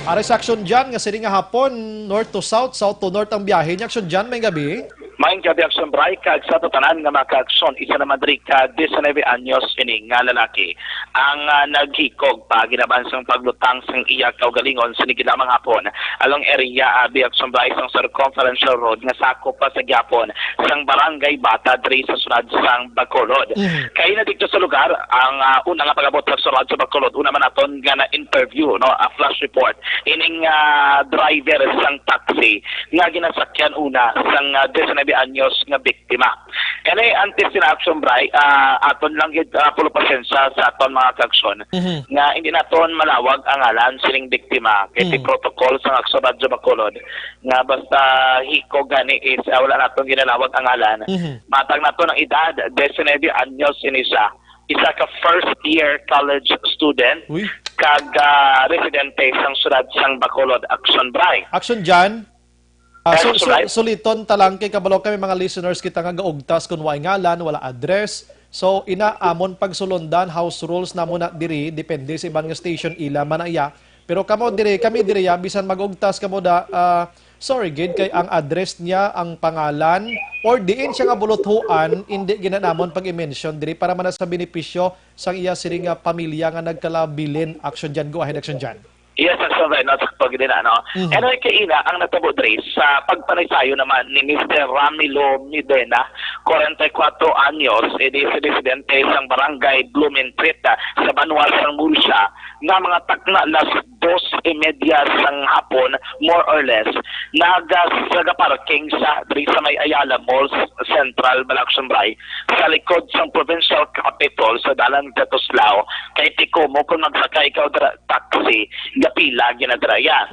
Ari sa Aksyon Jan nga sini nga hapon, north to south, south to north ang biyahe niya. Aksyon Jan, may gabi. Maayong gabi, Aksyon Bray, kag sa tanan nga mga kaaksyon, isa naman diri ka diecinuebe anyos ini nga lalaki ang ah, naghikog pa ginaban sang paglutang sang iya kaugalingon sa nigid lamang hapon along area abi, Aksyon Bray, sang Circumferential Road nga sakop pa sa gihapon sang Barangay Bata diri sa syudad sang Bacolod. Kay na dito sa lugar ang ah, una nga pagabot sa syudad sa Bacolod, una man naton nga na-interview, no, a flash report ining ah, driver sang taxi nga ginasakyan una sang ah, diecinuebe anyos nga biktima. Kani antes sina Aksyon Bray, ah, aton lang gid ah, pulo pasensya sa aton mga kaaksyon nga hindi naton malawag ang ngalan sining biktima kay ti protocol sang Aksyon Radyo Bacolod nga basta hikog gani is ah, wala naton ginalawag ang ngalan. Matang naton ang edad, diecinuebe anyos ini siya. Isa ka first year college student Uy. Kag ah, residente sang syudad sang Bacolod, Aksyon Bray. Aksyon Jan. Ah, so, Aksyon so, Bray. Suliton ta lang kay kabalo kami mga listeners kita nga gaugtas kun way ngalan, wala address. So ina amon pagsulundan house rules namo na diri, depende sa iban nga station ila man iya. Pero kamo diri, kami diri ya, bisan mag-ugtas kamo da, ah, sorry gid kay ang address niya, ang pangalan, or diin siya nga buluthuan, hindi gina namon pag-i-mention diri para man sa benepisyo sang iya sini nga pamilya nga nagkalabilin. Action Jan, go ahead, Action Jan. Yes, Aksyon Bray, no, sakto gid na, no? Anyway, kay ina, ang natabo diri sa pagpanaysayo naman ni Mister Ramilo Midena, forty-four anyos, edi si residente sang barangay Blumentritt, ah, sa banwa sang Murcia, nga mga takna las dos y media sang hapon, more or less, nagasagaparking sa diri sa may Ayala Malls Central, Balaction Bray, sa likod sang Provincial Capitol sa dalan ka Tuslao, kay tikumo kung magsakay ka og dra- taxi, gapila ginadraya.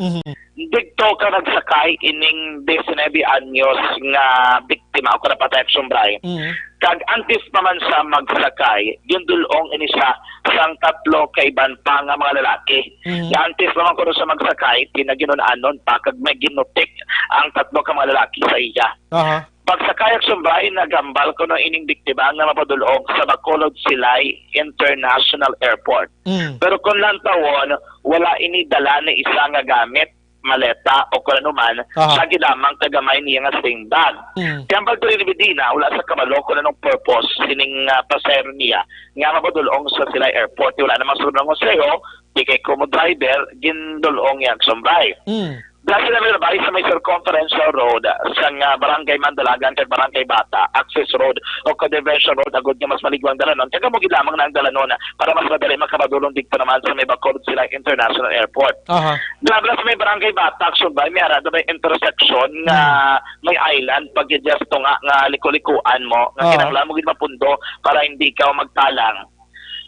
Digto ka nagsakay ining diecinuebe anyos nga biktima o napatay, Action Bray. Kag antes pa man sa magsakay, gindul-ong ini siya sang tatlo ka iban pa nga mga lalaki. Nga antes pa man kuno sa magsakay, tinaginun-anon pa kag may ginutik ang tatlo ka mga lalaki sa iya. Aha. Pagsakay, Action Bray, naghambal kuno ining biktima nga mapadul-ong sa Bacolod Silay International Airport. Mm. Pero kung lantawon, wala ini dala ni isa nga gamit, maleta o kung ano man, Aha. sa lamang kagamay niya nga sling bag. Mm. Kaya ang pagtuloy ni Medina, wala sa kabalo kung anong purpose sining ah, pasahero niya nga mapadul-ong sa Silay Airport. Wala namang sunod ng konseho, di kay kumo driver, gindul-ong niya, Action Bray. Mm. Dahil sila may labay sa may Circumferential Road sa nga Barangay Mandalagan kag Barangay Bata, Access Road o Convention Road, agod nga mas maligwang dalanon, kag amo gid lamang na ang dalanon para mas madali makapadulong digto naman sa may Bacolod Silay International Airport. Aha. Grabe sa may Barangay Bata, Action Bray, may ara na may intersection nga may island, pag just nga, nga liku-likuan mo, nga Oo. kinahanglan mo gid mapundo para hindi ka magtalang.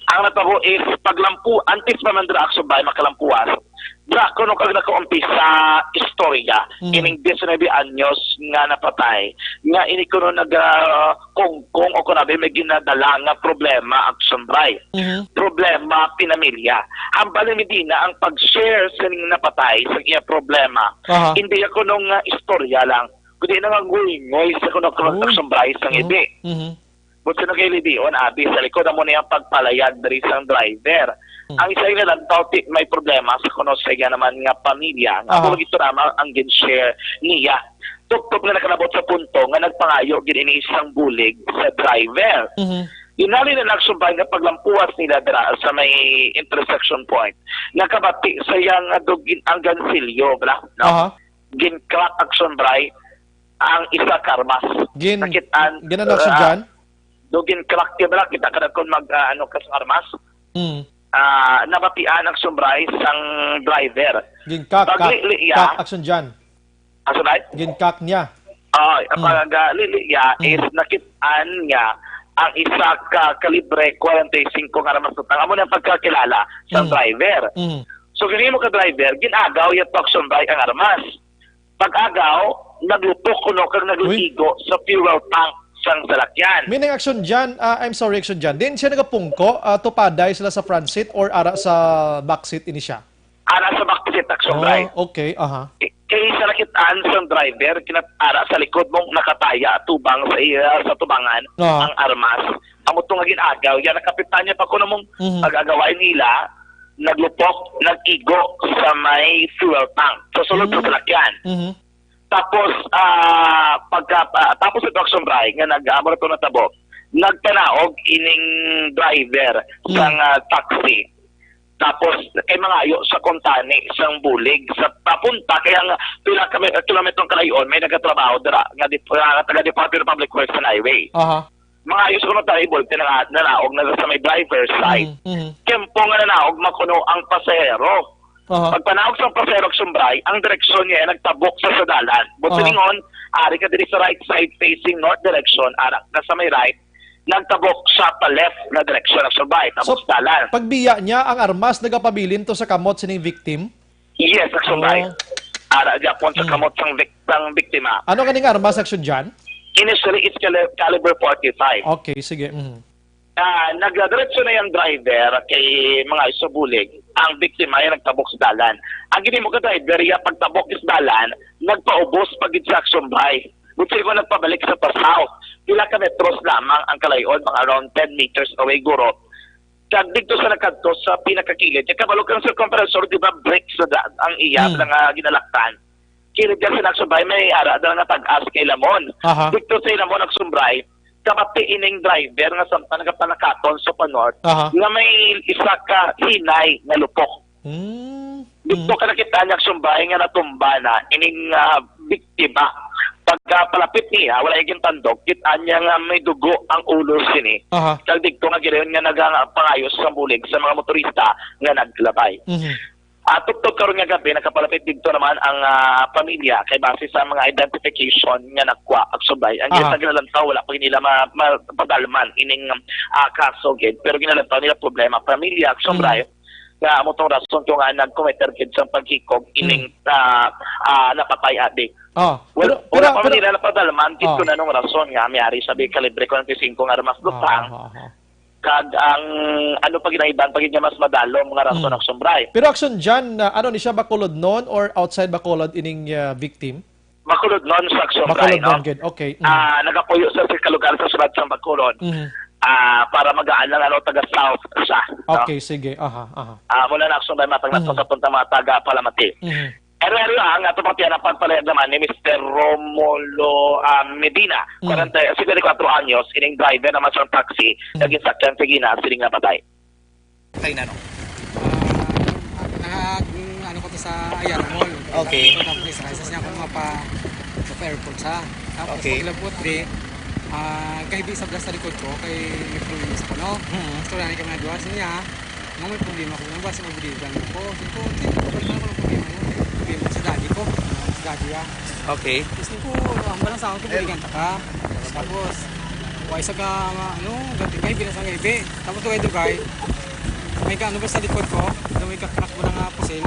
Ang natabo is paglampu, antes pa man dira, Action Bray, makalampuas. Dira kuno kag nakaumpisa istorya Mhm. ining diecinuebe anyos nga napatay, nga ini kuno naga kongkong o kunabi may ginadala nga problema, Action Bray. Mhm. Problema pinamilya. Hambal ni Medina ang pag-share sa ning napatay sa iya problema. Aha. Hindi ako nung ah, istorya lang, kundi na nga ngoy-ngoy sa kuno Oh. Action Bray sa ngiti. Mhm. But sa nagay libion, abi, sa likod amo niya pagpalayag diri sang driver. Ang isa nga lang tao ti may problema sa kuno sa iya naman nga pamilya. Nga Aha. ako lagi ito naman ang gin-share niya. Tuptop nga nakalabot sa punto nga nagpangayo gid ini isang bulig sa driver. Mhm. Inali na nagsumbay nga paglampuas nila dira sa may intersection point, nakabati sa iya nga dugin ang gansilyo, bla, no? Aha. Gin-crack, Action Bray, ang isa ka armas. Gin, Nakit-an, ginanak sa ah, Jan? Do gin-crack, di ba? Kita ka na kung mag, ah, ano ka sa armas. Mm. Ah, nabatian, Action Bray, sang driver. Ginkak, kak, Paglili iya. Kak, Action Jan. Action Bray? Ginkak niya. Ah, ang paglili iya is nakit-an niya ang isa ka kalibre forty-five nga armas. Ang amo na ang pagkakilala sa Mm. driver. Mm. So, gani mo ka driver, gin-agaw iya, Action Bray, ang armas. Pag-agaw, naglutok kuno kag naglutigo sa fuel tank sang salakyan. Meaning, Action Jan, ah, I'm sorry, Action Jan, diin siya nagapungko? Ah, tupaday sila sa front seat or ara sa back seat ini siya? Ara sa back seat, Action Bray. Oh, okay, aha. Kay sa nakit-an sang driver, kinat-, ara sa likod mong nakataya tubang sa iya, sa tubangan, Aha. ang armas. Amo to nga gin-agaw. Yan, nakapitan niya pa kuno mong Mhm. pag-agaway nila, naglupok, nag-igo sa may fuel tank. Sa sulod sa Mm. salakyan. Mhm. Tapos, ah, pagka, ah, tapos ito, Action Bray, nga nag-, amo na to natabo, nagpanaog ining driver Mm. sang, ah, taxi. Tapos, kay mangayo sa kuntani sang bulig sa papunta, kaya nga pila ka me-, kilometro ang kalayon, may nagatrabaho dira nga dip-, nga taga Department of Public Works and Highway. Aha. Mangayo sa kuntani, bulig, tinanga-, nanaog na sa may driver's side. Mm, mm. Tiempo nga nanaog, makuno ang pasahero. Aha. Pagpanaog sang pasahero, Action Bray, ang direksyon niya nagtabok sa, sa dalan. But Aha. silingon, ari ka diri sa right side facing north direction, ara ka sa may right, nagtabok sa pa left na direksyon, Action Bray, tabok So, sa dalan. pagbiya niya, ang armas nagapabilin to sa kamot sining victim? Yes, Action Bray. Oh. Ara gyapon sa Mm. kamot sang vic-, sang biktima. Ano kaning armas, Action Jan? Initially, it's cali-, caliber forty-five. Okay, sige. Mhm. Ah, nagdiretso na yung driver kay mga isubulig. Ang biktima ay nagtabok sa dalan. Ang ginimo ka driver, iya pagtabok sa dalan, nagpaubos pa gid sa Action Bray. Gusto ko nagpabalik sa pa-south. Pila ka metros lamang ang kalayon, mga around ten meters away, guro. Kag dito sa nakadto sa pinakakilid, kay kabalo kang circumference, di ba, brick sa da-, ang iya Hmm. nga ginalaktan. Kilid yan sa Action Bray, may ara da nga tag-as kay Lamon. Aha. Dito sa Lamon, Action Bray, kabati ining driver nga samtang nagapanakaton sa pa-north, Aha. nga may isa ka hinay nga lupok. Hmm. Dito Hmm. ka nakita niya, Action Bray, nga natumba na ining, ah, biktima. Pagkapalapit niya, wala yung tandog, kita niya nga may dugo ang ulo sini. Aha. Kag dito nga gilayon nga nagapangayos sa bulig sa mga motorista nga naglabay. Mhm. Ah, tubtob karon nga gabi, nakapalapit dito naman ang, ah, pamilya kay base sa mga identification nga nakuha, Action Bray. Ang Aha. sa ginalantaw, wala pa nila ma-, ma-, padalman ining, ah, kaso gid. Pero ginalantaw nila problema, pamilya, Action Mm. Bray, nga amo tong rason kung nga nag-committer gid sang paghikog ining, Mm. ah, ah, napatay adi. Oh, Well, pero, wala pero, pa man pero, nila napadalman gid oh. kung anong rason nga may ari sa kalibre forty-five nga armas Oh, lupang. oh, oh. Kag ang ano pa gid ang iban pa gid nga mas madalom nga rason Mm. Action Bray. Pero Action Jan, ah, ano ni siya, Bacolod non or outside Bacolod ining, ah, victim? Bacolod non sa Action Bray, Bacolod non no? gid. Okay. Mm. Ah, nagapuyo sa, sa kalugar sa sulod sang Bacolod. Mhm. Ah, para magaan lang, ano, taga South siya, no? Okay, sige. Aha, aha. Ah, mula na Action Bray, matang Mhm. sa punta mga taga Palamati. Mhm. Ero-ero ang ato pati ang pagpalayag naman ni Mister Romulo, ah, Medina, Mm. kwarenta, cincuenta y cuatro anyos, ining driver naman sa taxi, Mm. nga ginsakyan sa gina, siling nga patay. Kay nano? Ah, nag-, ano ko to sa Ayala Mall. Okay. Tapos, isa, isa niya akong mapa, mapa airport sa. Tapos, Okay. paglabot di, ah, kahibi sa blas sa likod ko, kay may problema sa kuno. Mm. Istorya ni kami na duha, siya niya, nga may problema ko, nga basta mabuligan ako. Sabi ko, "Hindi, wala ko ng problema mo. Problema sa daddy ko." Sa daddy, ah. Okay. Tapos sabi ko, "Ang balang sa akin, Pero buligan ta ka." Tapos, wala sa ka, ano, dati kay bilang sa ngaybi. Tapos, dugay-dugay, may ka, ano ba sa likod ko? Ano, may ka-crack mo na nga pusil.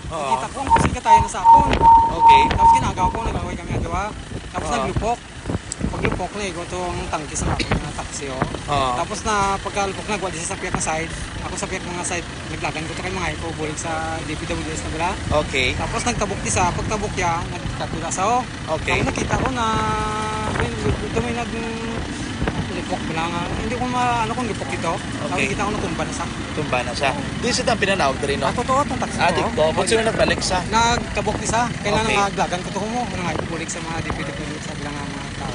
Oo. Nakita ko, ang pusil ka tayo na sa akon. Okay. Tapos, ginagaw ko, nag-away kami nga duha. Tapos, Oo. naglupok. Paglupok na, igo to ang tangke sa akon nga taxi, oh. Oo. Tapos na, pagkalupok na, gwadi sa sapyak nga side. Ako sapyak nga side, naglagan ko to kay mga iko, bulig sa D P W S na bala. Okay. Tapos nagtabok di sa, pagtabok ya, nagkatula sa, oh. Okay. Ako nakita ko na, may, ito may nag, lupok bala nga. Hindi ko ma-, ano kung lupok ito. Okay. Nakita ko na tumba na sa. Tumba na siya. Oo. Di siya tang pinanaog diri, no? Ah, totoo, itong taxi Ah, ko. di ko. Kung sino nagbalik sa? Nagtabok di sa. Kaya Okay. na naglagan ko to mo. Ano nga, bulig sa mga D P W sa bilang nga mga tao.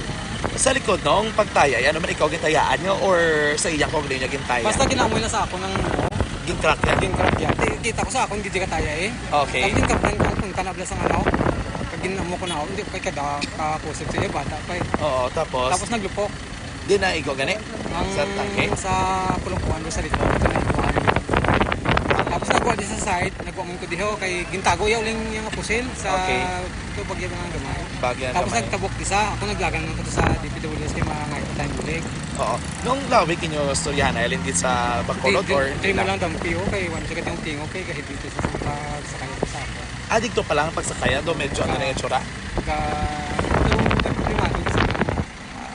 Sa likod, no? Ang pagtaya, ano man ikaw gintayaan niya or sa iyang kung niya gintaya? Basta ginamoy na sa ako ng, ano, Gincrack niya? Gincrack niya. Di, kita ko sa akon, di, di kataya eh. Okay. Ang gincrack niya, kung tanap lang sa ano, pag ginamo ko na ako, hindi ko kay kada ka-positive sa iya, bata pa eh. Oo, tapos? Tapos naglupok. Di na igo gani? Ang Sa tangke? sa pulungkuan ko sa likod, ito na ito. Tapos nagwa di sa side, nagwa man ko diho, kay gintago yaw lang yung pusil sa Okay. Ito, bagya na lang gamay. Bagya na Tapos gamay. nagtabok isa. Ako naglagan lang ko to sa D P W S kay mga ngayon pa tayong bulig. Oo. Nung lawig inyo istoryahan, ay, hindi sa Bacolod Di- di- or di mo Ila? lang dampi, oh, kay one siya katong tingog, kay kahit dito sa pag-, sa kanya sa ako. Ah, dito pa lang ang pagsakaya, do medyo ano na yung tsura? Ka, ito, primado sa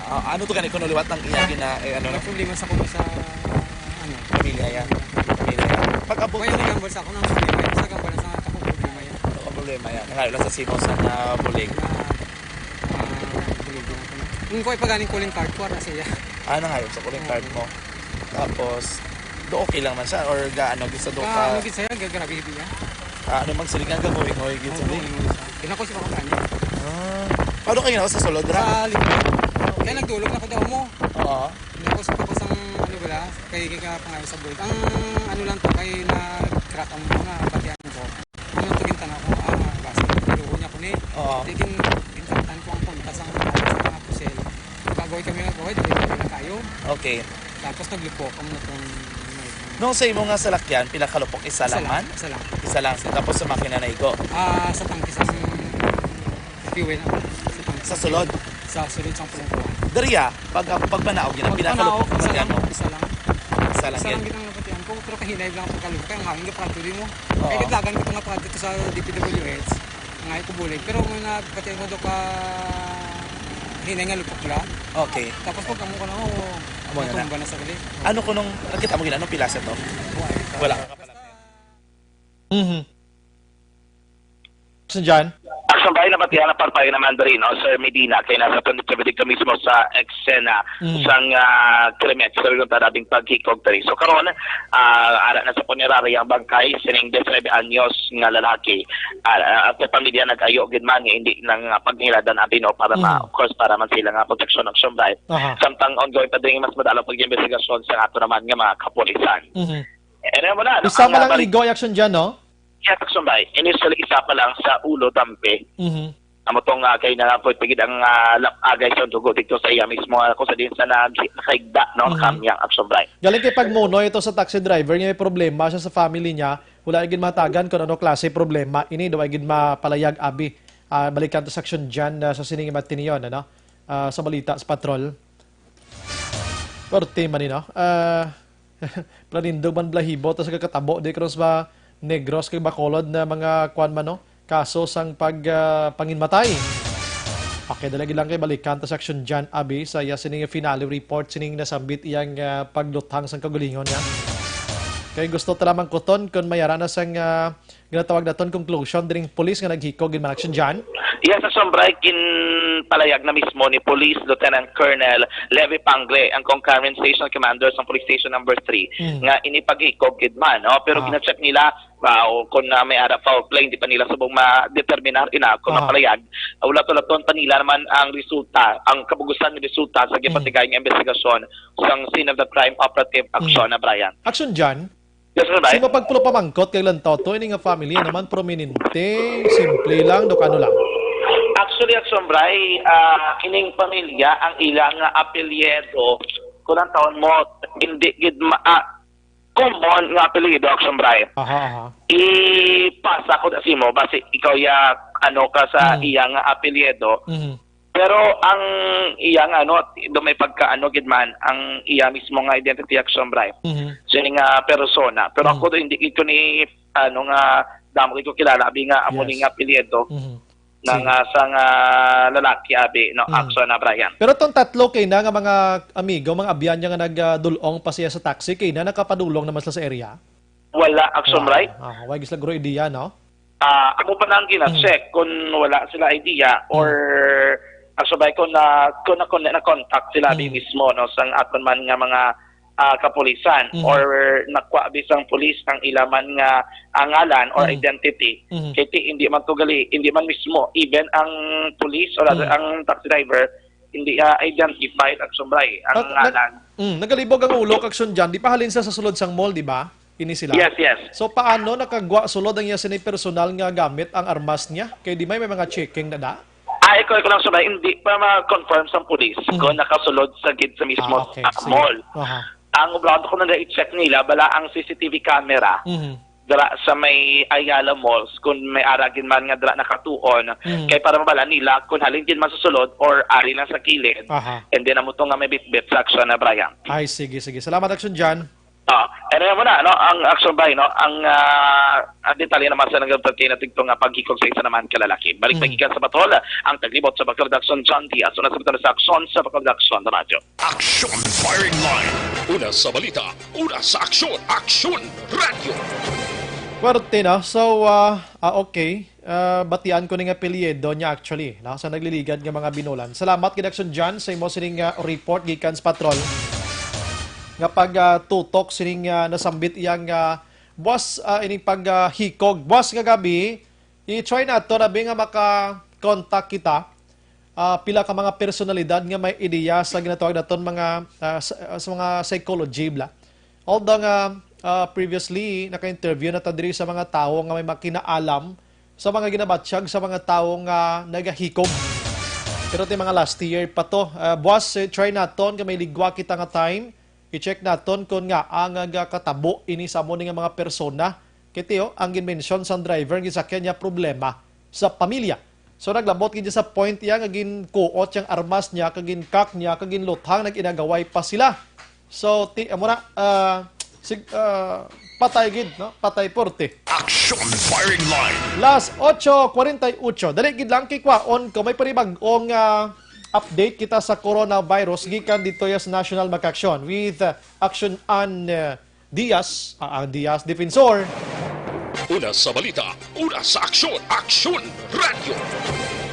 Ah, ano to gani kuno liwat ang iya gina-, eh, ano na? May problema sa kuno sa, ano, pamilya ya. Pamilya ya. Pag-abot. May nagambal sa ako ng problema yan. Sa gambal sa akong problema yan. Ang problema yan. Nangayo lang sa simaw sa nga bulig. Na, ah, bulig lang ako na. Kung ko ipagaling calling card ko, ara siya. Ah, nangayo sa calling card mo. Tapos, do okay lang man siya or ga-, ano, gid sa do Ah, ka? Ano gid sa'yo? Ga-, grabe, hindi yan. Ah, ano mang silingan ka, going away gid sa Oo, di? Going away sa. Kinako si Papa Kanya. Ah. Paano kayo na sa sulod, ra? Sa likod. Kaya nagdulog na ko daw mo. Oo. Tapos, tapos ang, ano ba, kay, kay ka pangayo sa buhay. Ang, ano lang to, kay na-crack ang mga batian ko. Ano to, gintana ko, ah, basta, luho niya ko ni. Oo. Tigin, gintatan ko ang punta sa mga, sa mga pusel. Kagaway kami, kagaway, dili kami nakayo. Okay. Tapos naglipok ang natong may Nung sa imo nga salakyan, pila ka lupok? Isa lang man? Isa lang. Isa lang. Tapos sa makina naigo? Ah, sa tangke sa fuel na. Sa tangke. Sa sulod? Sa sulod sa pulong-pulong. Dariya, pag, pag manaog yun, pila ka lupok? Pag manaog, isa lang, isa lang. Isa lang. Isa lang gid ang napatian ko, pero kahinay lang ang pagkalupok. Kaya ang hangin, gapagkadto di mo. Oo. Kaya gitlagan ko ito nga pagkadto sa D P W H. Ngay ko bulig. Pero kung napatian ko do ka hinay nga lupok lang. Okay. Tapos pag amo ko na, oh, Amo na na. Natumba na sa gali. Ano ko nung nakita mo gina? Anong pila sa to? Wala. Wala. Mhm. Saan dyan? Action by, napatihan ang parpayo naman diri, no? Sir Medina, kay nasa twenty-seven dito mismo sa eksena Mm. sang, ah, krimen. Sa resulta nating paghikog diri. So, karon, ah, ara na sa punerarya ang bangkay, sining diecinuebe anyos nga lalaki. Ah, ah, ang pamilya nag-ayo gid man nga hindi lang, ah, paghiladan abi, no, para ma-, Mm. of course, para man sila nga proteksyon, Action by. Aha. Samtang ongoing pa din mas madalang pag-imbestigasyon sa ato naman nga mga kapulisan. Mhm. Ano mo na, no? Isa Ang, pa ah, lang balik- igo, Action dyan, no? Yes, Action by. Initially, isa pa lang sa ulo, tampi. Mhm. Amo tong, ah, kay na po tigid ang, ah, lap-, agay sa dugo dito sa iya mismo, ah, kung sa din sa nag-, nakaigda, no, Mhm. Kamyang, Action by. Galing kay pagmunoy ito sa taxi driver nga may problema siya sa family niya, wala gid matagan kung ano klase problema ini, daw ay gid mapalayag abi. Ah, balikan to sa Action dyan, ah, sa sining matiniyon, ano? Ah, sa balita sa patrol. Korte man ni, no? Ah, Planindog man balahibo ta sa kakatabo di karon sa Negros kag Bacolod na mga kuan man, no? Kaso sang pag, ah, panginmatay. Okay, dali lang kay balikan ta sa Action dyan, abi, sa iya sining finale report sining nasambit iyang, ah, pagluthang sang kaugalingon niya. Kay gusto ta lamang kuton kung may ara na sang, ah, ginatawag naton conclusion dining pulis nga naghikog gid man, Action dyan. Yes, sa Sombray, ginpalayag na mismo ni Police Lieutenant Colonel Levi Pangle, ang concurrent station commander sa Police Station Number Three, Mm. nga ini paghikog gid man, no? Pero Ah. gina-check nila, ah, o kung, ah, may ara foul play, hindi pa nila subong ma-determinar ina kung Aha. mapalayag. Ah, ulat-ulaton pa nila naman ang resulta, ang kabugusan nga resulta sa Mm. gipatigay nga investigasyon sang scene of the crime operative Mm. action na, Brian. Action dyan? Yes, sir, Brian. Sino pagpulo pamangkot kay lantaw to, ini nga family naman prominente, simple lang, do kano lang. Actually, Action Bray, ah, ining pamilya, ang ilang apelyido, kung ang taon mo, hindi gid ma-, ah, common nga apelyido, Action Bray. Aha, aha. Ipasa ko na simo, basi ikaw ya, ano ka sa Mm. iyang apelyido. Mhm. Pero ang iyang, ano, do may pagka, ano, gid man, ang iya mismo nga identity, Action Bray. Mhm. Siya nga persona. Pero Mm. ako do, hindi gid ko ni, ano, nga damo gid ko kilala, abi nga amo Yes. ni nga apelyido Mhm. na Sige. nga sa nga lalaki, abi, no, Mm. Action na, Brian. Pero tong tatlo kay na nga mga amigo, mga abyan niya nga nagdul-ong pa siya sa taxi, kay na nakapadulong naman sila sa area? Wala, Action Bray. Ah, ah, wala gid sila guro idea, no? Ah, amo pa lang gina-check Mm. kung wala sila idea Mm. or, ah, sabay kung na, kung na, kung na-contact sila Mm. mismo, no, sang aton man nga mga, ah, kapulisan Mm. or nakuha bisang pulis ang ila man nga, ah, ngalan or Mm. identity. Mm. Kay ti-, hindi man to gali, hindi man mismo, even ang pulis or Mm. ang taxi driver, hindi, ah, identified, Action Bray, ang Nag-, nag-, ngalan. Mm, nagalibog ang ulo, Action dyan. Di pa halin sa, sa sulod sang mall, di ba? Ini sila. Yes, yes. So, paano nakagwa sulod ang iya sini personal nga gamit, ang armas niya? Kay di may, may mga checking na da? Ah, ikaw, ikaw lang, Sir, hindi pa ma-confirm sa pulis Mhm. kung nakasulod sa gid sa mismo Ah, okay. ah, Sige. mall. Aha. Ang obligahan ko na i-check nila, bala ang C C T V camera Mhm. dira sa may Ayala Malls, kung may ara gid man nga dira nakatuon, Mhm. kay para mabala nila kung halin gid man sa sulod or ari lang sa kilid. Aha. And then, amo to nga may bitbit sa aksyon na, Brian. Ay, sige, sige. Salamat, Action dyan. Ah, ano mo na, no? Ang action by, no? Ang ah, ang detalye naman sa nagdagdag kay natigto nga paghikog sa isa naman ka lalaki. Balik Mm. magikan sa patrol, ang taglibot sa Bacolod Action, John Diaz. Una sa butang sa aksyon sa Bacolod Action Radyo. Action Firing Line. Una sa balita, una sa aksyon, Aksyon Radyo. Puwerte, no? So, ah, ah, okay. Ah, batian ko ning apelyido niya actually, no? Sa nagliligad nga mga binulan. Salamat gid, Action John, sa imo sining ah, report gikan sa patrol nga pag ah, tutok sining ah, nasambit iyang ah, buwas ah, ining pag ah, hikog. Buwas nga gabi, i-try nato, abi, nga maka-contact kita ah, pila ka mga personalidad nga may ideya sa ginatawag naton mga ah, sa, sa mga psychology bla. Although nga ah, previously naka-interview na ta diri sa mga tawo nga may makinaalam sa mga ginabatyag sa mga tawo nga nagahikog. Pero ti mga last year pa to, ah, buwas eh, try naton nga may ligwa kita nga time. I-check naton kon nga ang nagakatabo ini sa amo ni nga mga persona. Kay tiyo, ang ginmensyon sang driver nga gisakyan niya problema sa pamilya. So naglabot gid sa point iya nga ginkuot yang armas niya kag ginkak niya kag ginluthang nag-inagaway pa sila. So ti amo na ah, sig, ah, patay gid, no? Patay porte. Action Firing Line. Las ocho cuarenta y ocho. Dali gid lang kay kwaon ko may panibag-ong ah, update kita sa coronavirus gikan dito sa National Makaksyon with ah, Action An ah, Diaz, ah, ang Diaz Defensor. Una sa balita, una sa aksyon, Aksyon Radyo.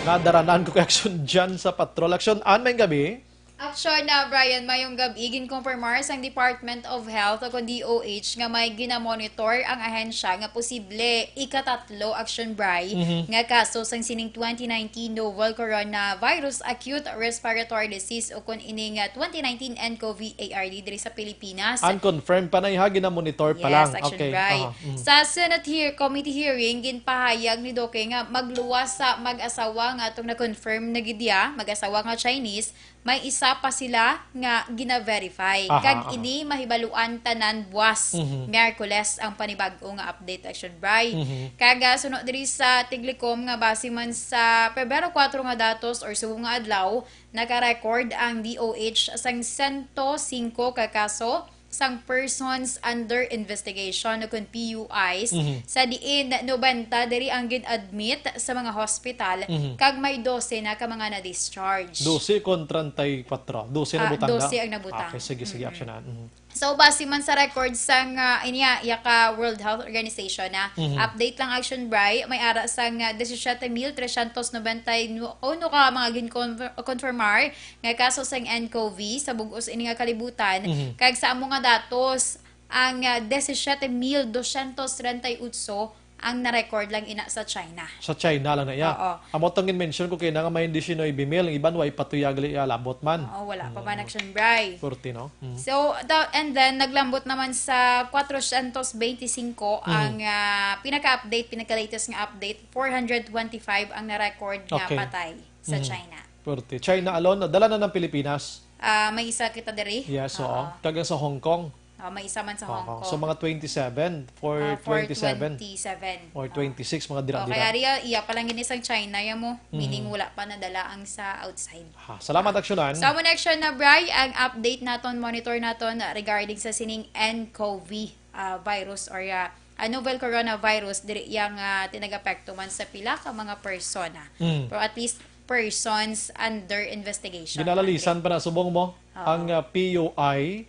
Nadaranan ko kay Action Jan sa patrol. Action An, may gabi. Action na, Brian, mayong gabi. Ginkonfirmar sang Department of Health o kon D O H nga may ginamonitor ang ahensya nga posible ikatatlo, Action Bri, Mhm. nga kaso sang sining twenty nineteen novel coronavirus acute respiratory disease o kon ining ah, twenty nineteen N C O V A R D diri sa Pilipinas. Unconfirmed pa na iha, ginamonitor pa Yes, lang. Action Okay. Bri. Aha. Mm. Sa Senate hear, committee hearing, ginpahayag ni Duque nga magluwas sa mag-asawa nga atong na-confirm na gid iya, mag-asawa nga Chinese, may isa pa sila nga gina-verify. Aha, Kag aha. ini mahibaluan tanan buwas, Mhm. Miyerkules, ang panibag-o nga update, Action Bri. Mhm. Kag ah, suno diri sa Tiglikom nga base man sa Pebrero kuwatro nga datos or subong nga adlaw, naka-record ang D O H sang sento singko ka kaso sang persons under investigation o kon P U Is, Mhm. sa diin nobenta diri ang gin-admit sa mga hospital, Mhm. kag may dose na ka mga na-discharge. Dose kon treinta y cuatro. Dose na Ah, butang na. dose ang nabutang. Okay, sige, sige, Mm-mm. action na. Mhm. So, base man sa record sang ah, inya, iya ka World Health Organization na Mhm. update lang, Action Bri, may ara sang ah, disisiete mil tresyentos nobenta y uno ka mga gin-confirmar nga kaso sang N C O V sa bug-os ini nga kalibutan, Mhm. kag sa amo nga datos, ang ah, disisiete mil dosyentos treinta y ocho ang na-record lang ina sa China. Sa China lang na iya. Oo. Amo tong mention ko kay na nga may diecinuebe mil, ang iban way patuyag li, ah, labot man. Oo, wala pa man Mm. action, Bri. Forty, no? Mm. So, the, and then, naglambot naman sa cuatrocientos veinticinco Mm. ang ah, pinaka-update, pinaka-latest nga update, four hundred twenty-five ang na-record nga Okay. patay sa Mhm. China. Forty. China alone, dala na ng Pilipinas. Ah, may isa kita diri. Yes, oo. Oo. Kag sa Hong Kong. Ah, may isa man sa Hong Oo. Kong. So, mga twenty-seven, for Ah, for twenty-seven. twenty-seven. Or Ah. twenty-six, mga dira-dira. Okay, ari, iya pa lang gini sang China, ya mo. Meaning, Mhm. wala pa nadala ang sa outside. Ha, salamat, Aksyonan. Sa amo na, Aksyon na, Bri, ang update naton, monitor naton regarding sa sining N C O V ah, virus or ah, ah, novel coronavirus, diri yang ah, tinagapekto man sa pila ka mga persona. Mm. Pero at least, persons under investigation. Ginalalisan pa na, subong mo, Oo. ang ah, P U I,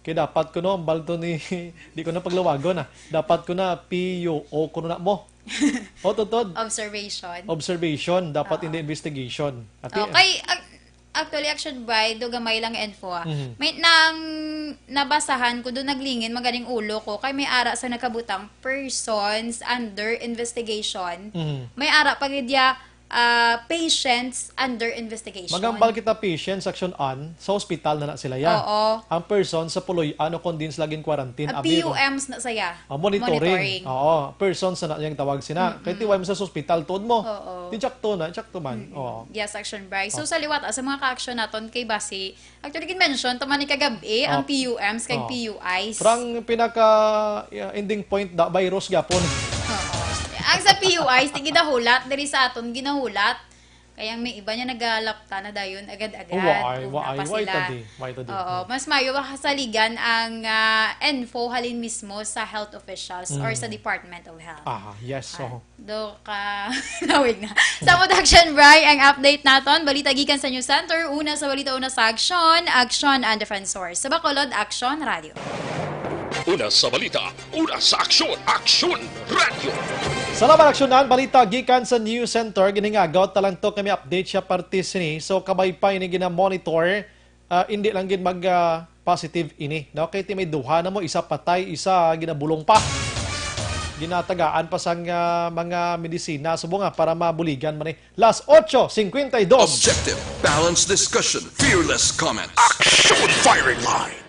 kay dapat kuno, ang balto ni, di ko na paglawagon, ah. Dapat ko na P U O kuno na mo. O, tutod. Observation. Observation, dapat Oo. hindi investigation. Ati, Okay, ac-, actually, Action Bri, do gamay lang info, ah. Mhm. May nang nabasahan ko, do naglingin, maganing ulo ko, kay may ara sa nakabutang persons under investigation. Mhm. May ara pa gid ya, ah, patients under investigation. Magambal kita patients, Action An, sa hospital na na sila ya. Oo. Ang person sa puloy-an o kon din sila gin-quarantine, Ang abi, P U Ms na saya. Ah, monitoring. Monitoring. Oo, person sa na yang tawag sina. Mm-mm. Kay ti way mo sa hospital, tuod mo. Oo. Ti tsakto na, tsakto man. Mm-mm. Oo. Yes, Action Bri. So, Oh. sa liwat, ah, sa mga ka-action naton kay basi, actually, gin-mention, tama ni kagabi, ang Oh. P U Ms kag Oh. P U Is. Parang pinaka, yeah, ending point da, virus gyapon. Oo. Ang sa P U Is, di ginahulat, diri sa aton, ginahulat. Kaya may iba nga nagalapta na dayon agad-agad. Oh, waay, kung waay, napa waay sila. Tadi, waay tadi. Oo, mas maayo ba kasaligan ang, ah, info halin mismo sa health officials or sa Mm. Department of Health? Aha, yes, Ah, so. Do ka, nawig na. Samot Action, Bri, ang update naton. Balita gikan sa News Center. Una sa balita, una sa aksyon. Aksyon ang Defensor. Sa Bacolod, Aksyon Radio. Una sa balita, una sa aksyon, Aksyon Radio. Salamat, Aksyonan. Balita gikan sa News Center. Giningagot talang to kami update siya parte sini. So, kabay pa ini gina-monitor. Ah, hindi lang gid mag, ah, positive ini, no? Kay ti may duha na mo, isa patay, isa ginabulong pa. Ginatagaan pa sang, ah, mga medisina, subo nga para mabuligan man eh. Las ocho cincuenta y dos. Objective, balanced discussion, fearless comments. Action firing line.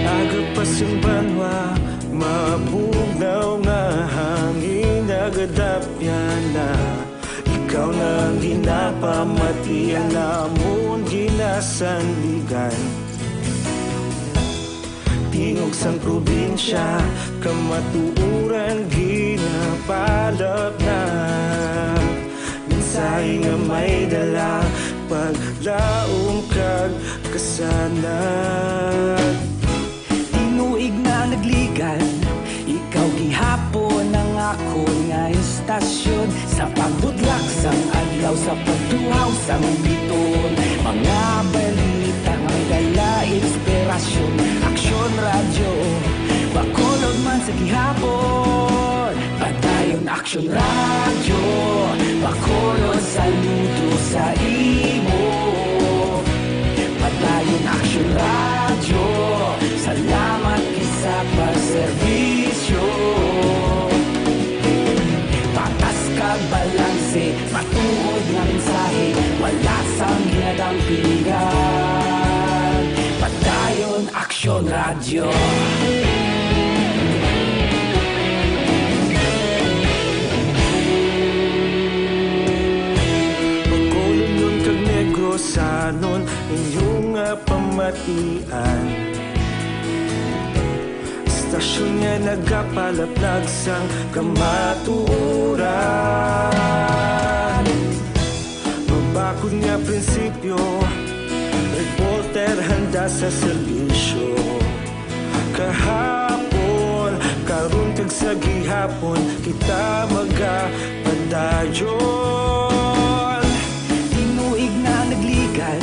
Aga pa sing banwa, mabugnaw nga hangin nagadapyan na. Ikaw na ang ginapamati, ang amon ginasandigan. Tingog sang probinsya, kamatuoran ginapalapnag. Mensahe nga may dala, paglaom kag kasanag. Tinuig na nagligan, ikaw gihapon ang akon nga istasyon. Sa pagbutlak sang adlaw, sa pagtuhaw sang biton, mga balita nga may dala inspirasyon. Aksyon Radyo, Bacolod man sa gihapon. Padayon Aksyon Radyo, Bacolod, saludo sa imo. Padayon Aksyon Radyo, salamat gid sa pagserbisyo. Patas kag balanse, matuod nga mensahe, wala sang ginadampingan. Padayon Aksyon Radyo. Bacolodnon kag Negrosanon, inyo nga pamatian. Istasyon nga nagapalaplag sang kamatuoran. Mabakod nga prinsipyo, reporter handa sa serbisyo. Kahapon, karon kag sa gihapon, kita magapadayon. Tinuig na nagligan,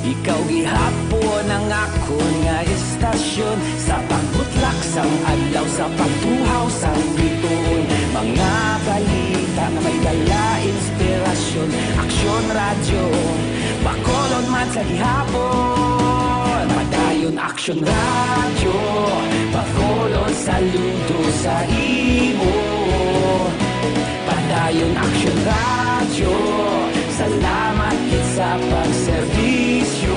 ikaw gihapon ang akon nga istasyon. Aksyon sa pagbutlak sang adlaw, sa pagtuhaw sang bituon, mga balita nga may dala inspirasyon. Aksyon Radyo, Bacolod man sa gihapon. Padayon Aksyon Radyo, Bacolod, saludo sa imo. Padayon Aksyon Radyo, salamat gid sa pagserbisyo.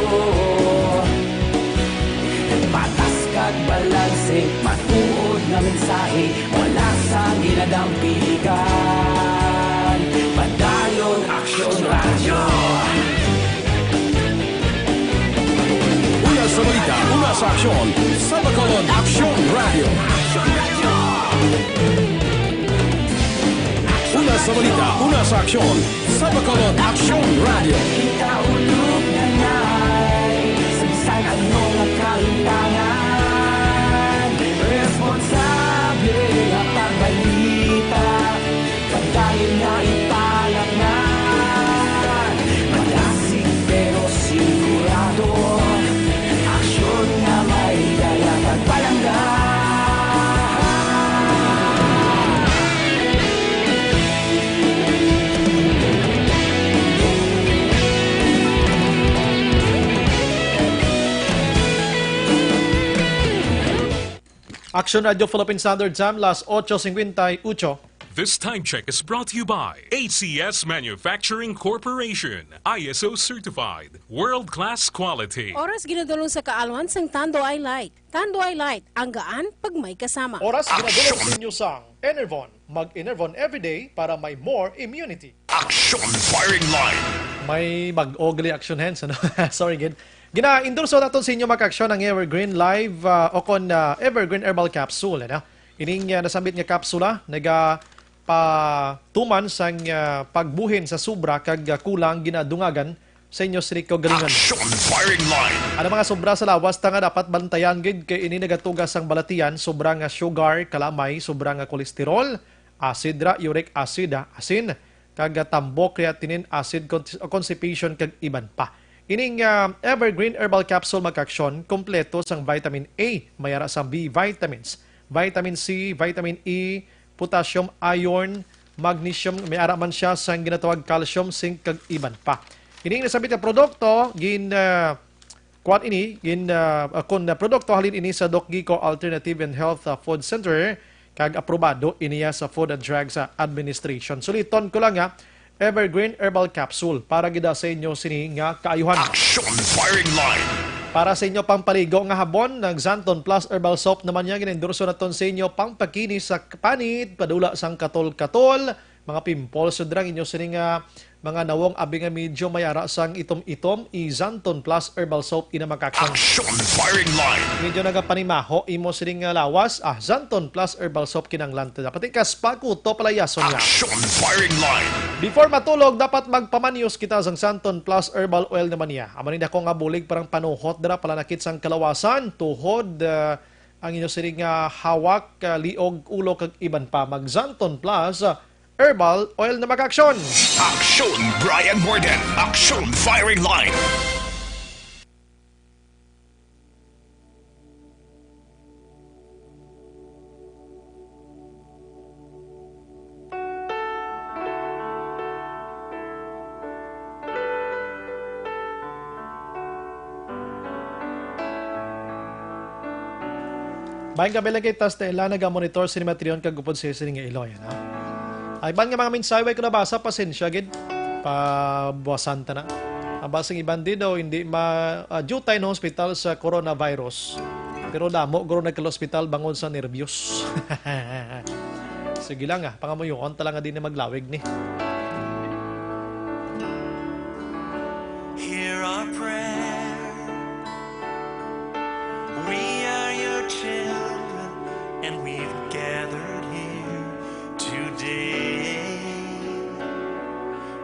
Patas kag balanse, matuod nga mensahe, wala sang ginadampiligan. Padayon Aksyon Radyo. Una sa balita, una sa aksyon, sa Bacolod Aksyon Radyo. Una sa balita, una sa aksyon, sa Bacolod Aksyon Radyo. Kita ulog na ngay, sa bisan ano nga kalimtangan, responsable nga pagbalita, padayon nga ipalanan, malasig pero sigurado, aksyon nga may dala kag palangga. Action Radio Philippine Standard Time, las ocho cincuenta y ocho. This time check is brought to you by A C S Manufacturing Corporation, I S O certified, world-class quality. Oras ginadulong sa kaalwan sang Tanduay Light. Tanduay Light, ang gaan pag may kasama. Oras ginadulong sa inyo sang Enervon. Mag-Enervon everyday para may more immunity. Action Firing Line. May bag-o gali, Action Hands, ano? Sorry, gid. Gina-endorso naton sa inyo, mga ka-aksyon, ang Evergreen Live, ah, o kon, ah, Evergreen Herbal Capsule, ano? Ining, ah, nasambit nga kapsula nagapatuman sang, ah, pagbuhin sa sobra kag, ah, kulang ginadungagan sa inyo sini kaugalingon. Action Firing Line. Ano mga sobra sa lawas ta nga dapat bantayan gid, kay ini nagatuga sang balatian, sobra nga sugar, kalamay, sobra nga kolesterol, acid ra, uric acid, ah, asin, kag, ah, tambok, creatinine, acid, con-, constipation, kag iban pa. Ining, ah, Evergreen Herbal Capsule, mga ka-aksyon, kompleto sang vitamin A, may ara sang B vitamins, vitamin C, vitamin E, potassium, iron, magnesium, may ara man siya sang ginatawag calcium, zinc, kag iban pa. Ining nasambit nga produkto, gin, ah, kuwan ini, gin, ah, ah, kun, ah, produkto, halin ini sa Doc Gico Alternative and Health, ah, Food Center, kag aprobado iniya sa Food and Drugs, ah, Administration. Suliton ko lang nga, Evergreen Herbal Capsule para gid sa inyo sini nga kaayuhan. Action Firing Line. Para sa inyo pampaligo nga habon, nag Xanthone Plus Herbal Soap naman niya, gin-endorso naton sa inyo, pampakinis sa panit, padula sang katol-katol, mga pimples, sudra ang inyo sini nga mga nawong, abi nga medyo may ara sang itom-itom, i Xanthone Plus Herbal Soap ina, mga ka-aksyon. Action Firing Line. Medyo nagapanimaho imo sini nga lawas, ah, Xanthone Plus Herbal Soap kinahanglan ta. Pati ka spa, kuto, palayason nga. Action Firing Line. Before matulog, dapat magpamanyos kita sang Xanthone Plus Herbal Oil naman niya. Amo ni dako nga bulig parang panuhot dira, palanakit sang kalawasan, tuhod, ah, ang inyo sini nga hawak, ah, liog, ulo, kag iban pa. Mag Xanthone Plus, ah, Herbal Oil na, mga ka-aksyon. Action Brian Morden. Action Firing Line. Maayong gabi lang kay Tastela, naga-monitor sini Matreon kag upod sa sini nga Iloy, ano? Ay, iban nga mga mensahe way ko nabasa, pasensya gid. Pabuwasan ta na. Ang basing iban di daw hindi ma, ah, dutay na hospital sa coronavirus. Pero damo guro nagkal-ospital bangod sa nervyos. Sige lang, ah, pangamuyoon ta lang nga di na maglawig ni. Hear our prayer. We are your children, and we've gathered here today.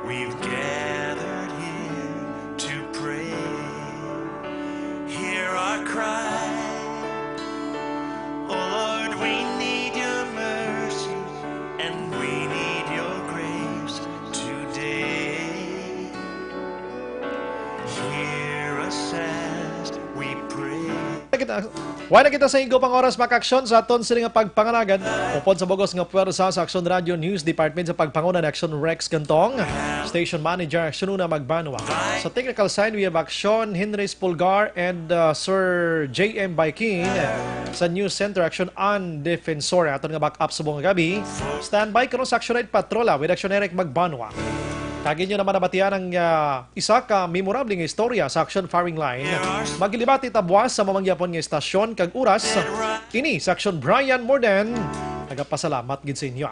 We've gathered here to pray. Hear our cry. Oh Lord, we need your mercy and we need your grace. Wala na kita sa igo pang oras, makaaksyon sa aton sini nga pagpangalagan. Upod sa bugos nga puwersa sa Aksyon Radio News Department sa pagpanguna ni Aksyon Rex Gantong, Station Manager Aksyon Una Magbanwa. Sa technical side, we have Aksyon Henry Spulgar and uh, Sir J M Baikin. Sa News Center, Aksyon Ann Defensor. Aton nga backup subong nga gabi. Standby karon sa Aksyon Night Patrola with Aksyon Eric Magbanwa. Kag inyo naman nabatian ang ah, isa ka memorable nga istorya sa Aksyon Firing Line. Maglibati ta buwas sa mamanggihapon nga istasyon kag oras. Ini sa Aksyon Brian Morden. Nagapasalamat gid sa inyo.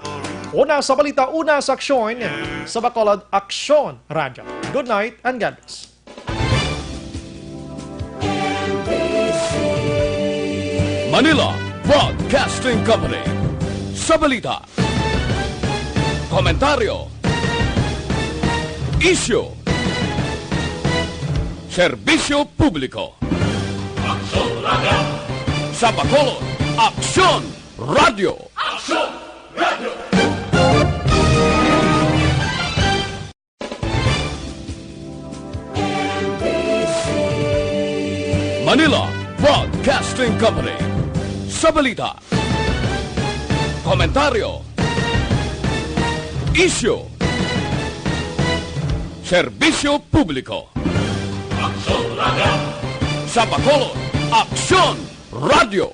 Una sa balita, una sa aksyon, sa Bacolod Aksyon Radyo. Good night and God bless. Manila Broadcasting Company. Sa balita, komentaryo, isyu, serbisyo publiko. Sa Bacolod, Aksyon Radio. Manila Broadcasting Company. Sa balita, komentaryo, isyu, serbisyo publiko. Sa Bacolod, Aksyon Radio.